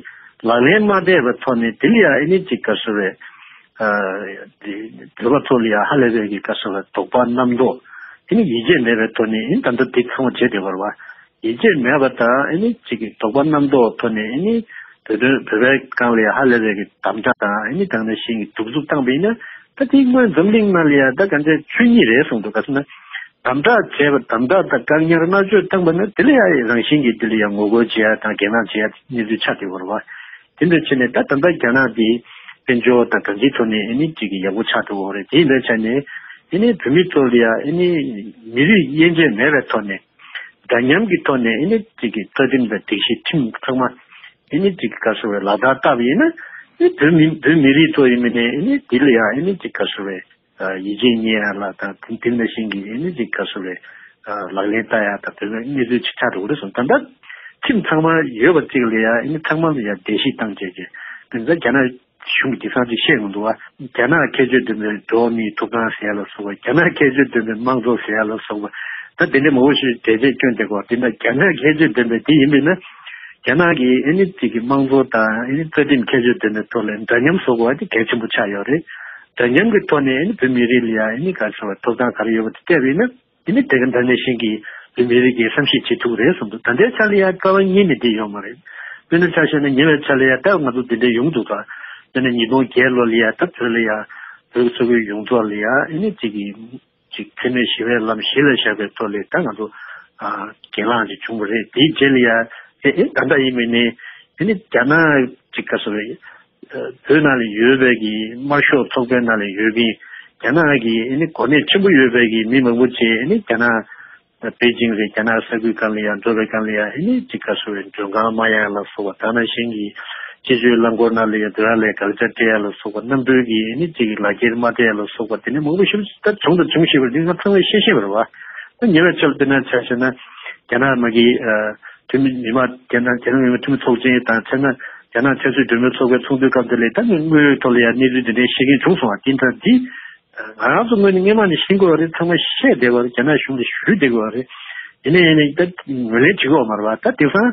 ལག་ལེན་མ་བསྟར་བའི་ཐོག་ནས་དེ་ལ་ཡང་ཨ་ནི་ཅིག་ག་ཟེར་བའི་ཨ་འདི་བོད་པ་ཚོ་ལ་ཡང་ཧ་ལས་པའི་གི་ག་ཟེར་བའི་དོགས་པ་རྣམ་རྟོག་ཨ་ནི་ཡིད་ཆེས་མེད་པའི་ཐོག་ནས་ཨ་ནི་ད་ལྟ་འདི་ཚང་མ་བྱས་བསྡད་པ་རེད་བ། ཡིད་ཆེས་མེད་པ་དང་ཨ་ནི་ཅིག་གི་དོགས་པ་རྣམ་རྟོག་ཐོག་ནས་ཨ་ནི་བོད་དོན་བོད་པའི་སྒང་ལ་ཡང་ཧ་ལས་པའི་གི་དམ་དྲག་དང་ཨ་ནི་དེ་ནང་བཞིན་གྱི་གདུག་རྩུབ་བཏང་བ་ཡིན་ན། ད་དེ་སྔོན་འཛམ་གླིང་ནང་ལ་ཡང་ད་ག་འདྲའི་ཆོས་ཉིད་རེད་གསུངས་འདུག་ག་ཟེར་ན། དམ་དྲག་བྱས་པ་དམ་དྲག་དང་བཀག་ཉར་མནར་གཅོད་བཏང་པ་ན་དེ་ལ་ཡང་རང་བཞིན་གྱིས་དེ་ལ་ཡང་ངོ་རྒོལ་བྱེད་ཡ་དང་གྱེན་ལངས་བྱེད་ཡ་གནས་ཚུལ་ཆགས་བསྡད་ཡོད་རེད་བ། དེ་འདྲ་བྱས་ནས་ད་ད་ལྟ་རྒྱ་ནག་དེ་དཔལ་འབྱོར་དང་གང་ཅིའི་ཐོག་ནས་ཨ་ནི་ཅིག་གི་ཡག་པོ་ཆགས་འགྲོ་གི་ཡོད་རེད། དེ་ཡིན་པའི་ཆ་ནས་ཨ་ནི་བོད་མི་ཚོ་ལ་ཡང་ཨ་ནི་མི་རིགས་དབྱེ་འབྱེད་མེད་པའི་ཐོག་ནས། འདྲ་མཉམ་གྱི་ཐོག་ནས་ཨ་ནི་གཅིག་གི་རྩ་ཁྲིམས་དང་སྒྲིག་གཞི་ཁྲིམས་ཚང་མ་ཨ་ནི་གཅིག་གི་ག་ཟེར་བའི་ལག་བསྟར་བསྟར་བ་ཡིན་ན་ཨ་ནི་བོད་མི་བོད་མི་རིགས་ཚོ་ཡིན་མིན་ནས་ཨ་ནི་འདི་ལ་ཡང་ཨ་ནི་གཅིག་ག་ཟེར་བའི་ཡིད་ཆེས་རྙེད་ཡ་ལ་དང་དེ་དེ་ནང་བཞིན་གྱི་ཨ་ནི་གཅིག་ག་ཟེར་བའི་ལག་ལེན་བསྟར་ཡ་དང་བོད་པའི་གནས་ཚུལ་ཅིག་ཆགས་འགྲོ་གི་རེད་གསུངས། ད་ལྟ་ཁྲིམས་ཚང་མ་ཡོད་པ་གཅིག་ལ་ཡང་ཨ་ནི་ཚང་མ་ལ་ཡང་བརྡལ་བཤིག་བཏང་བྱས་བྱས་དེ་ཚོ་རྒྱ་ནག་གཞུང་གིས་དེང་སང་ཅིག་བཤད་ཡོང་འདུག་བ། རྒྱ་ནག་ཁྱད་ཆོས་ལྡན་པའི་འགྲོ་བ་མིའི་ཐོབ་ཐང་ཟེར་ཡ་ལ་སོགས་པ། རྒྱ་ནག་ཁྱད་ཆོས་ལྡན་པའི་དམངས་གཙོ་ཟེར་ཡ་ལ་སོགས་པ། ད་དེ་འདྲ་མང་པོ་ཞིག་འགྲེལ་བཤད་སྐྱོན་བསྡད་ཀྱི་ཡོད་རེད། དེ་འདྲ་རྒྱ་ནག་ཁྱད་ཆོས་ལྡན་པའི་དེ་ཡིན་པས་ན། རྒྱ་ནག་གིས་ཨ་ནི་ཅིག་གི་དམངས་གཙོ་དང་ཨ་ནི་རྩ་ཁྲིམས་ཁྱད་ཆོས་ལྡན་པའི་ཐོག་ལ་འདྲ་མཉམ་བཟོ་དགོས་པ་དེ་གལ་ཆེན་པོ་ཆགས་ཡོད་རེད། འདྲ་མཉམ་གྱི་ཐོག་ནས་ཨ་ནི་བོད་མི་རིགས་ལ་ཡང་ཨ་ནི་ག་རེ་ཟེར་བ་ཐོབ་ཐང་ག་རེ་ཡོད་པ་དེ་སྤྲད་པ་ཡིན་ན། དེ་ནི་དེ་ག་འདྲ་ནས་ཤིང་གི་བོད་མི་རིགས་ཀྱིས་བསམ་ཤེས་བྱེད་ཐུབ་རེད་གསུངས་འདུག་ད་ལྟའི་ཆ་ལ་ཡང་རྩ་བ་ཉིད་ནས་དེ་ཡོད་མ་རེད། དཔེར་ན་ཆ་བཞག་ན་ཉེ་བའི་ཆར་ལ་ཡང་ད་ང་ཚོ་འདི་འདྲའི་ཡོང་འདུག་ག་དཔེར་ན་ཉིས་སྟོང་བརྒྱད་ལོ་ལ་ཡང་ད་བོད་ལ་ཡང་བོད་ཀྱི་ས་ཁུལ་ཡོངས་རྫོགས་ལ་ཡང་ཨ་ནི་གཅིག་གི་གཅིག་འཚེ་མེད་ཞི་བའི་ལམ་གཞི་ལ་བཞག་པའི་ཐོག་ལ་ད་ང་ཚོ་ཨ་གྱེན་ལངས་ཅིག་བྱུང་བ་རེད། དེའི་རྗེས་ལ་ཡང་ཨེ་ཨེ་ད་ལྟ་ཡིན་མིན་ནས་ཨ་ནི་རྒྱ་ནག་གཅིག་ག་ཟེར་བའི། བོད་ནང་ལ་ཡོད་པའི་གི་དམར་ཤོག་ཚོགས་པའི་ནང་ལ་ཡོད་མཁན་རྒྱ་ནག་གི་ཨ་ནི་གོ་གནས་ཆེན་པོ་ཡོད་པའི་གི་མི་མང་པོ་ཅིག་ཨ་ནི་རྒྱ་ནག་པེ་ཅིང་རེད། རྒྱ་ནག་ས་ཁུལ་སྒང་ལ་ཡང་འགྲོ་བའི་སྒང་ལ་ཡང་ཨ་ནི་ཅིག་ག་ཟེར་བའི་མགྲོན་ཁང་མ་གཡར་ལ་སོགས་པ། ད་ནང་བཞིན་གྱི་སྤྱི་སྤྱོད་རླངས་འཁོར་ནང་ལ་ཡང་དེ་རང་ལ་གར་ཆ་སྤྲད་ཡ་ལ་སོགས་པ། གནམ་གྲུའི་གི་ཨ་ནི་ཅིག་གི་ལག་འཁྱེར་མ་སྤྲད་ཡ་ལ་སོགས་པ། དེ་ནི་མང་པོ་ཞིག་ད་བྱུང་དང་འབྱུང་བཞིན་པ་འདི་ང་ཚང་མས་ཤེས་ཤེས་པ་རེད་བ། ད་ཉེ་བའི་ཆར་དཔེར་ན་ཆ་བཞག་ན་རྒྱ་ནག་མ་གི་འཐུས་མི་མི་དམངས་རྒྱ་ནག་རྒྱ་ནག་མི་དམངས་འཐུས་མི་ཚོགས་ཆེན་དང་། དཔེར་ན་རྒྱ་ནག་ཆབ་སྲིད་གྲོས་མོལ་ཚོགས་པའི་ཚོགས་འདུའི་སྐབས་དེ་ལ་ད་ནི་དངོས་ཡོད་ཐོག་ལ་ཡང་གནས་ཚུལ་འདི་འདྲའི་ཤེས་མཁན་བྱུང་སོང་བ། དེ་འདྲ་འདི་ང་རང་ཚོ་ངོས་ནས་སྔོན་མ་ནས་ཤེས་དགོས་པ་རེད། ཚང་མ་བཤད་བསྡད་པ་རེད། རྒྱ་ནག་གཞུང་ལ་ཞུས་བསྡད་དགོས་པ་རེད། ཡིན་ན་ཡིན་ནའི་ད་ངོས་ལེན་བྱེད་དགོས་པ་མ་རེད་བ། ད་དེང་སང་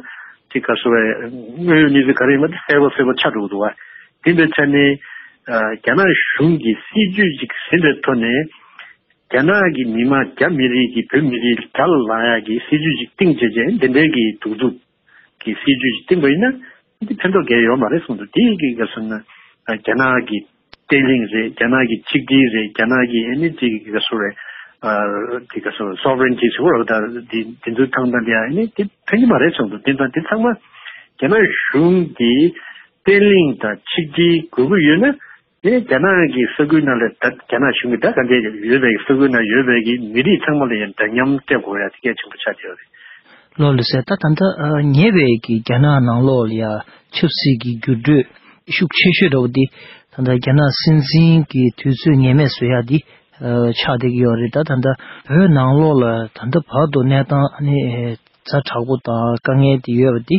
ཅིག་ག་ཟེར་བའི་དངོས་ཡོད་གནས་ཚུལ་ག་རེ་ཡིན་པ་དེ་གསལ་པོ་གསལ་པོ་ཆགས་འགྲོ་གི་འདུག་བ། དེ་འདྲའི་ཆ་ནས་རྒྱ་ནག་གཞུང་གི་སྲིད་ཇུས་ཅིག་ཟིན་པའི་ཐོག་ནས། རྒྱ་ནག་གི་མི་དམངས་རྒྱ་མི་རིགས་ཀྱི་བོད་མི་རིགས་དགྲ་ལ་ལངས་ཡག་གི་སྲིད་ཇུས་ཅིག་བཏིང་བྱས་རྗེས་འདི་འདྲའི་གི་གདུག་རྩུབ་ཀྱི་སྲིད་ཇུས་ཅིག་བཏིང་པ་ཡིན་ན་འདི་ཕན་ཐོགས་གང་ཡང་ཡོད་མ་རེད་གསུངས་འདུག་དེ་ཡི་གི་ག་ཟེར་ན་རྒྱ་ནག་གི་ བརྟན་ལྷིང་རེད། རྒྱ་ནག་གི་ཆིག་སྒྲིལ་རེད། རྒྱ་ནག་གི་ཨ་ནི་ཅིག་ག་ཚོད་རེད། ཨ་དེ་ག་ཚོད་sovereignty་ཟེར་བ་རེད། ད་དེ་དེ་ཚོའི་ཐང་ད་འདི་ཨ་ནི་དེ་ཕན་གྱི་མ་རེད་བསམ་འདུག་དེ་ད་དེ་ཚང་མ་རྒྱ་ནག་གཞུང་གི་བརྟན་ལྷིང་དང་ཆིག་སྒྲིལ་དགོས་ཀྱི་ཡོད་ན། དེ་རྒྱ་ནག་གི་ས་ཁུལ་ནང་ལ་ད་རྒྱ་ནག་གཞུང་གི་ད་ག་འདྲ་ཡོད་པའི་ས་ཁུལ་ནང་ཡོད་པའི་གི་མི་རིགས་ཚང་མ་ལ་ཡང་འདྲ་མཉམ་སྤྲད་དགོས་ཡ་དེ་གལ་ཆེན་པོ་ཆགས་བསྡད་ཡོད་རེད། ལགས་ལགས་སོ། ད་ད་ལྟ་ཨ་ཉེ་བའི་གི་རྒྱ་ནག་ནང་ལོགས་ལ་ཡ་ཆབ་སྲིད་ཀྱི་འགྱུར་འགྲོས་ཤུགས་ཆེ་ཤོས་འདྲ་བོ་དེ་ད་ལྟ་རྒྱ་ནག་སྲིད་འཛིན་གྱི་དུས་ཚོད་ངེས་མེད་བཟོ་ཡ་དེ་ཨ་ཆགས་བསྡད་ཀྱི་ཡོད་རེད། ད་ད་ལྟ་བོད་ནང་ལོགས་ལ་ད་ལྟ་བར་དུ་གནས་སྟངས་ཨ་ནི་ཛ་དྲག་པོ་དང་དཀའ་ངལ་དེ་ཡོད་པ་དེ་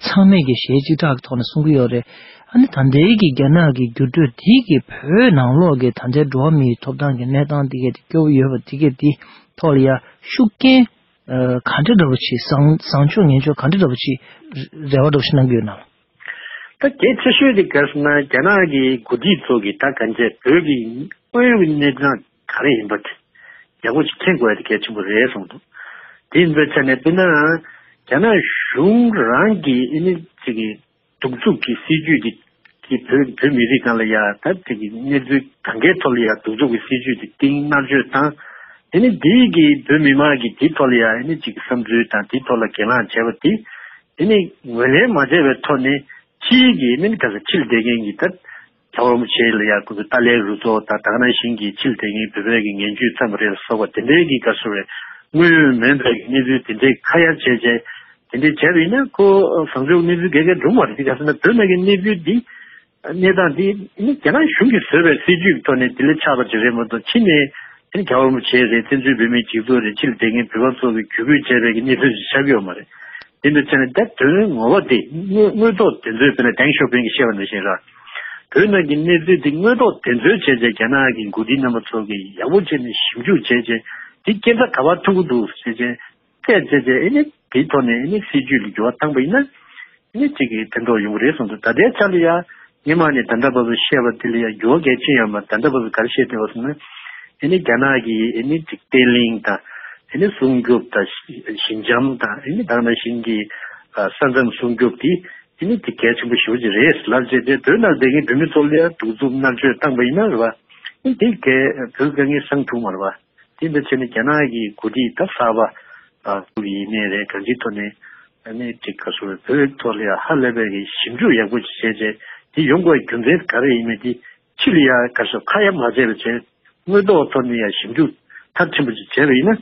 ཚང་མས་ཀྱི་ཞལ་གཅིག་གྲགས་ཀྱི་ཐོག་ནས་གསུང་གི་ཡོད་རེད། ཨ་ནི་ད་ལྟའི་གི་རྒྱ་ནག་གི་འགྱུར་འགྲོས་དེ་གི་བོད་ནང་ལོགས་ཀྱི་ད་ལྟའི་འགྲོ་བ་མིའི་ཐོབ་ཐང་གི་གནས་སྟངས་དེ་གའི་དེ་སྐྱོ་བོ་ཡོད་པ་དེ་གའི་དེ་ཐོག་ལ་ཡ་ཤུགས་རྐྱེན་ཨ་ག་འདྲ་འདྲ་པོ་ཅིག་བཟང་བཟང་ཕྱོགས་ངན་ཕྱོགས་ག་འདྲ་འདྲ་པོ་ཅིག་རེ་བ་འདྲ་པོ་ཞིག་གནང་གི་ཡོད་ན། ད་གལ་ཆེ་ཤོས་དེ་ག་རེ་ཟེར་ན་རྒྱ་ནག་གི་འགོ་ཁྲིད་ཚོ་གིས་ད་གང་བྱས་བོད་ཀྱི་དངོས་ཡོད་ཀྱི་གནས་སྟངས་ག་རེ་ཡིན་པ་དེ་ཡག་པོ་ཅིག་མཁྱེན་དགོས་ཡ་དེ་གལ་ཆེན་པོ་རེད་གསུངས་འདུག་དེ་ཡིན་པའི་ཆ་ནས་དཔེར་ན་རྒྱ་ནག་གཞུང་རང་གི་ཨ་ནི་ཅིག་གི་གདུག་རྩུབ་ཀྱི་སྲིད་ཇུས་དེ་དེ་བོད་བོད་མི་རིགས་སྒང་ལ་ཡ་ད་དེ་གི་གནས་ཚུལ་གང་གའི་ཐོག་ལ་ཡ་གདུག་རྩུབ་ཀྱི་སྲིད་ཇུས་དེ་བཏིང་མནར་གཅོད་བཏང་། དེ་ནི་འདིའི་གི་བོད་མི་མང་གི་དེའི་ཐོག་ལ་ཡ་ཨ་ནི་ཅིག་བསམ་ཚུལ་དང་དེའི་ཐོག་ལ་གྱེན་ལངས་བྱས་པ་དེ་དེ་ནི་ངོས་ལེན་མ་བྱས་པའི་ཐོག་ནས་ཕྱིའི་གི་ཨ་ནི་ག་ས་ཕྱིར་བསྡད་མཁན་གྱི་ད་རྒྱལ་བ་རིན་པོ་ཆེ་ལ་ཡ་ཁོ་ཚོ་ཏཱ་ལའི་རུ་ཚོགས་དང་ད་ག་ནང་བཞིན་གྱི་ཕྱིར་བསྡད་མཁན་བོད་པའི་གི་ངན་ཇུས་བརྩམས་པ་རེད་ལ་སོགས་པ་དེ་འདྲའི་གི་ག་ཚོད་རེད། དངོས་ཡོད་མིན་པའི་གི་གནས་ཚུལ་དེ་འདྲའི་ཁ་ཡ་བྱས་བྱས། དེ་འདྲའི་བྱས་པ་ཡིན་ན་ཁོ་བཟང་ཕྱོགས་གནས་ཚུལ་ག་གེ་འགྲོ་མ་རེད། དེ་ག་ཟེར་ན་བོད་ནང་གི་གནས་ཚུལ་འདི་གནས་སྟངས་འདི་ནི་རྒྱ་ནག་གཞུང་གིས་བཟོས་པའི་སྲིད་ཇུས་ཀྱི་ཐོག་ནས་དེ་ལས་ཆགས་པ་ཅིག་རེད་མ་གཏོགས་ཕྱི་ནས་དེ་ནི་རྒྱལ་བ་རིན་པོ་ཆེ་རེད། བཙན་བྱོལ་བོད་མིའི་སྒྲིག་འཛུགས་རེད། ཕྱིར་དེ་ངའི་བོད་པ་ཚོ་གིས་གུས་བཀུར་བྱས་པའི་གི་གནས་ཚུལ་ཞིག་ཆགས་ཀྱི་ཡོད་མ་རེད། དེ་འདྲ་བྱས་ན་ད་དོན་ངོ་མ་དེ་དངོས་དངོས་ཐོག་དེ་ཚོའི་དཔེར་ན་ཏེང་ཞའོ་ཕིང་གིས་བཤད་པ་ནང་བཞིན་ར། བོད་ནང་གི་གནས་ཚུལ་དེ་དངོས་ཐོག་དེ་ཚོའི་བྱས་རྗེས་རྒྱ་ནག་གི་འགོ་ཁྲིད་རྣམ་པ་ཚོ་གིས་ཡག་པོ་བྱས་ནས་ཞིབ་འཇུག་བྱས་རྗེས་དེ་སྐྱེ་འཚར་ག་པར་ཐུག་གི་འདུག་ཟེར་རྗེས། བལྟས་བྱས་བྱས་ཨེ་ནི་དེའི་ཐོག་ནས་ཨེ་ནི་སྲིད་ཇུས་ལ་འགྱུར་བ་བཏང་པ་ཡིན་ན་ཨེ་ནི་གཅིག་གི་ཕན་ཐོགས་ཡོང་གི་རེད་གསུངས་འདུག་ད་ལྟའི་ཆ་ལ་ཡ་སྔོན་མ་ནས་ད་ལྟ་བར་དུ་བཤད་པ་དེ་ལ་ཡ་འགྱུར་བ་གལ་ཆེ་ཡོད་མ་རེད། ད་ལྟ་བར་དུ་ག་རེ་བཤད་བསྡད་པ་ཟེར་ན་ཨེ་ནི་རྒྱ་ནག་གི་ཨེ་ནི་གཅིག་བརྟན་ལྷིང་དང་ཨེ་ནི་སྲུང་སྐྱོབ་དང་ཞི་འཇམ་དང་ཨེ་ནི་ད་ག་ནང་བཞིན་གྱི་ས་མཚམས་སྲུང་སྐྱོབ་དེ་ཨེ་ནི་དེ་གལ་ཆེན་པོ་ཞེ་པོ་ཅིག་རེད་ལབ་བྱས་ཏེ་བོད་ནང་བསྡད་མཁན་བོད་མི་ཚོ་ལ་ཡ་གདུག་རྩུབ་མནར་གཅོད་བཏང་པ་ཡིན་ན་རེད་བ། ཨེ་ནི་དེ་གལ་བོད་དཀའ་ངལ་སེལ་ཐུབ་མ་རེད་བ། དེ་འདྲ་བྱས་ནས་རྒྱ་ནག་གི་འགོ་ཁྲིད་ད་གསར་པ་ཨ་ཚུགས་ཡིན་ནའི་རེད། གང་ཅིའི་ཐོག་ནས་ཨ་ནི་ཅིག་ག་ཚོད་བོད་ཐོག་ལ་ཡང་ཧ་ལས་པའི་གི་ཞིབ་འཇུག་ཡག་པོ་ཅིག་བྱས་རྗེས་དེ་ཡོང་དགོས་རྒྱུ་མཚན་ག་རེ་ཡིན་མིན་དེ་ཕྱི་ལ་ཡང་ག་ཚོད་ཁ་ཡ་མ་བྱས་པ་བྱས་དངོས་ཐོག་ཐོག་ནས་ཡང་ཞིབ་འཇུག་མཐར་ཕྱིན་པ་ཅིག་བྱས་པ་ཡིན་ན་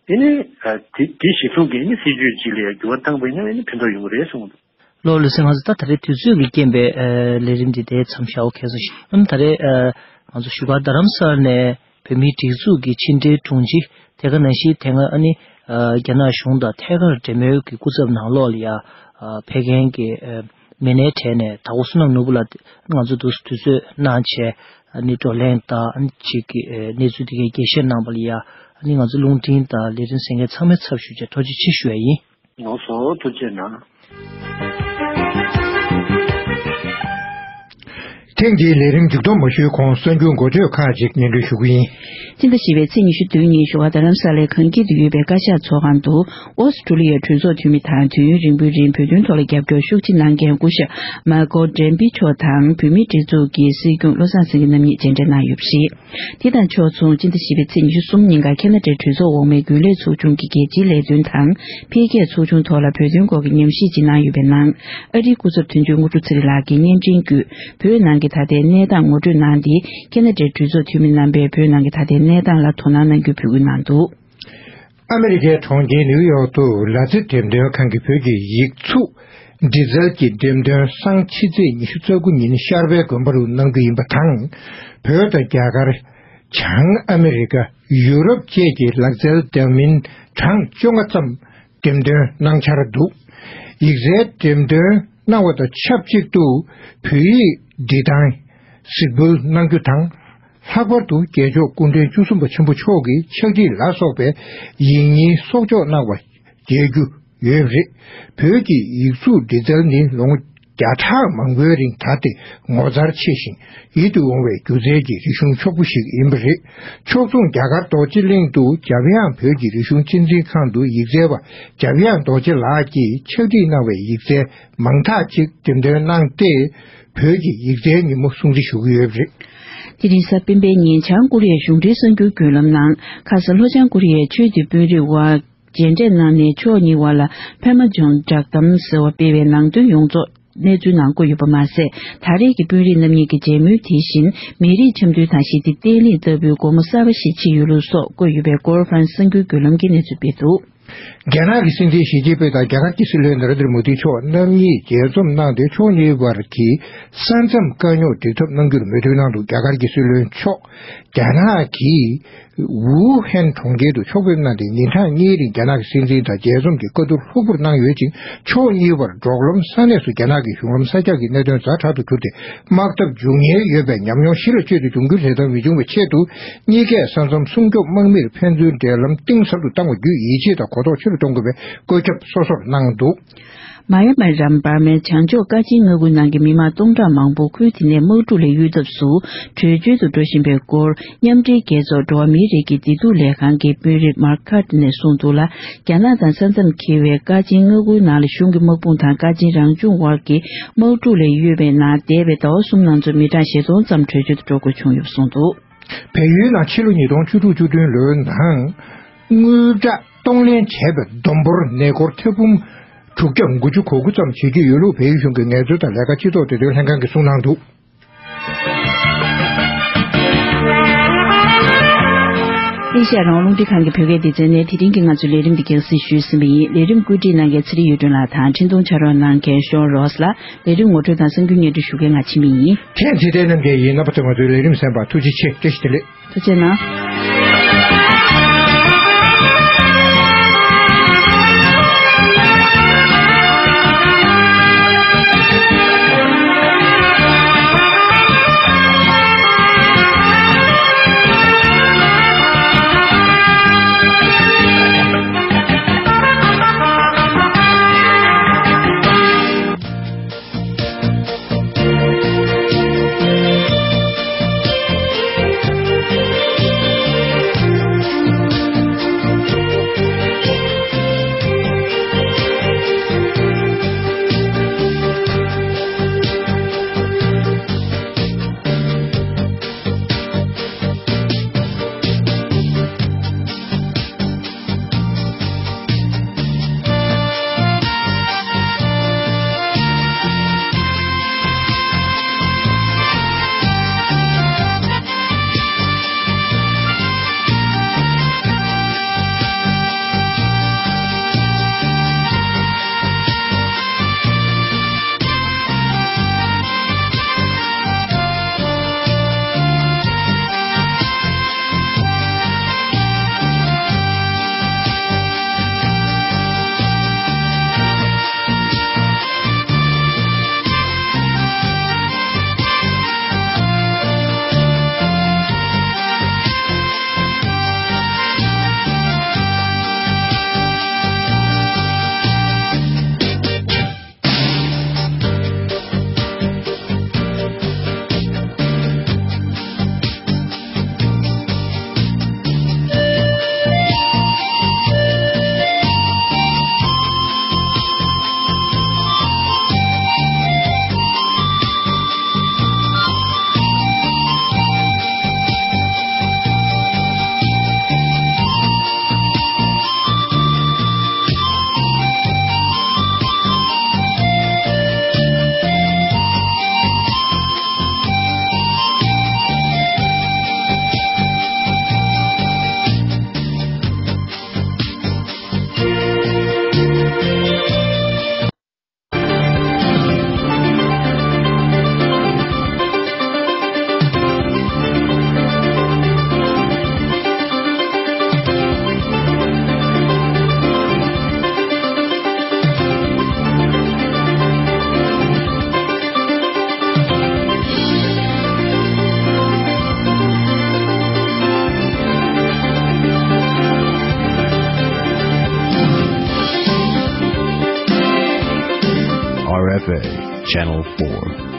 ཨ་ནི་ཨ་དེ་དེ་གཞིར་བཟུང་གི་ཨ་ནི་སྲིད་ཇུས་ཅིག་ལ་ཡང་འགྱུར་བ་བཏང་པ་ཡིན་ན་ཨ་ནི་ཕན་ཐོགས་ཡོང་གི་རེད་གསུངས་འདུག་ལགས་ལགས་སོ། ང་ཚོ་ད་ད་རེས་དུས་ཚོད་ཀྱི་རྐྱེན་པས་ཨ་ལས་རིམ་འདི་དེ་མཚམས་བཞག་འོ་ཁ་སང་ཞིག་ཨ་ནི་ད་རེས་ཨ་ང་ཚོ་བཞུགས་སྒར་རྡ་རམ་ས་ལ་ནས་བོད་མིའི་སྒྲིག་འཛུགས་ཀྱི་ཕྱི་འབྲེལ་དྲུང་ཆེ་དེ་ག་ནང་བཞིན་དེ་སྔ་ཨ་ནི་ཨ་རྒྱ་ནག་གཞུང་དང་ཐད་ཀར་འབྲེལ་མོལ་གྱི་སྐུ་ཚབ་ནང་ལོགས་ལ་ཡ་ཨ་ཕེབས་མཁན་གྱི་ཨ་མི་སྣའི་གྲས་ནས་དྭགས་པོ་བསོད་ནམས་ནོར་བུ་ལགས་ང་ཚོ་འདུག་དུས་ཚོད་གནང་བྱས་ཨ་ནི་བགྲོ་གླེང་དང་ཨ་ནི་ཅིག་གི་ཨ་གནས་ཚུལ་དེ་གའི་རྒྱས་བཤད་གནང་པ་ལ་ཡ་ཨ་ནི་ང་ཚོ་རླུང་འཕྲིན་དང་ལས་རིམ་གསན་མཁན་ཚང་མའི་ཚབ་ཞུས་བྱས་ཐུགས་རྗེ་ཆེ་ཞུ་ཡ་ཡིན། ལགས་སོ། ཐུགས་རྗེ་གནང་། ཐེངས་འདིའི་ལས་རིམ་མཇུག་སྡོམ་མ་ཞུས་གོང་གསར་འགྱུར་འགོ་བརྗོད་ཁག་ཅིག་སྙན་སྒྲོན་ཞུ་གི་ཡིན། སྤྱི་ཟླ་བཞི་པའི་ཚེས་ཉི་ཤུ་བདུན་ཉིན་བཞུགས་སྒར་རྡ་རམ་ས་ལའི་གངས་སྐྱིད་དུ་ཡོད་པའི་བཀའ་ཤག་ཚོགས་ཁང་དུ་ཨོ་སི་ཀྲུ་ལི་ཡའི་གྲོས་ཚོགས་འཐུས་མི་དང་དུས་ཡུན་རིང་པོའི་རིང་བོད་དོན་ཐོག་ལ་རྒྱབ་སྐྱོར་ཤུགས་ཆེ་གནང་མཁན་སྐུ་ཞབས་མཱ་ཀོ་ཌེན་པི་མཆོག་དང་བོད་མིའི་སྒྲིག་འཛུགས་ཀྱི་སྲིད་སྐྱོང་བློ་བཟང་སེང་གེ་རྣམ་གཉིས་མཇལ་འཕྲད་གནང་ཡོད་པ་རེད། དེ་དང་ཕྱོགས་མཚུངས་སྤྱི་ཟླ་བཞི་པའི་ཚེས་ཉི་ཤུ་གསུམ་ཉིན་ཀ་ཁེ་ན་ཌའི་གྲོས་ཚོགས་འོག་མའི་རྒྱུན་ལས་ཚོགས་ཆུང་གི་རྒྱལ་སྤྱིའི་ལས་དོན་དང་འཕེལ་རྒྱས་ཚོགས་ཆུང་ཐོག་ལ་བོད་དོན་སྐོར་གྱི་ཉམས་ཞིབ་ཅིག་གནང་ཡོད་པའི་ནང་། ཨ་རིའི་སྐུ་ཚབ་དོན་གཅོད་དངོས་གྲུབ་ཚེ་རིང་ལགས་ཀྱིས་བརྙན་འཕྲིན་བརྒྱུད་བོད་ནང་གི་ད་ལྟའི་གནས་སྟངས་ངོ་སྤྲོད་གནང་སྟེ། ཁེ་ན་ཌའི་གྲོས་ཚོགས་འཐུས་མི་རྣམ་པས་བོད་ནང་གི་ད་ལྟའི་གནས་སྟངས་ལ་དོ་སྣང་གནང་རྒྱུའི་འབོད་སྐུལ་གནང་འདུག། ཨ་མི་རི་ཀའི་གྲོང་ཁྱེར་ནིའུ་ཡོག་ཏུ་ལ་རྩེ་འགྲེམས་སྟོན་ཁང་གི་བོད་ཀྱི་ཡིག་གཟུགས་འབྲི་རྩལ་གྱི་འགྲེམས་སྟོན་སང་ཕྱི་ཚེས་ཉི་ཤུ་རྩ་དགུ་ཉིན་ཤར་པའི་དགོན་པ་རུ་གནང་རྒྱུ་ཡིན་པ་དང་། བོད་དང་རྒྱ་གར། བྱང་ཨ་མི་རི་ཀ། ཡུ་རོབ་བཅས་ཀྱི་ལག་རྩལ་འདྲ་མིན་གྲངས་བཅོ་ལྔ་ཙམ་འགྲེམས་སྟོན་གནང་འཆར་འདུག། ཡིག་རྩལ་འགྲེམས་སྟོན་གནང་བ་དང་ཆབས་ཅིག་ཏུ་བོད་ཡིག་འབྲི་སྟངས། གཟིགས་འབུལ་གནང་རྒྱུ་དང་། ལྷག་པར་དུ་རྒྱལ་མཆོག་སྐུ་ཕྲེང་བཅུ་གསུམ་པ་ཆེན་པོ་མཆོག་གི་ཕྱག་བྲིས་ལ་སོགས་པའི་ཡིག་རྙིང་གསོག་འཇོག་གནང་བ་མཇལ་རྒྱུ་ཡོད་པ་རེད། བོད་ཀྱི་ཡིག་གཟུགས་འབྲི་རྩལ་ནི་ལོ་ངོ་བརྒྱ་ཕྲག་མང་པོའི་རིང་དར་ཏེ་ངོ་མཚར་ཆེ་ཞིང་ཡིད་དུ་འོང་བའི་སྒྱུ་རྩལ་གྱི་རིག་གཞུང་ཕྱུག་པོ་ཞིག་ཡིན་པ་རེད། ཕྱོགས་མཚུངས་རྒྱ་གར་རྡོ་རྗེ་གླིང་དུ་འཇམ་དབྱངས་བོད་ཀྱི་རིག་གཞུང་གཅེས་འཛིན་ཁང་དུ་ཡིག་རྩལ་བ་འཇམ་དབྱངས་རྡོ་རྗེ་ལགས་ཀྱིས་ཕྱག་བྲིས་གནང་བའི་ཡིག་རྩལ་མང་དག་ཅིག་འགྲེམས་སྟོན་གནང་སྟེ། བོད་ཀྱི་ཡིག་རྩལ་ཉིན་མོ་སྲུང་བརྩི་ཞུ་གི་ཡོད་པ་རེད། དེ་རིང་གཟའ་སྤེན་པའི་ཉིན་བྱང་ཀོ་རི་ཡའི་གཞུང་འབྲེལ་གསར་འགྱུར་བརྒྱུད་ལམ་ནང་ཁ་ས་ལྷོ་བྱང་ཀོ་རི་ཡའི་ཆོས་བརྒྱུད་དཔོན་རིགས་དབར་མཇལ་འཕྲད་གནང་ནས་ཕྱོགས་གཉིས་དབར་ལ་ཕེ་མ་ཇོང་བསྒྲགས་གཏམ་ཟེར་བ་སྤེལ་བའི་ནང་དོན་ཡོངས་རྫོགས་གནས་ཚུལ་ནང་བཀོད་ཡོད་པ་མ་ཟད། ད་རེས་ཀྱི་དཔོན་རིགས་རྣམ་གཉིས་ཀྱི་མཇལ་མོལ་དེ་བཞིན་མི་རིགས་འཆམ་མཐུན་དང་ཞི་བདེ་བརྟན་ལྷིང་ལྟ་བུའི་སྒོ་མོ་གསར་པ་ཞིག་ཕྱེ་ཡོད་ལུགས་སོགས་བཀོད་ཡོད་པའི་སྐོར་ཧྥ་རན་སི་གསར་འགྱུར་བརྒྱུད་ལམ་གྱིས་གནས་ཚུལ་སྤེལ་འདུག། རྒྱ་ནག་གི་སྲིད་འཛིན་ཞི་ཅིན་ཕིང་དང་རྒྱ་གར་གྱི་སྲིད་བློན་ན་རེན་དྲ་མོ་དི་མཆོག་རྣམ་གཉིས་མཇལ་འཛོམས་གནང་སྟེ་ཕྱོགས་གཉིས་བར་གྱི་ས་མཚམས་དཀའ་རྙོག་འགྲིག་ཐབས་གནང་རྒྱུར་མོས་མཐུན་གནང་འདུག། རྒྱ་གར་གྱི་སྲིད་བློན་མཆོག་རྒྱ་ནག་གི་ཝུ་ཧན་གྲོང་ཁྱེར་དུ་ཕྱོགས་ཕེབས་གནང་སྟེ་ཉིན་གྲངས་གཉིས་རིང་རྒྱ་ནག་གི་སྲིད་འཛིན་དང་མཇལ་འཛོམས་ཀྱི་བཀའ་བསྡུར་ལྷུག་པོར་གནང་ཡོད་ཅིང་། ཕྱོགས་གཉིས་བར་འབྲོག་ལམ་ས་གནས་སུ་རྒྱ་ནག་གི་གཞུང་ལམ་གསར་རྒྱག་གི་གནད་དོན་ཛ་དྲག་ཏུ་གྱུར་ཏེ། དམག་འཐབ་འབྱུང་ཉེན་ཡོད་པའི་ཉམས་མྱོང་ཤེས་རབ་བཅོས་ཏེ་འབྱུང་འགྱུར་ལས་དོན་མི་འབྱུང་བའི་ཆེད་དུ། གཉིས་ཀས་ས་མཚམས་སྲུང་སྐྱོབ་དམག་མིར་ཕན་ཚུན་འབྲེལ་ལམ་གཏིང་ཟབ་ཏུ་གཏང་བ་བརྒྱུད་ཡིད་ཆེས་དང་གོ་རྟོགས་ཆེ་རུ་གཏོང་དགོས་པའི་བཀོད་ཁྱབ་སོ་སོར་གནང་འདུག། མ་ཡ་མ་རམ་འབར་མའི་བྱང་ཕྱོགས་ཀ་ཆེན་མངའ་ཁུལ་ནང་གི་མི་མང་སྟོང་ཕྲག་མང་པོ་ཁུལ་དེ་ནས་དམག་འཁྲུག་ལས་གཡོལ་ཐབས་སུ་བྲོས་བྱོལ་དུ་འགྲོ་བཞིན་པའི་སྐོར། མཉམ་འབྲེལ་རྒྱལ་ཚོགས་འགྲོ་བ་མིའི་རིགས་ཀྱི་བདེ་སྡུག་ལས་ཁང་གི་དཔོན་རིགས་མར་ཁ་ཏི་ནས་གསུངས་འདུག་ལ། རྒྱ་ནག་དང་ས་མཚམས་འཁེལ་བའི་ཀ་ཆེན་མངའ་ཁུལ་ནང་ལ་གཞུང་གི་དམག་དཔུང་དང་ཀ་ཆེན་རང་སྐྱོང་དབར་གྱི་དམག་འཁྲུག་ལས་གཡོལ་བའི་ནང་འདས་པའི་ཟླ་བ་གསུམ་ནང་ཚུད་མི་གྲངས་བཞི་སྟོང་ཙམ་བྲོས་བྱོལ་དུ་འགྲོ་དགོས་བྱུང་ཡོད་པ་གསུངས་འདུག། བལ་ཡུལ་ནང་ཕྱི་ལོ་ཉིས་སྟོང་བཅུ་དྲུག་བཅུ་བདུན་ལོའི་ནང་དངུལ་སྐྲག་གཏོང་ལེན་བྱས་པའི་བསྡོམས་འབོར་ནས་སྒོར་ཐེར་འབུམ་དྲུག་བརྒྱ་དགུ་བཅུ་གོ་དགུ་ཙམ་བྱེད་ཀྱི་ཡོད་ལུགས་བལ་ཡུལ་གཞུང་གི་ངལ་རྩོལ་དང་ལས་ཀ་སྤྱི་ཚོགས་བདེ་དོན་ལྷན་ཁང་གིས་གསུངས་གནང་འདུག། ཨེ་ཤ་ཡ་རང་དབང་རླུང་འཕྲིན་ཁང་གི་བོད་སྐད་སྡེ་ཚན་ནས་དེ་རིང་གི་ང་ཚོའི་ལས་རིམ་འདི་རྒྱང་སྲིང་ཞུས་ཟིན་པ་ཡིན། ལས་རིམ་བཀོད་སྒྲིག་གནང་མཁན་ཚེ་རིང་གཡུ་སྒྲོན་ལགས་དང་འཕྲིན་གཏོང་ཕྱག་རོགས་གནང་མཁན་ཤོན་རོས་ལགས། ལས་རིམ་ངོ་སྤྲོད་དང་གསར་འགྱུར་སྙན་སྒྲོན་ཞུ་མཁན་ང་འཆི་མེད་ཡིན། མཁན་ཚེ་བརྟན་རྣམ་རྒྱལ་ཡིན། རྣམ་པ་ཚོས་ང་ཚོའི་ལས་རིམ་གསན་པར་ཐུགས་རྗེ་ཆེ། བཀྲ་ཤིས་བདེ་ལེགས། ཐུགས་རྗེ་གནང་། R F A, Channel four.